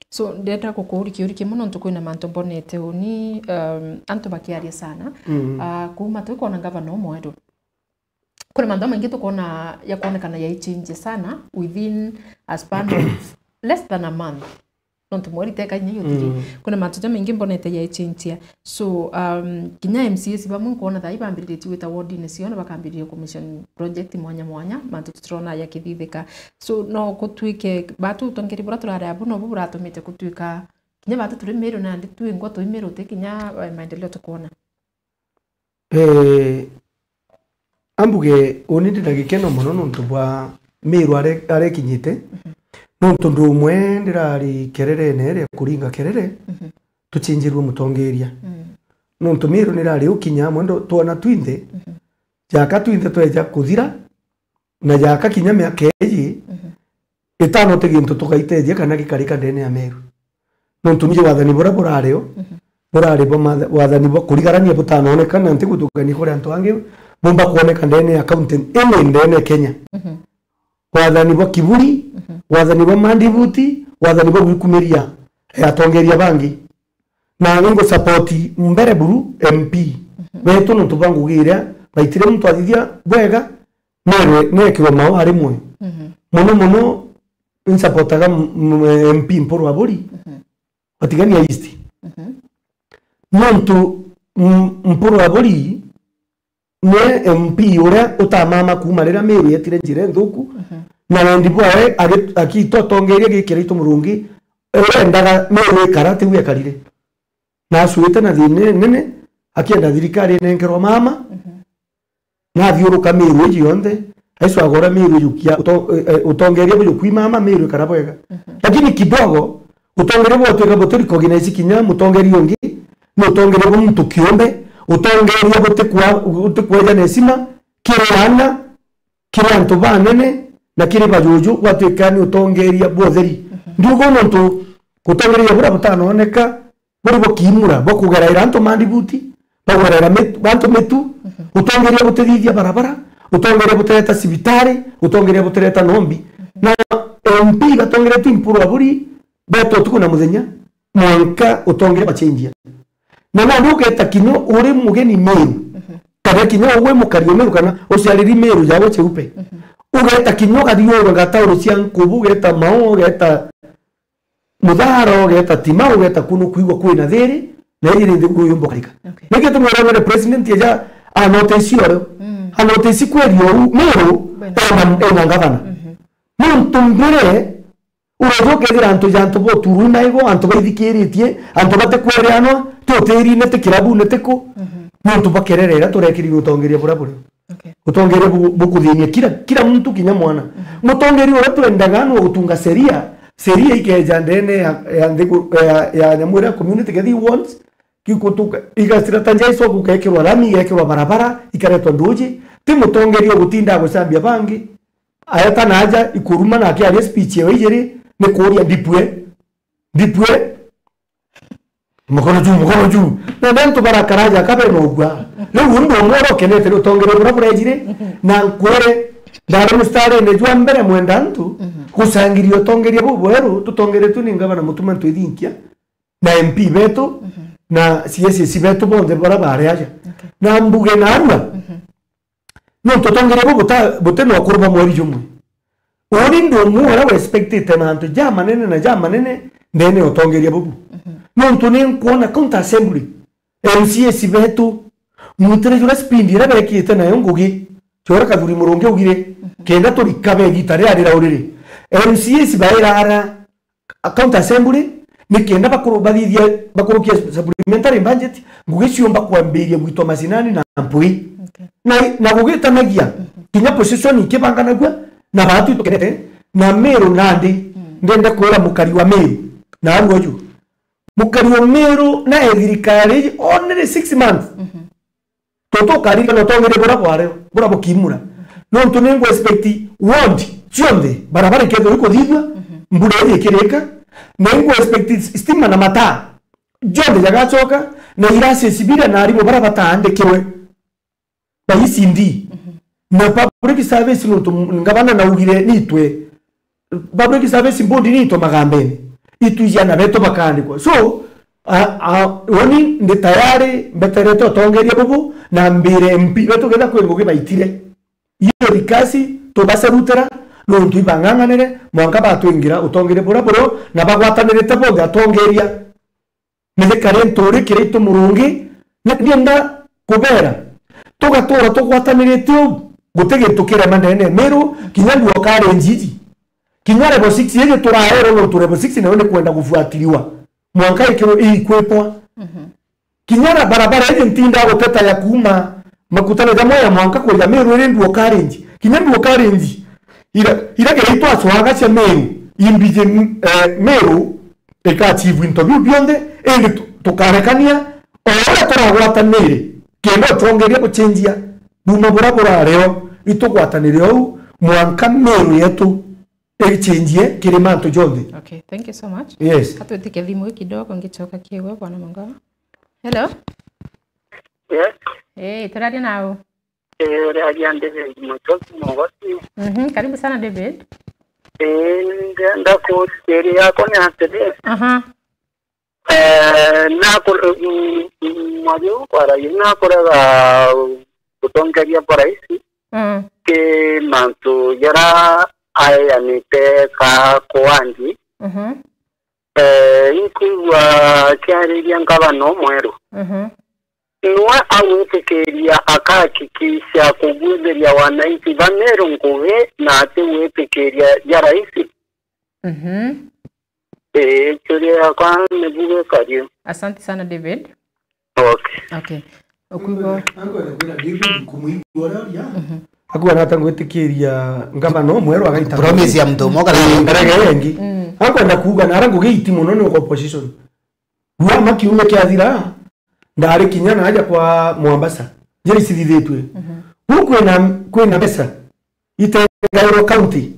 So, ndenda gukuuria kiuria kimwe nontu kwina mantu mbonete uni, um, antu bakiaria sana. Ah, kuuma twi kwona ngavana umweru. Kuri mantu maingi tukwona ya kwonekana ya change sana within a span of less than a month. Nontu mweri teka inya iyo thiri. Kwina mantu jamaingi mbonete ya change. So, um, kinya M C As bamwe nkwona thaa ibambiritie gwita wardine cio na bakambiriria commission project mwanya mwanya, mantu tutirona yakithithika. So, no kutwike, batu utongeri bura turari abu nobu buratumite kutwika, kinya batu turi Meru nandi twingwa twi Meru ti kinya, eh, maendeleo tukwona. Eh, ambuge, uni ndi na gikeno mono nontu bwa Meru are-, arekinyite. Nontu ndi umwe ndirari kererene ria kuringa kerere, tuchinjirwe mutongeria. Nontu Meru nirari ukinya amwe ndo-, twona twinthe, jaka twinthe tweja kuthira, na jaka kinya miaka iji, itano ti gintu tugaitethia kana gikarika ndene ya Meru. Nontu nije wathani buria burari o, burari bwa matha-, wathani bwa kurigarania butanooneka na nti gutukania kuri antu angi bumba kwoneka ndene ya kaunti ini ndene Kenya. Wathani bwa kiburi, wathani bwa mandibuti, wathani bwa gwikumiria, eh, atongeria bangi. Na ningu support mbere buru M P betu nontu bwa ngugi iria baitire muntu athithia bwega, nerwe nekirwe mao ari mwe. Mono mono, nsupportaga m-, m-, M P Mpuru Aburi, Watigania East. Nontu, m-, Mpuru Aburi, niwe M P uria utamama kuuma riria Meru yetire njira inthuku, na wendi bwawe agi-, agitotongeria gikira itu murungi, uria endaga Meru ikara, tiu ekarire. Na acuite na thina inene, akienda thirikari inenkerwa mama, na athiuruka Meru iji yonthe, aicwagora Meru ijukia uto-, eh, eh, utongeria buju kwi mama, Meru ikara bwega. Lakini kidogo, utongeria bwatwika buti recognize kinya mutongeria ungi, ni utongeria bwa muntu kiumbe, utongeria butikwa-, butikweja na heshima, kiri ana, kiri antu banene, na kiri bajuju, gwatwika ni utongeria bwa utheri. Ndiuga nontu utongeria buria butanooneka, buri bukiimura, bwa kugeraira antu mandibuti, bwa kugeraira mit-, antu mitu, utongeria butithithia barabara, utongeria butireta cibitari, utongeria butireta nombi. Na M P batongeretwe Mpuru Aburi, betwa utuku na muthenya, mwanka utongeria bachenjia. Na nandi ugeta kinya uri mugeni Meru, kana kinya ugwe mukari o Meru, kana uciariri Meru jawe cheupe. Ugeta kinya ugathiurunga tauni cia Nkubu, ugeta Mau, ugeta Mutharo, ugeta Timau, ugeta kunu kwigua kwina thiri, na iji ni nthiguru yumba ukarika. Okay. Niki tumwira mbere president eja anote cio rio. Mm. Anote isi kweri ou, Meru, Bwena. ena, ena ngavana. Mhm. Nontu mbere, uroja ukethira antu ja antu boturu maigo, antu baithikiritie, antu batikwereanwa, ti utirine, ti kirabune, ti ku. Mhm. Nontu bwa kerere iria turekirirwe utongeria buria buri. Okay. Utongeria bu-, bukuthinia kila, kila mtu, kinya mwana. Mhm. Mutongeria uria twendaga ni ugutunga sheria, sheria ikeja ndene ya, ya nthiku, ya, ya nyamu iria community kethi wants, kikutuka, igasirata njaiso gukekirwa rami, igekirwa barabara, ikaretwa nduji. Ti mutongeria ugutinda gucambia bangi. Aeta na aja ikuruma na akiaria speech ewe ijiri, ni kuuria ndipwe. Ndipwe. Mukono juu, mukono juu. Na ni antu barakaraja kabe na ugwa. Riu undu umwe uria ukenete ni utongeria buria burejire, na nkwire, ndari mustarine jwa mbere mwenda antu, gucangiria utongeria bubweru, tutongeretwe ni ngavana Mutuma Ntwithinkia, na M P betu, na C S S betu bonthe baria bari aja. Okay. Na mbuge narua, nontu utongeria bubu buta-, buti na ukuru bwa mweri jumwe. Uu ni undu umwe uria we expectite mantu jamanene na jamanene ndene ya utongeria bubu. Nontu ni nkwona county assembly, M C As betu, mwitire juria speed iria bekite nayo ngugi, juria Kathuri Murungi augire, kenda turika be igita riria riraurire. M C As bairara county assembly, ni kenda bakuru-, bathithia, bakurukia supplementary budget, ngugi ciumba kwambiria gwitwa macinani na mpui. Okay. Na, na gugitanagia, kinya position ikibanganagua, na batu tukenete, na Meru nandi, ndenda kwira mukari wa Meru, na aru uju. Mukari wa Meru na e thirikari, only six months. Tutukaririkana utongeria buria bwari, buria bukiimura. Nontu ni ngu expect ward cionthe, barabara ikethirwa ikuthithua, mbura iji ikirika, na ngu expect stima na mataa jonthe jagacoka, na irasi cibiria na arimu baria bataandikirwe ba E C D. Na public service nontu ngavana naugire nitwe, public service board nitwe magambene. Itu ijana betu bakaandikwa. So, a, a, woni ndi tayari mbeterete utongeria bubu na mbire M P betu getha kwi ngugi baitire. Iyo rikasi tubacerutera nontu ibang'ang'anire mwanka batwingira utongeria buria burio na bagwatanirite bonthe atongeria. Mithikari nturi kiri itu Murungi, na ndienda kubera, tugatura tugwatanirite uu, guti gintu kirema ndene Meru, kinya nduo kari njiji. Kinya level six iji turaerwo nontu level six nayo ni kwenda kufuatiliwa. Mwanka ikirwo iikwipwa. Kinya na barabara iji ntinda guteta ya kuuma Makutano jamwe ya mwanka kuja Meru iri nduo kari nji. Kinya nduo kari nji. Ira, ira kiri twacwaga cia Meru, imbiji, eh, Meru, ikachivu into biu bionthe, indi tu-, tukarekania, o uria turagwatanire, kenda utongeria guchenjia, buma buria burario, itugwatanire ou, mwanka Meru yetu ichenjie kiri mantu jonthe. Okay, thank you so much. Yes. Katwitike thimu kidogo, ngichoka kiwe, Bwana Mangala. Hello? Yes. Eh, turaria nau. Eh, uraria David Muchoki Mogoti. Mhm, karibu sana David. Eh, ndenda kutiria yakwa ni atiri. Aha. Eh, nakore, mm, mm, mwathi uyu kwaragia, nakorega gutongeria bwa raisi. Mm. Ki mantu jaria aeanite ka kuandi. Mhm. Eh, inkwigua kiariria ngavana umweru. Mhm. Niwe agwitikiria akahakikisha kugwithiria wananchi ba Meru ngugi na ati gwitikiria ja raisi. Mhm. Ii, churia yakwa nibu gikari. Asante sana, David. Okay. Okay. Ukuigua? Ankwenda kwira David kumuigua uria aria. Mhm. Akwona ata ngwitikiria ngavana umweru agaita promise ya mtu umwe kana ngarege yengi. Mm. Ankwenda kuuga na ara ngugi iti muno ni opposition. Gua ma kiumia kiathira, ndari kinya na aja kwa Mombasa. Njiri cithithitue. Mhm. Kuu kwina, kwina mbeca itengairwa county.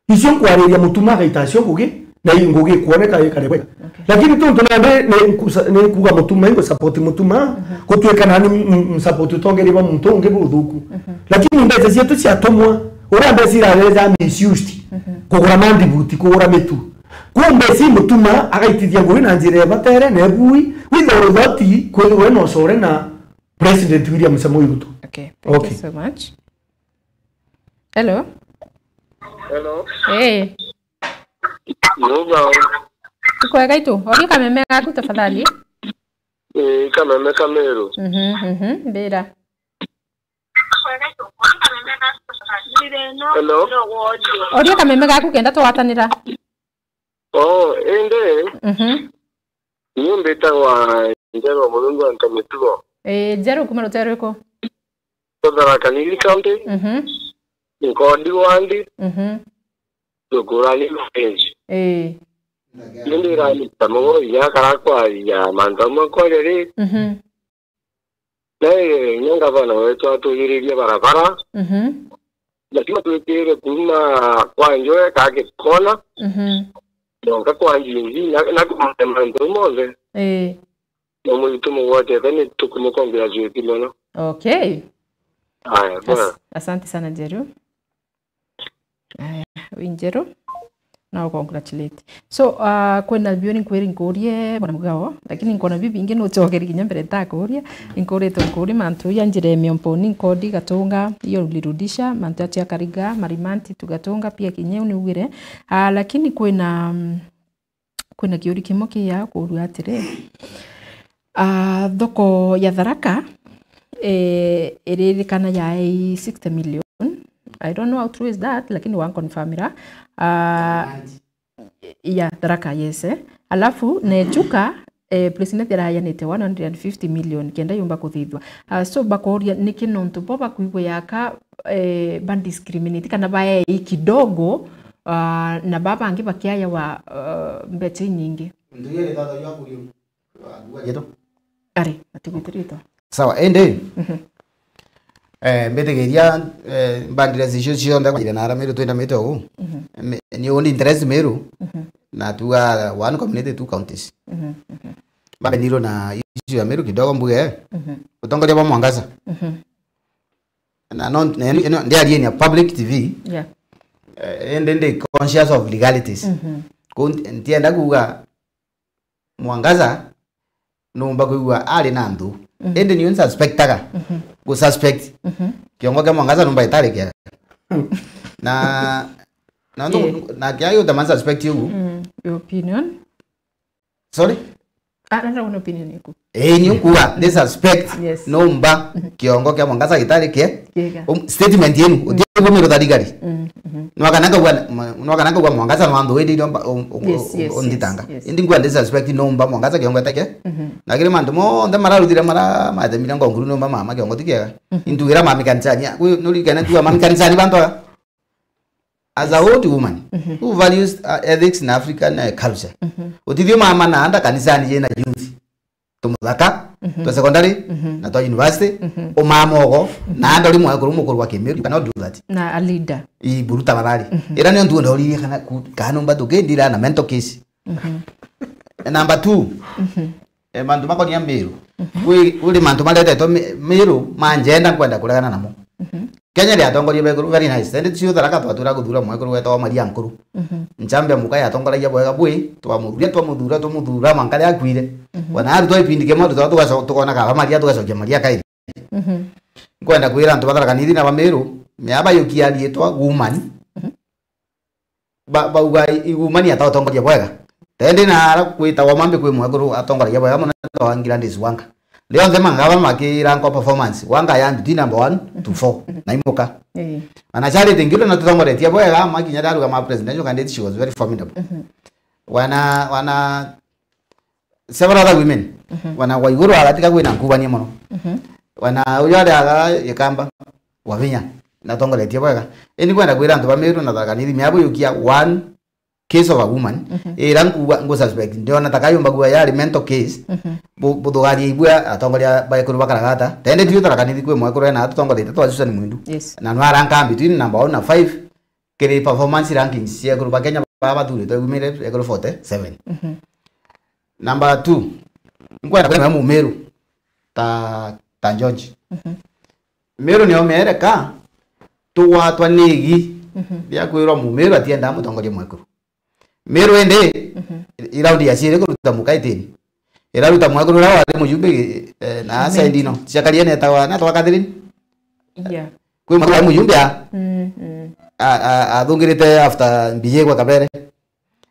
Icio nkwariria Mutuma agaita acio ngugi, na i ngugi ikwoneka ikare bwega. Okay. Lakini tontu nandi ni nkusa-, ni nkuga Mutuma, ingu support Mutuma, mhm, gutuika nani m-, m-, support utongeria bwa muntu ungi buthuku. Mhm. Lakini mbeca cietu ciatumwa, uria mbeca irareja misused, mhm, kugura mandibuti, kugura mitu. Kuu mbeca i Mutuma agaitithia ngugi na njira ibatere na ibui, withoru thoti kwithirwe na ucore na President William Samoei Ruto. Okay, thank you so much. Okay. Hello? Hello. Eh. Nuga. Kwega itu. Oria kameme gaku tafadhali. Eh, kameme ka Meru. Mhm, mhm, mbira. Hello. Oria kameme gaku kenda twatanira. Oh, indi. Mhm. Ni mbitagwa Njeru wa Murungu Anto Mitugo. Eh, Njeru kuma rutere rwiku? Tharaka Nithi County. Mhm. Nkodi wandi. Mhm. Tukurani village. Eh. Ni ndiranyita mugo inya kara kwaria mantu amwe kwaria ri. Mhm. Na inya ngavana wetu atwigiririe barabara. Mhm. Lazima twikire kuma kwa Njoe ka Gikona. Mhm. Donka kwa Njinji, na, na kumanya mantu monthe. Eh. Na mwitu mugwatete ni tukumucongratulate mono. Okay. Aya, bwana. As-, asante sana, Njeru. Aya, wi Njeru. Na congratulate. So, uh, kwina bio ni nkwiri nkurie, bwana Mugao, lakini nkona bibingi nucokeri kinya mbere ntakuria. Nkuritwe nkurie mantu ya njira ya Miomponi, Nkodi, Gatunga, iyo ulirudisha, mantu ya cia Kariga, Marimanti, tu Gatunga, pia kinya u niugire. Ah, lakini kwina, mm, kwina kiuri kimwe kia kuria atiri, ah, thoko ya Tharaka, eh, iririkana yaei sixty million. I don't know how true is that, lakini wanconfirmira. Ah, ya Tharaka, yes, eh. Alafu, Nechuka, eh, President arayanite one hundred and fifty million kenda yumba kuthithwa. Ah, so, bakoria niki nontu bo bakwigua yaka, eh, ba discriminate kana baei kidogo, ah, na ba bangi bakiayawa, ah, mbecha inyingi. Ari, atigwitiritwe. Sawa, indi, mhm, eh, mbitigiria, eh, boundaries icio cionthe kwanja na aria Meru twinamite uu. Mhm. Me-, ni undi interest Meru, mhm, na tuga one community, two counties. Mhm, mhm. Babenirwo na issue ya Meru kidogo mbuge, mhm, utongoria bwa Mwangaza. Mhm. Na no, na ino, ino ndiarie ni a public T V. Yeah. Eh, indi ndi conscious of legalities. Mhm. Ku nti-, ntienda kuuga Mwangaza numba kwigua ari na nthu. Mhm. Indi niu nsuspectaga. Mhm. Gu suspect. Mhm. Kiongo kia Mwangaza numba itari kiega. Na, na nthu, eh, na kia yu tama suspect yu. Mm, your opinion? Sorry? Ah, nataka una opinion yaku. Eh, ni ukuga, ndi suspect, yes, numba, mhm, kiongo kia Mwangaza gitari kie. Kiega. Um, statement yenu, mm, uti kumiro thariga ri. Mm, mhm. Nwakana nkauga, ma-, nwakana nkauga Mwangaza no anthu windi irio mba, um, um, yes, um, yes, unditanga. Yes, yes. Indi ngua ndi suspect numba Mwangaza kiongo eteke. Mhm. Na kiri mantu monthe mararuthire mara mathemire ngonguru numba mama kiongo ti kiega. Mhm. Intugira mami kanisani. Kwi nurikene ntuga mami kanisani bantu aya. As a old woman, mhm, who values, uh, ethics na African, uh, culture. Mhm. Utithio mama na anda kanisani yena youth. Tumuthaka, mhm, twa secondary, mhm, na twa university, mhm, umama ogo, mhm, na anda uri mwekuru mukuru wa Kimiru, you cannot do that. Na a leader. Ii, buru tafadhali. Mhm. Ira nio ntuonda uririe kana ku-, kana numba tukindira na mental case. Mhm. Number two, mhm, eh, mantu makonia Miru. Mhm. Kwi, kuri mantu maretetwe Mi-, Miru manjenda nkwenda kuregana namo. Mhm. Kenya ri atongoria bekuru, very nice. Indi cio Tharaka twatura kuthura mwekuru wetagwa Maria Nkuru. Mhm. Nchambe muka yatongoragia bwega bwi, twamuthura, twamuthura, twamuthura, mwanka ria akuire. Mhm. Wana arutwa ipindi kimwe, tutwa tugaco-, tukona kaba Maria, tugacokia Maria kairi. Mhm. Nkwenda kwira antu ba Tharaka Nithi na ba Miru, miaba yukia riitwa woman. Mhm. Ba-, bauga i-, i woman atatongoria bwega. Tendi na ara kwitagwa mambi kwi mwekuru atongoragia bwega mono wa Gladys Wanga. Rionthe mangaba makira nko performance, Wanga ya nduti number one to four, mhm, na imuka. Ii. Ana Charity Ngilu na tutongoretie bwega, makinya ndaruga ma presidential candidate, she was very formidable. Mhm. Wana, wana several other women. Mhm. Wana wa iguru agatiga kwina nkubania mono. Mhm. Wana uyu ari aga Gikamba, Wavinya, natongoretie bwega. Indi kwenda kwira antu ba Miru na Tharaka Nithi, miabo yukia one case of a woman, mhm, ira nkuwa, ngu suspect. Ndiona ta kayumba kuwa yari mental case, mhm, bu-, buthugaria ibua atongoria ba ekuru bakaragata. Tende tu Tharaka Nithi kwi mwekuru ena atutongoretie twa Susan Mwindu. Yes. Na nwara nkambi tu number one na five, kiri performance rankings cia ekuru ba Kenya baba bathuritwe bumire ekuru forty-seven. Mhm. Number two, nkwenda kwenda Mumiru ta, ta George. Mhm. Miru nio miereka tugwatwa ni igi, mhm, ria kwirwa Mumiru atiendaa mutongoria mwekuru. Miru indi, mhm, i-, iraundi ya ciiri kuruta muka itini. Iraruta mwekuru uria wari mujumbe, eh, na Amen. Side ino. Ciakaria netawa, netawa Catherine? Yeah. Kwi mwekuru wari mujumbe a? Mm, mm. a-, a-, athungirite after Mbiji kwa Kabere.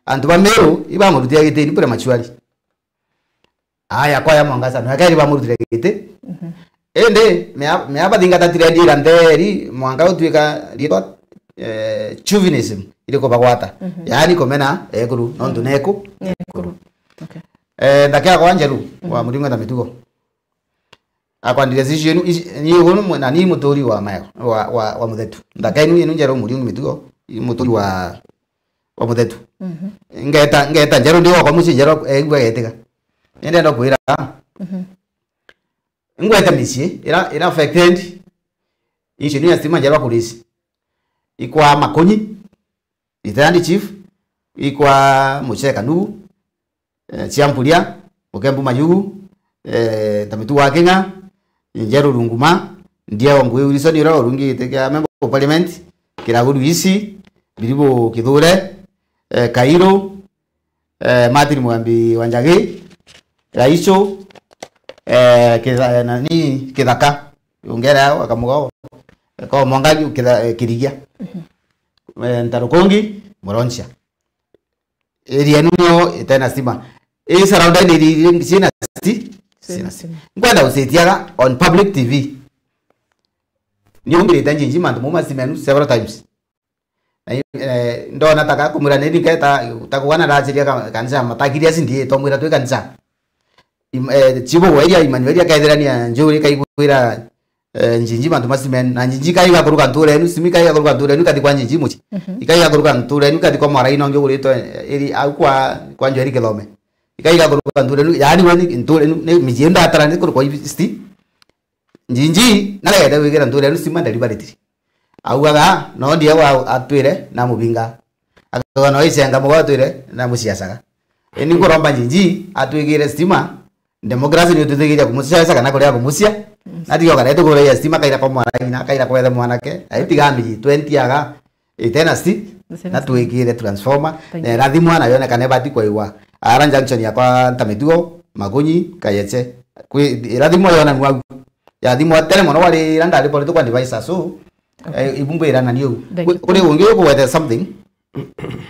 Antu ba Meru ibamurutire gitini prematurely. Aya, kwaya Mwangaza, no akairi bamurutire giti. Mhm. Indi, mea, mea bathingata tirendira ntheri, mwanka utuika riitwa, eh, chauvinism, iri kubagwata. Mhm. Yaani kumena ekuru, nontu neku. Ekuru. Okay. Eh, ndakea kwa Njeru, wa Mhm. Muringo na Mitugo. Akwandire cicio inu, ici, ni unu mwe-, na ni muturi wa mayo, wa, wa, wa Muthetu. Ndakea inu, inu Njeru Muringo Mitugo, i muturi wa, wa Muthetu. Mhm. Ngeta, ngeta Njeru ndi wakwa mucii Njeru, egua getiga. Ndenda kwira. Mhm. Ngwete micii, ira, ira affected. Icio ni ya stima Njeru akurisi. Ikwa Makunyi, retired chief, ikwa Mucheka Nugu, eh, Chiampuria, Mukembu Mayugu, eh, Tamitu wa King'a, Njeru Runguma, Ndiao Ngui Wilson, uria urungite kia member of parliament, Kiraguru Isi, Biribu Kithure, eh, Kairo, eh, Martin Mwambi wa Njagi, Raicho, eh, Kitha-, eh, nani, Kithaka, ungera yao, akamugao, kwa Mwangangi, Kitha-, eh, Kirigia. Mhm. Eh, Ntarukungi, Muronchia. Area enu nio itena stima. I surrounded area iria ciina sti-, ciina stima. Nkwenda gucitiaga on public T V. Ni umbirite njinji mantu mau ma stima enu several times. Na i-, eh, ndona ta gakumwira ni nketa, ta kugana rachiria ka-, kanisa matakiria cindi, twamwira twi kanisa. Im-, eh, chibu gwa iria Emmanuel akethirania njuri kaigwira, eh, njinji mantu ma stima, na njinji kaiga kuruka ntura enu, stima kaiga kuruka ntura enu, kathi kwa njinji muchi. Mhm. Ikaiga kuruka ntura enu, kathi kwa mwarai nongi uguritwe, eh, iri au kwa, kwa Njweri Kithome. Ikaiga kuruka ntura enu, yaani weni ntura enu, ni miji ndatara ni kuruka ibi sti. Njinji, naregete gwikira ntura enu stima deliberately. Augaga, no ndiegwa atwire na mubinga. Akauga, no icenga mugo atwire na muciacaga. Indi nkuromba Njinji atwikire stima, democracy ni utwithikiria kumuciaca kana kuria kumucia. Mm. Na tiga ukare tukuragia stima kaira kwa mwana ina, kaira kwethe mwanake. Aitiga miji twenty aga, itena sti, na twikire transformer. Thank you. Na irathimwa na yonekane bati kwaigwa. Ara junction ya kwa Ntamitugo, Makunyi, Kayeche. Kwi, irathimwa yonanua au. Yathimwa tene mono wari ira ndari political advisor, so, okay, eh, ibumbwira na niu. Thank you. Kuri ungi ukugwete something.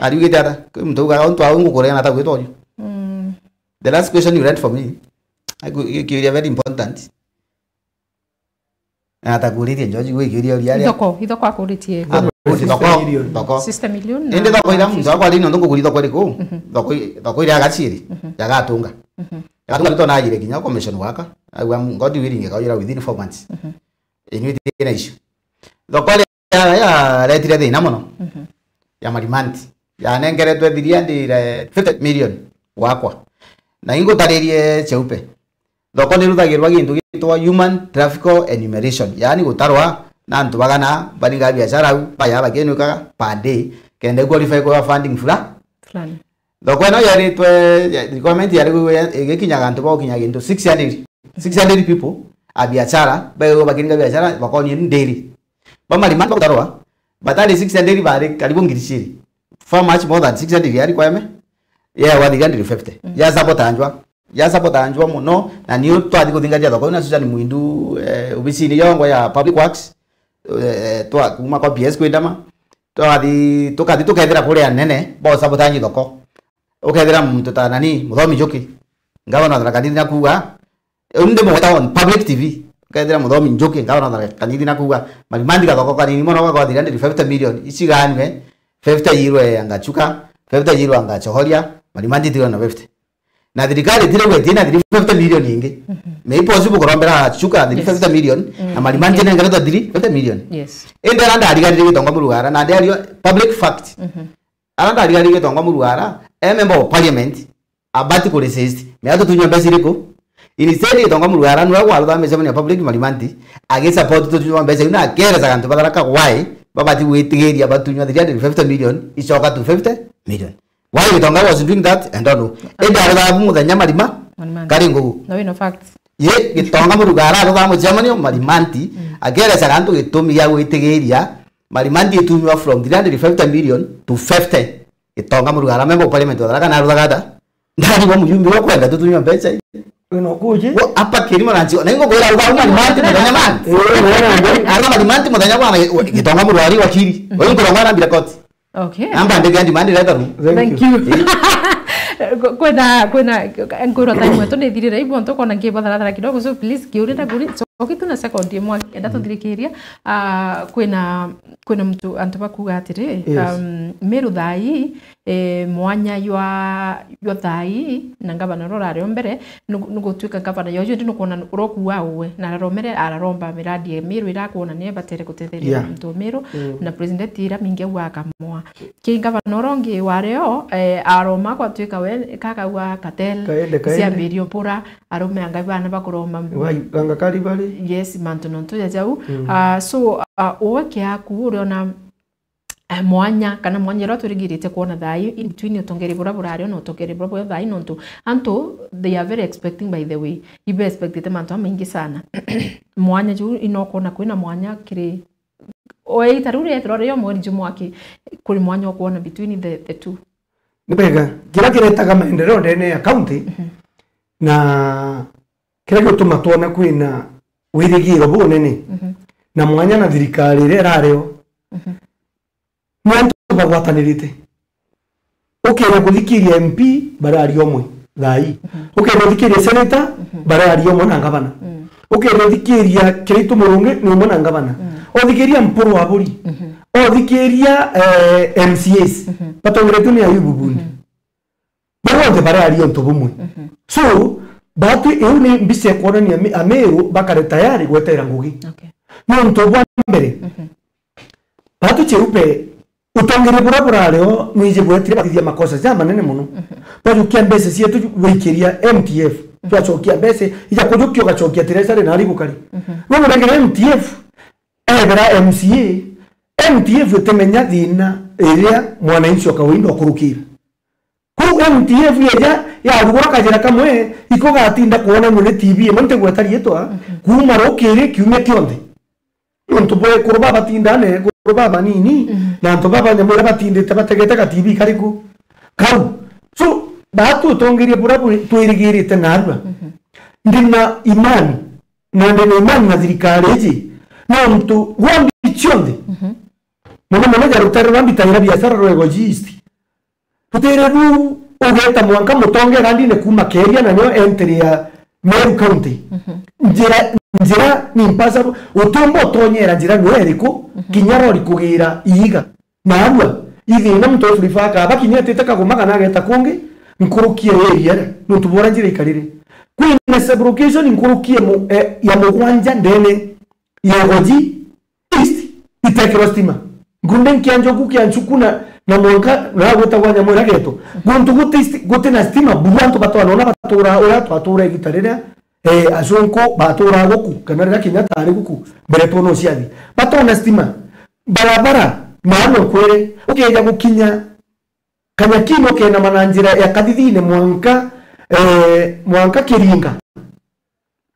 Ariugite ata? Kwi muntu ugaga untu au ngukuria na ta gwitwa uju. Mm. The last question you read for me, I go, you, you are very important. Na atakuritie George, gwikiria uria aria. Ithoko, ithoko akuritie. Ah, thoko, thoko. Sister Million. Indi thoko ira muntu akwa rino ndukuguri thoko iriku? Mhm. Thoko i-, thoko iria agaciri, mhm, ya Gatunga. Mhm. Ya Gatunga nito najire kinya commission waka. Au am-, God willing, ikaujira within four months. Mhm. Inyu itina icio. Thoko iria ya, yaretire thina mono. Mhm. Ya Marimanti. Yanengeretwe thiria ndire fifty million gwakwa. Na ingutaririe cheupe. Thoko ni ruthagirwa gintu gitwa human traffic enumeration, yaani gutarwa na antu bagana baringa biashara au, baya bakinukaga per day, kenda qualify kwa funding fula-, fulani. Thoko ino yaritwe, ya, requirement yari gwe-, igikinyaga antu ba gukinya gintu six hundred, six hundred people a biashara, bayo bakiringa biashara, thoko ni ndiri. Ba Marimanti bagutarwa, batari six hundred, bari karibu ngiri ciri. Far much more than six hundred yari kwa eme. Yeah, wa three hundred fifty. Mm. Ya support anjwa. Ya support anjwa mono, na niu twathi kuthingatia thoko na Susan Mwindu, eh, obisini yongwa ya Public Works, eh, twa kuma kwa P S kwindama. Twathi, tukathi tukethira kuria nene, bo support anji thoko. Ukethira muntu ta nani, Muthomi Njuki. Ngavana wa Tharaka Nithi na kuuga, Riu ndi mugweta on public T V. Ukethira Muthomi Njuki, ngavana wa Tharaka Nithi na kuuga, Marimanti gathoko kanini mono gakwa three hundred fifty million, iciganwe, fifty yirwe anga Chuka, fifty yirwe anga Chohoria, Marimanti three hundred fifty. Na thirikari itirauga itina three fifty million ingi. Mhm. Ni possible kurombera Chuka three fifty million, na Marimanti nengeretwe three fifty million. Yes. Indi ara ndariganire Gitonga Murugara, na ndiario public fact. Mhm. Ara ndariganire Gitonga Murugara, e member of parliament, abati ku resist. Mea tutunywa mbeca iriku? Instead, Gitonga Murugara nwe warutha micemania public Marimanti, agisupport tutunywa mbeca iu na akerecaga antu ba Tharaka why babati gwitigiria batunywa three hundred fifty million icoka two fifty million. Why Gitonga was doing that? I don't know. Indi arutha bu muthenya Marima, Marimanti, kari ngugu. Na wina facts. Ye, Gitonga Murugara arutha mucemanio Marimanti, mm, akerecaga antu gitumi gia gwitigiria Marimanti itunywa from three hundred fifty million to fifty. Gitonga Murugara member of parliament wa Tharaka na aruthaga ata? Ndari wa mujumbe wa kwenda tutunywa mbeca ii. Wina ukuji? Wo, apa kirimo na njio. Na ingo kwira uga uma limanti muthenya man. Eh, na, na, na. Arama limanti muthenya bwana, we, gitonga murwari wakiri. Oyo nkuronga na bila koti. Okay. Amba ndege ya demand ireta ru. Thank you. Eh. Ku-, kwina, kwina, nkwirwa time yetu nithirire, ibu ntu kona nkibatharathara kidogo, so please, kiurira kuri, so, okay, tuna second imwe, enda tuthirikiria. Ah, kwina, kwina muntu, antu bakuga atiri, Yes. um, Meru thaa ii, eh, mwanya jwa, jwa thaa ii, na ngavana uria urari o mbere, nu-, nugutuika ngavana yoju, indi nukwona uria ukuuga uwe, na araromere, araromba miradi ya Meru ira akwona ni ebatere gutetheria Yeah. muntu o Meru, Mm. na president ira mingi au akamwa. Ki ngavana uria ungi wa rio, eh, aroma gwatuika we, kakaua cartel, Kaende, kaende. ciambirio mpura, arume angai bana bakuroma. Wai, ganga kari bari? Yes, mantu nontu ja jau. Mm. Ah, so, ah, uwe kiaku, uriona, eh, mwanya, kana mwanya uria twirigirite kwona thaa ii, in between utongeria buria burari na utongeria buria bwa thaa ii, nontu antu, they are very expecting, by the way. Ibe expectite mantu jamaingi sana. Mwanya juu, ino kwona kwina mwanya kiri, o ita riu riethirwa rio mweri jumwe aki, kuri mwanya ukwona between the, the two. Ni bega, kiria kiretaga maendeleo ndene ya county, Mhm. na kiria gituma twona kwina wirigiro bunene, Mhm. na mwanya na thirikari iria irario, Mhm. ni antu bagwatanirite. Ukenda kuthikiria M P, barari omwe, thaa ii. Mhm. Ukenda kuthikiria senator, Mhm. barari omwe na ngavana. Mm. Ukenda kuthikiria Kiraitu Murungi, ni umwe na ngavana. Mm. Uthikiria Mpuru wa Buri. Mhm. Uthikiria, eh, M C As. Mhm. Batongeretue ni Ayubu Bundi. Mhm. Bonthe barari untu bumwe. Mhm. So, batu iu ni mbica ikwonania mi-, Amiru bakare tayari gwetera ngugi. Okay. Ni untu bwa mbere. Mhm. Batu cheupe, utongeria buria burari o, nwiji bwetire bathithia makosa jamanene muno. Mhm. Twajukia mbeca cietu ju-, gwikiria M T F, Mhm. twacokia mbeca, ija kujukia ugacokia treasury na ari gukari. Mhm. Nurengere M T F, ebera M C A, M T F itimenya thina iria mwananchi wa kawaida ukurukira. Kuu M T F yeja yarugura kajira kamwe, iko gatinda kwonanua ni T V imwe ntigweta riitwa, Mhm. kuuma rukiri kiumia kionthe. Nontu bwa ekuru babatinda na ekuru babanini, Mhm. na antu baba nyamu iria batindite bategete ga T V kariku kau. So, batu utongeria buria bwi-, twirigirite narua. Mhm. Ndina imani, na ndina imani na thirikari iji, nontu gwa mbi cionthe, Mhm. muno muno ja rutere rwa mbitaira biashara rwa Igoji East, rutere ruu ugeta mwanka mutonge gandine kuuma Keria, na nio entry ya Meru County. Mhm. Njira, njira ni impassable, utiumba utonyera njira ni iriku, Mhm. kinya rori kugira iiga. Narua, ithina muntu uturibaka, aba kinya etite Kagoma kana ageta kungi, nkuruki e area ri, nontu bwa uria njira ikarire. Kwina sub-location nkuruki e mu-, e, ya mugwanja ndene ya Igoji East, itekirwa stima. Nkunde nkia Njogu kia Nchuku na, na mwanka, na gwitagwa nyamu iria geto. Guntu guti sti-, guti na stima, buru antu batwana ona batura, uria twatura igita riria, eh, acunku batura guku, kana riria Kenyatta ari guku, mbere twona uciathi. Batona stima. Barabara, maana ukwire, ukeja gukinya Kanyakini ukeenama na njira ya Kathithine mwanka, eh, mwanka Kiringa.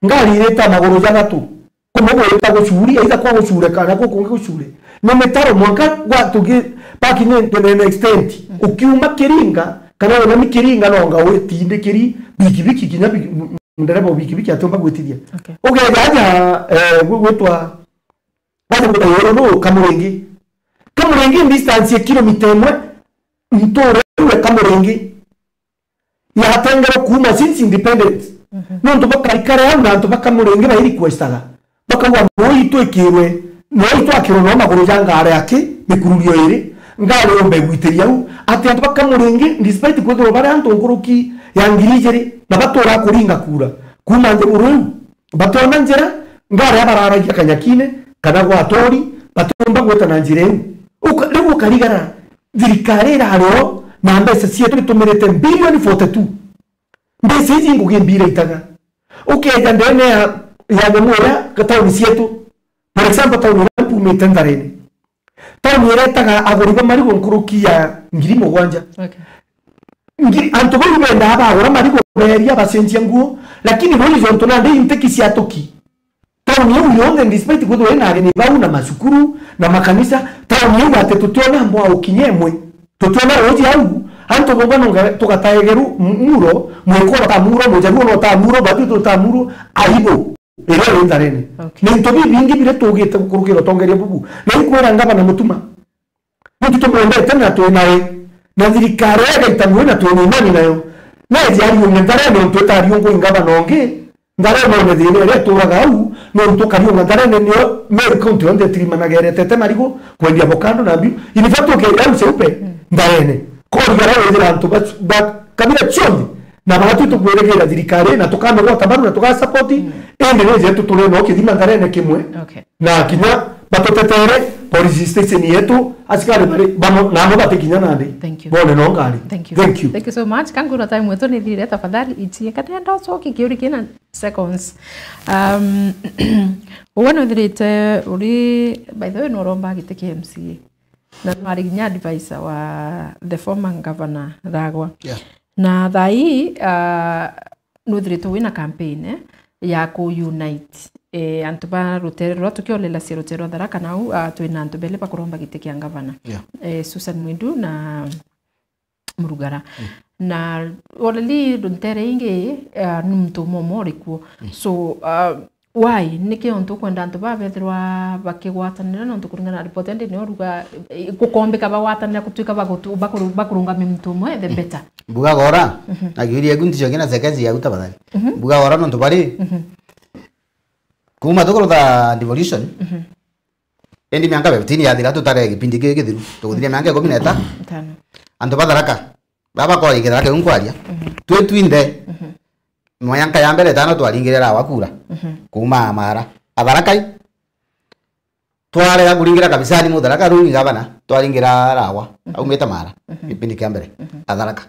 Ngari irita maguru jathatu. Kumwe gwita gucuri, aitha kwa gucure kana gukungi gucure. Ni mitaro mwanka gwa tugi parking in the extent. Ukiuma Kiringa, kana wonami Kiringa no nga witindikiri bikibiki kinya biki-, ndereba wa bikibiki atiumba gwitithia. Okay. Ugeja aja, eh, gwi-, gwitwa, aja gwita yoro no Kamuringi. Kamuringi distance ya kilomita imwe, ntura iu ya Kamuringi yatengerwe kuuma since independence. Mhm. Nontu bakarikare au na antu ba Kamuringi ba requestaga. Bakauga, "Noi twikirwe, noi twakirwe no maguru ja ngari aki, mikururio iri, ngari yumbe gwitiria au." Ati antu ba Kamuringi, despite kwithirwa bari antu nkuruki ya ngiri ijiri, na batura kuringa kura. Kuuma nthiguru iu, batona njira, ngari abararagia Kanyakine, kana gwa Atori, batiumba gwita na njira iu. Uka-, riu ukarigara, thirikari irari o na mbeca cietu nitumirite bilioni forty two. Mbeca iji ngugi mbira itaga. Ukeja ndene ya, ya nyamu iria tauni cietu, for example, tauni iria mpumite Ntharene. Tauni iretaga aguri ba marigu nkuruki ya ngiri mugwanja. Okay. Ngiri, antu bau bendaa bagura marigu beria bacenjia nguo, lakini bau jontu nandi inteki cia tuki. Tauni iu yonthe, despite kwithirwa ina ageni bau na macukuru na makanisa, tauni iu ati tutiona mbwa ukinya imwe. Tutiona roji au, Antu bongwa nonga tugataegeru muro, mwikoro ta muro, mujaruo no ta muro, batwi tu ta muro, aibu. Iria iri ntharene. Okay. Ni into bibingi biria tugite gukurukira utongeria bubu. Na inkwira ngavana Mutuma, nitu tumwendete na twi nawe. Na thirikari igaita ngugi na twi na imani nayo. Neje ariunge ntharene untu itariungwa i ngavana ungi. Ntharene one thina iria ituraga au, nontu ukariunga ntharene nio Meru County yonthe itirimanaga iretete marigu, kwendia avocado na mbiu. In fact, ukeja au Cheupe, ntharene. Korigara withira antu ba, ba kabira cionthe, na baria twi tukwirigira thirikari, na tukamigwata baru, na tugasapoti, indi ni jetu turi no kithima ntharene kimwe, Okay. na kinya batutetere police station yetu, asikari bari bano, namo batikinya nandi. Thank you. Bone no ngari. Thank you. Thank you. Thank you so much. Kangura time wetu ni thirire, tafadhali, ichie. Katenda ucoki kiuri kina seconds. Um, uwe nuthirite uri, by the way, noromba giti kia M C A. Na nwari kinya advisor wa the former governor Ragwa. Yeah. Na thaa ii, ah, nuthirite wina campaign, eh, ya ku unite, eh, antu ba rutere rwa tukiolela cia rutere rwa Tharaka nau, ah, twina antu beli bakuromba giti kia ngavana. Yeah. Eh, Susan Mwindu na Murugara. Mm. Na already ntere ingi, ah, ni muntu umwe umwe uri kuo. Mm. So, ah, why? Niki untu ukwenda antu baa bethirwa bakigwatanira nontu kuringana na report indi ni uruga, eh, gukombika bagwatanira gutuika bagutu-, bakuru-, bakurungamia muntu umwe, the better. Mbugaga ora, Mhm. na kiuria giaku nticio kina seconds yaku tafadhali. Mhm. Mbugaga ora nontu bari, Mhm. kuma tukurutha devolution, Mhm. indi miaka fifteen yathira tutare gipindi giki githiru, tuguthiria miaka ikumi na itano. Itano. Antu ba Tharaka, baba kori Tharaka iu nkwaria, Mhm. twi twinthe, Mhm. mwanka ya mbere itano twaringire Rawa kura, Mhm. kuma Mara. Atharakai, twarega kuringira kabisani Mutharaka, riu ni gavana, twaringira Rawa, Mhm. aumite Mara, Mhm. gipindi kia mbere. Mhm. Atharaka.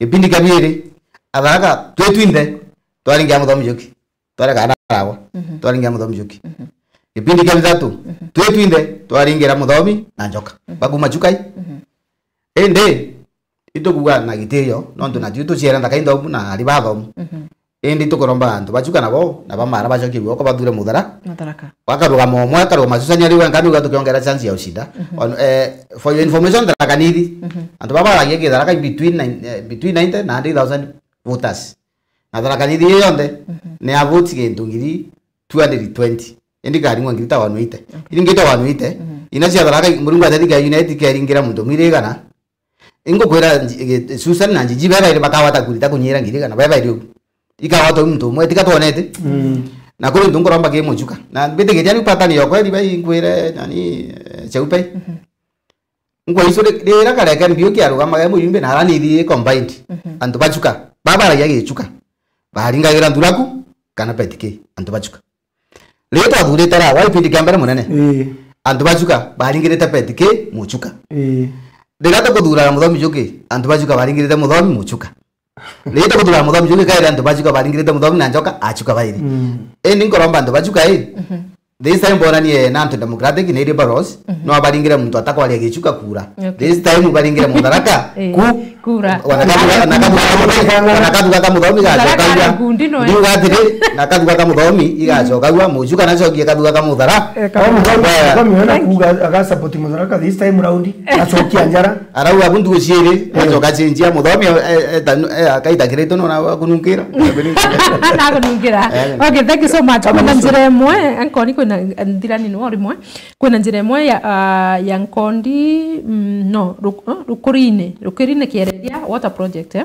Gipindi kia biiri, Atharaka, twi twinthe, twaringira Muthomi Njuki. Twarega na Rawa, Mhm. twaringira Muthomi Njuki. Mhm. Gipindi kia bithatu, Mhm. twi twinthe, twaringira Muthomi na Njoka. Mhm. Bakuma Chukai. Mhm. Indi, itukuga na gitio, nontu na tui tuciere nthaka inthomu na ari bathomu. Mhm. Indi tukuromba antu ba Chuka nabo, na ba Mara bacokie guoko bathure Muthara. Mutharaka. Bakarugama umwe, akarugama Susan ari wenka, niuga tukiongera chance ya ushinda. Mhm. On, eh, for your information, Tharaka Nithi, Mhm. antu baba baragia Kitharaka between nine, eh, between ninety na hundred thousand voters. Na Tharaka Nithi ii yonthe, Mhm. ni ya votes gintu ngiri two hundred twenty. Indi karingwa ngiri ta one eighty. Okay. Iri ngiri ta one eighty. Mhm. Ina cia Tharaka, Murungu atethi kia unite keringira muntu ngiri igana. Ingukwira nji-, ge-, Susan na Njiji beba iri bakawata kurita kunyira ngiri igana. Beba iri ugu. Ikawata muntu umwe, tika twonete. Mm. Na kuri ntu nkuromba ki Muchuka. Na mbitikiria ni pattern yokwa iri bai nkwire, nani, eh, Cheupe. Mhm. Nkwa icio ri-, rira kareke Mbiuki arugamaga e muyumbi na aranithi combined. Mhm. Antu ba Chuka, babaragia Gichuka. Baringagira Nthuraku kana Petike, antu ba Chuka. Riria twathurite Rawa gipindi kia mbere munene, Ii. antu ba Chuka baringirite Petike Muchuka. Ii. Riria tukuthuraga Muthomi Njuki, antu ba Chuka baringirite Muthomi Muchuka. Riria tukuthuraga Muthomi Njuki, kairi antu ba Chuka baringirite Muthomi na Njoka, a Chuka bairi. Mm. Indi nkuromba antu ba Chuka ii, Mhm. This time bonanie na antu Democratic ni Liberals, Mhm. no baringire muntu atakwaria Gichuka kura. Okay. This time baringire Mutharaka, Eh, ku, kura. Wana kathuga, na kathuga ka Muthomi, wana kathuga ka Muthomi Mutharaka igacokagua. Na kundi no. Ndiuga atiri, na kathuga ka Muthomi igacokagua, Muchuka na cokie kathuga ka Muthara. Eh, ka Muthomi, Muthomi, Muthomi wena kuga aga support Mutharaka this time round, acokia njara. Arauga buntu guciiri, Eh. acoka cenjia Muthomi, eh, eh, ta-, eh, akaita kirito no na kununkira. Nakununkira. Eh. Okay, thank you so much. Kwina njira imwe, Nkondi kwina nthirani ni rimwe. Kwina njira imwe ya, ah, ya Nkondi, mm, no, Ruk-, oh, Rukurine. Rukurine Kiereria, water project, eh?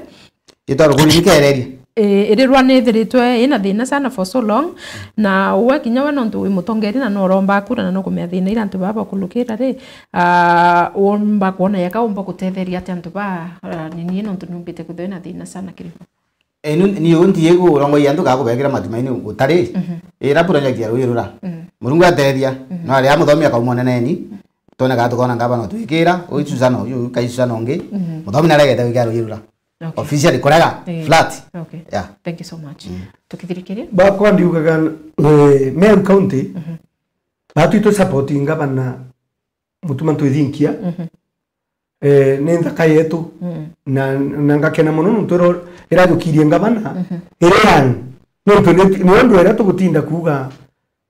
Itwa Rukurine Kiereria. Eh, irirwa ni ithiritwe ina thina sana for so long. Na uwe kinya we nontu wi mutongeria na no uromba kura na no kumea thina ira antu baba bakulukira ri, ah, umba kwona yaka umba gutetheria ati antu ba, ah, nini nontu numbite kwithwa ina thina sana kiri bo. Eh, nu-, ni unti igu urongoia antu kaa kubekira matumaini gutari. Mhm. Ira project ya Rui Rura. Mhm. Murungu atethia, Mhm. no aria Muthomi akauma uneneni, twone kaa tukona ngavana utwikira, uyu Susana uyu, uyu kai Susana ungi. Mhm. Muthomi naregete gwikira Rui Rura. Okay. Officially kurega, Eh. flat. Okay. Yeah. Thank you so much. Mm. Tukithirikiria? Bakwa ndiugaga, eh, Meru County, Mhm. batu itu support ngavana Mutuma ntwithinkia. Mhm. Eh, ni nthaka yetu. Mm. Na, na ngakena mono nontu ira-, irajukirie ngavana, Mhm. iri yani. Nontu ni, ni undu ira tugutinda kuuga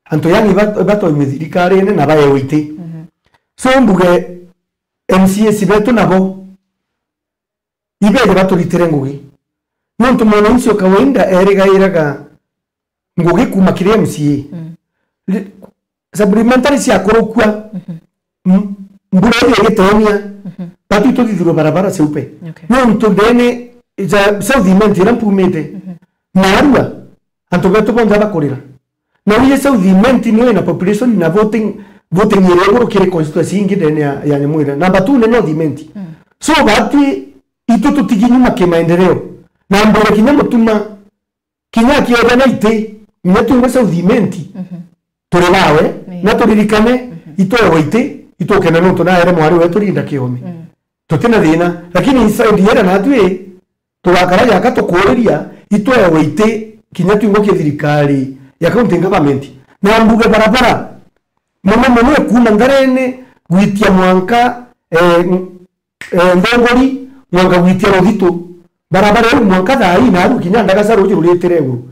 antu yani iba-, ibatoimwe thirikarine na baewe iti. Mhm. So mbuge M C As betu nabo ibeje baturitire ngugi. Nontu mwananchi o kawaida erigairaga ngugi kuuma kiri M C A. Mm. Ri-, supplementary ciakurukua, mhm, m-, mbura iria igitenia, mhm, batu ituthithirwe barabara ciupe. Okay. Nontu ndene ja South Imenti iria mpumite, mhm, narua, antu betu bonthe bakurira. Na uye South Imenti niyo ina population na voting, voting iria iguru kiri constituency ingi ndene ya, ya Nyamwira. Namba two ni North Imenti. Mm. So, batu itu tutigi nyuma kimaendeleo. Na mbere kinya Mutuma, kinya akiethana iti, inya twingwa South Imenti, mhm, turi bawe, yeah, na turirikane, mhm, itwewe iti, itukena nontu naere mwari wetu Linda Kiome. Mm. Tutina thina, lakini inside ira natwi, tugakara jaka tukuuriria, itwewe iti, kinya twingwa ki thirikari ya county government. Na mbuge barabara, muno muno ikuma Ntharene gwitia mwanka, eh, eh, Nthongori, mwanka gwitia Ruthitu. Barabara iu mwanka thaa ii naru kinya ndagaca ruuji ruritire iguru.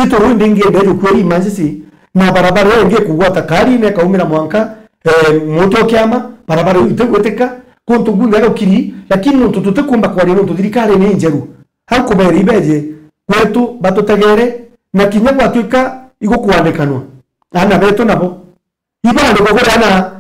Itu ruu ndingienda ijukua ri Masisi, na barabara iyo ingi ikugwata Karine ikaumira mwanka, eh, muti o kiama, barabara iu itigwitika, kuntu kunthe gukiri, lakini nontu tutikumba kwaria nontu thirikari ni njeru. Au kubera ibeje, kwetu batutegere, na kinya gwatuika igukwandikanwa, aana betu nabo. Ibandikwa kuri ana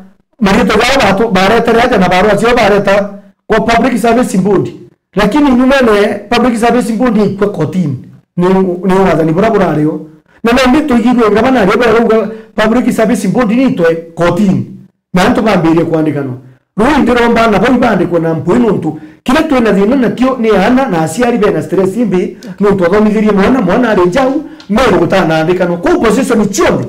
mariitwa jao batu-, baretere aja na barua ciao bareta kwa Public Service Board. Lakini nyumene Public Service Board ikwe kotini. Ni, ni wathani bura burario. Na nandi tuigirwe ngabana aria barauga Public Service Board ni itwe kotini. Na antu bambirie kwandikanwa. Ruu ndiromba na bau ibandikwe na mpwi nontu kiria twina thina nakio ni aana na aciari bena stress imbi nontu athomithirie mwana, mwana ari njau, meru gutanaandikanwa. Kwa opposition cionthe,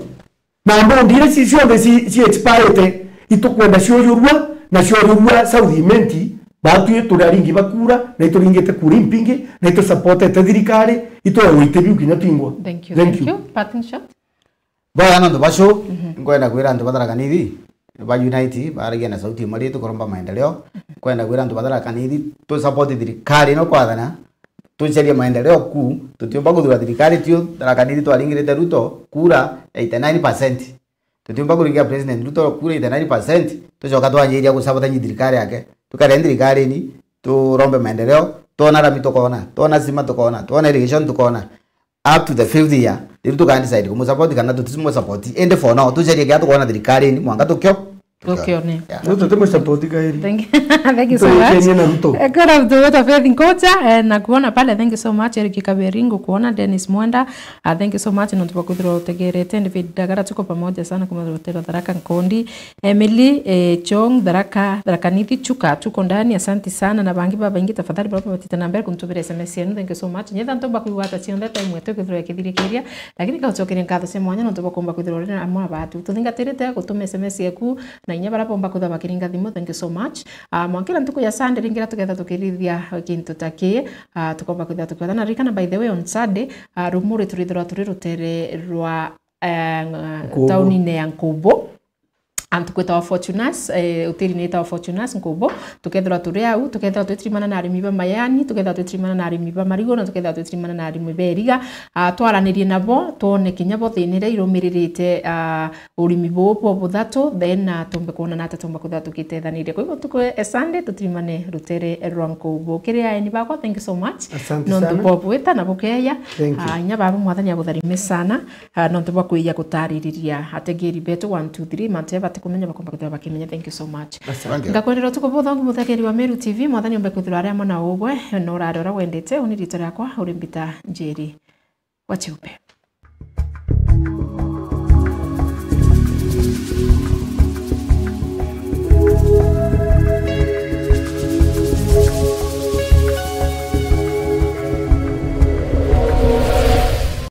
na mbondi iria ci-, cionthe ci-, ci expirete, itukwenda ciujurua, na ciujurua South Imenti, batwi turi aringi ba kura, na ituringite kura impingi, na itusupportete thirikari, itwewe iti biu kinya twingwa. Thank you, thank you. Parting shot? Boya nontu bacu, mhm, nkwenda kwira antu ba Tharaka Nithi, ba unite, baragia na sauti imwe ri tukuromba maendeleo. Nkwenda kwira antu ba Tharaka Nithi, tu support thirikari ino kwathana, tucarie maendeleo ku, tutiumba kuthura thirikari tiu, Tharaka Nithi twaringirite Ruto kura eighty nine percent. Tutiumba kuringira President Ruto kura eighty nine percent, tucoka twanjiria gusabotanyi thirikari yake. Tukare thirikari ni, turombe maendeleo, twona rami tukona, twona stima tukona, twona irrigation tukona. Up to the fifth year, riu tuka decide kumusupport kana tutisimusupport. Indi for now, tucarie kia tukona thirikari ni, mwanka tukio. Tukione. Yeah. Ruto tumusupport kairi. Thank you. Thank you so much. Tuikenie na Ruto. Eh, kwira Ruto weta Faith Nkocha, eh, na kuona pale, thank you so much. Eric Kaberi, ngukuona, Dennis Mwenda, ah, thank you so much. Nontu bwa kwithirwa utegerete, David Dagara, tuko pamoja sana, kuma Rutero Tharaka Nkondi, Emily, eh, Chong, Tharaka, Tharaka Nithi, Chuka, tuko ndani, asanti sana, na bangi babaingi, tafadhali, baba batite na mbere kuntubira S M S yenu, thank you so much. Nyetha ntomba kwigwata cionthe, time yetu ikithirwa ikithirikiria, lakini kaucokeria nkatho cia mwanya nontu bwa kumba kwithirwa uri amwe abatu. Tuthingatirite gutuma S M S yaku, na inya bara bomba kwithirwa bakiringa thimu, thank you so much. Ah, mwankira ntuku ya Sunday, ringira tuketha tukirithia kintu ta ki, ah, tukomba kwithirwa tukiwethana. Ririkana, by the way, on Sunday, ah, rumuri turithirwa turi rutere rwa, eh, Nkubu. Taunine ya Nkubu. Antu kwitawa Fortunas, eh, hoteli ni itawa Fortunas Nkubu. Tukethirwa turi au, tukethirwa twitirimana na arimi ba mayani, tukethirwa twitirimana na arimi ba marigu, na tukethirwa twitirimana na arimi ba iriga. Ah, twaranirie nabo, twone kinya bo thina iria irumiririte, ah, urimi buu bwa buthatu, then, ah, tumbe kwonana ata tumba kwithirwa tukitethaniria. Kwa hivyo, tuku e Sunday, tutirimane rutere rwa Nkubu. Kiri aeni bakwa, thank you so much. Asante sana. Nontu bwa bwita na bukeya. Thank you. Ah, inya baba Mwathani agutharime sana. Ah, nontu bwa kwija gutaririria ategeri betu one two three, mantu ya batikumenya bakomba kwithirwa bakimenya. Thank you so much. Asante. Thank you. Ngakwendera utuku buthongi mutegeri wa Meru T V, Mwathani ombe kwithirwa ari amwe na ugwe, na urare uria wendete, uni rito riakwa uri Mbita Njeri wa Chiupe.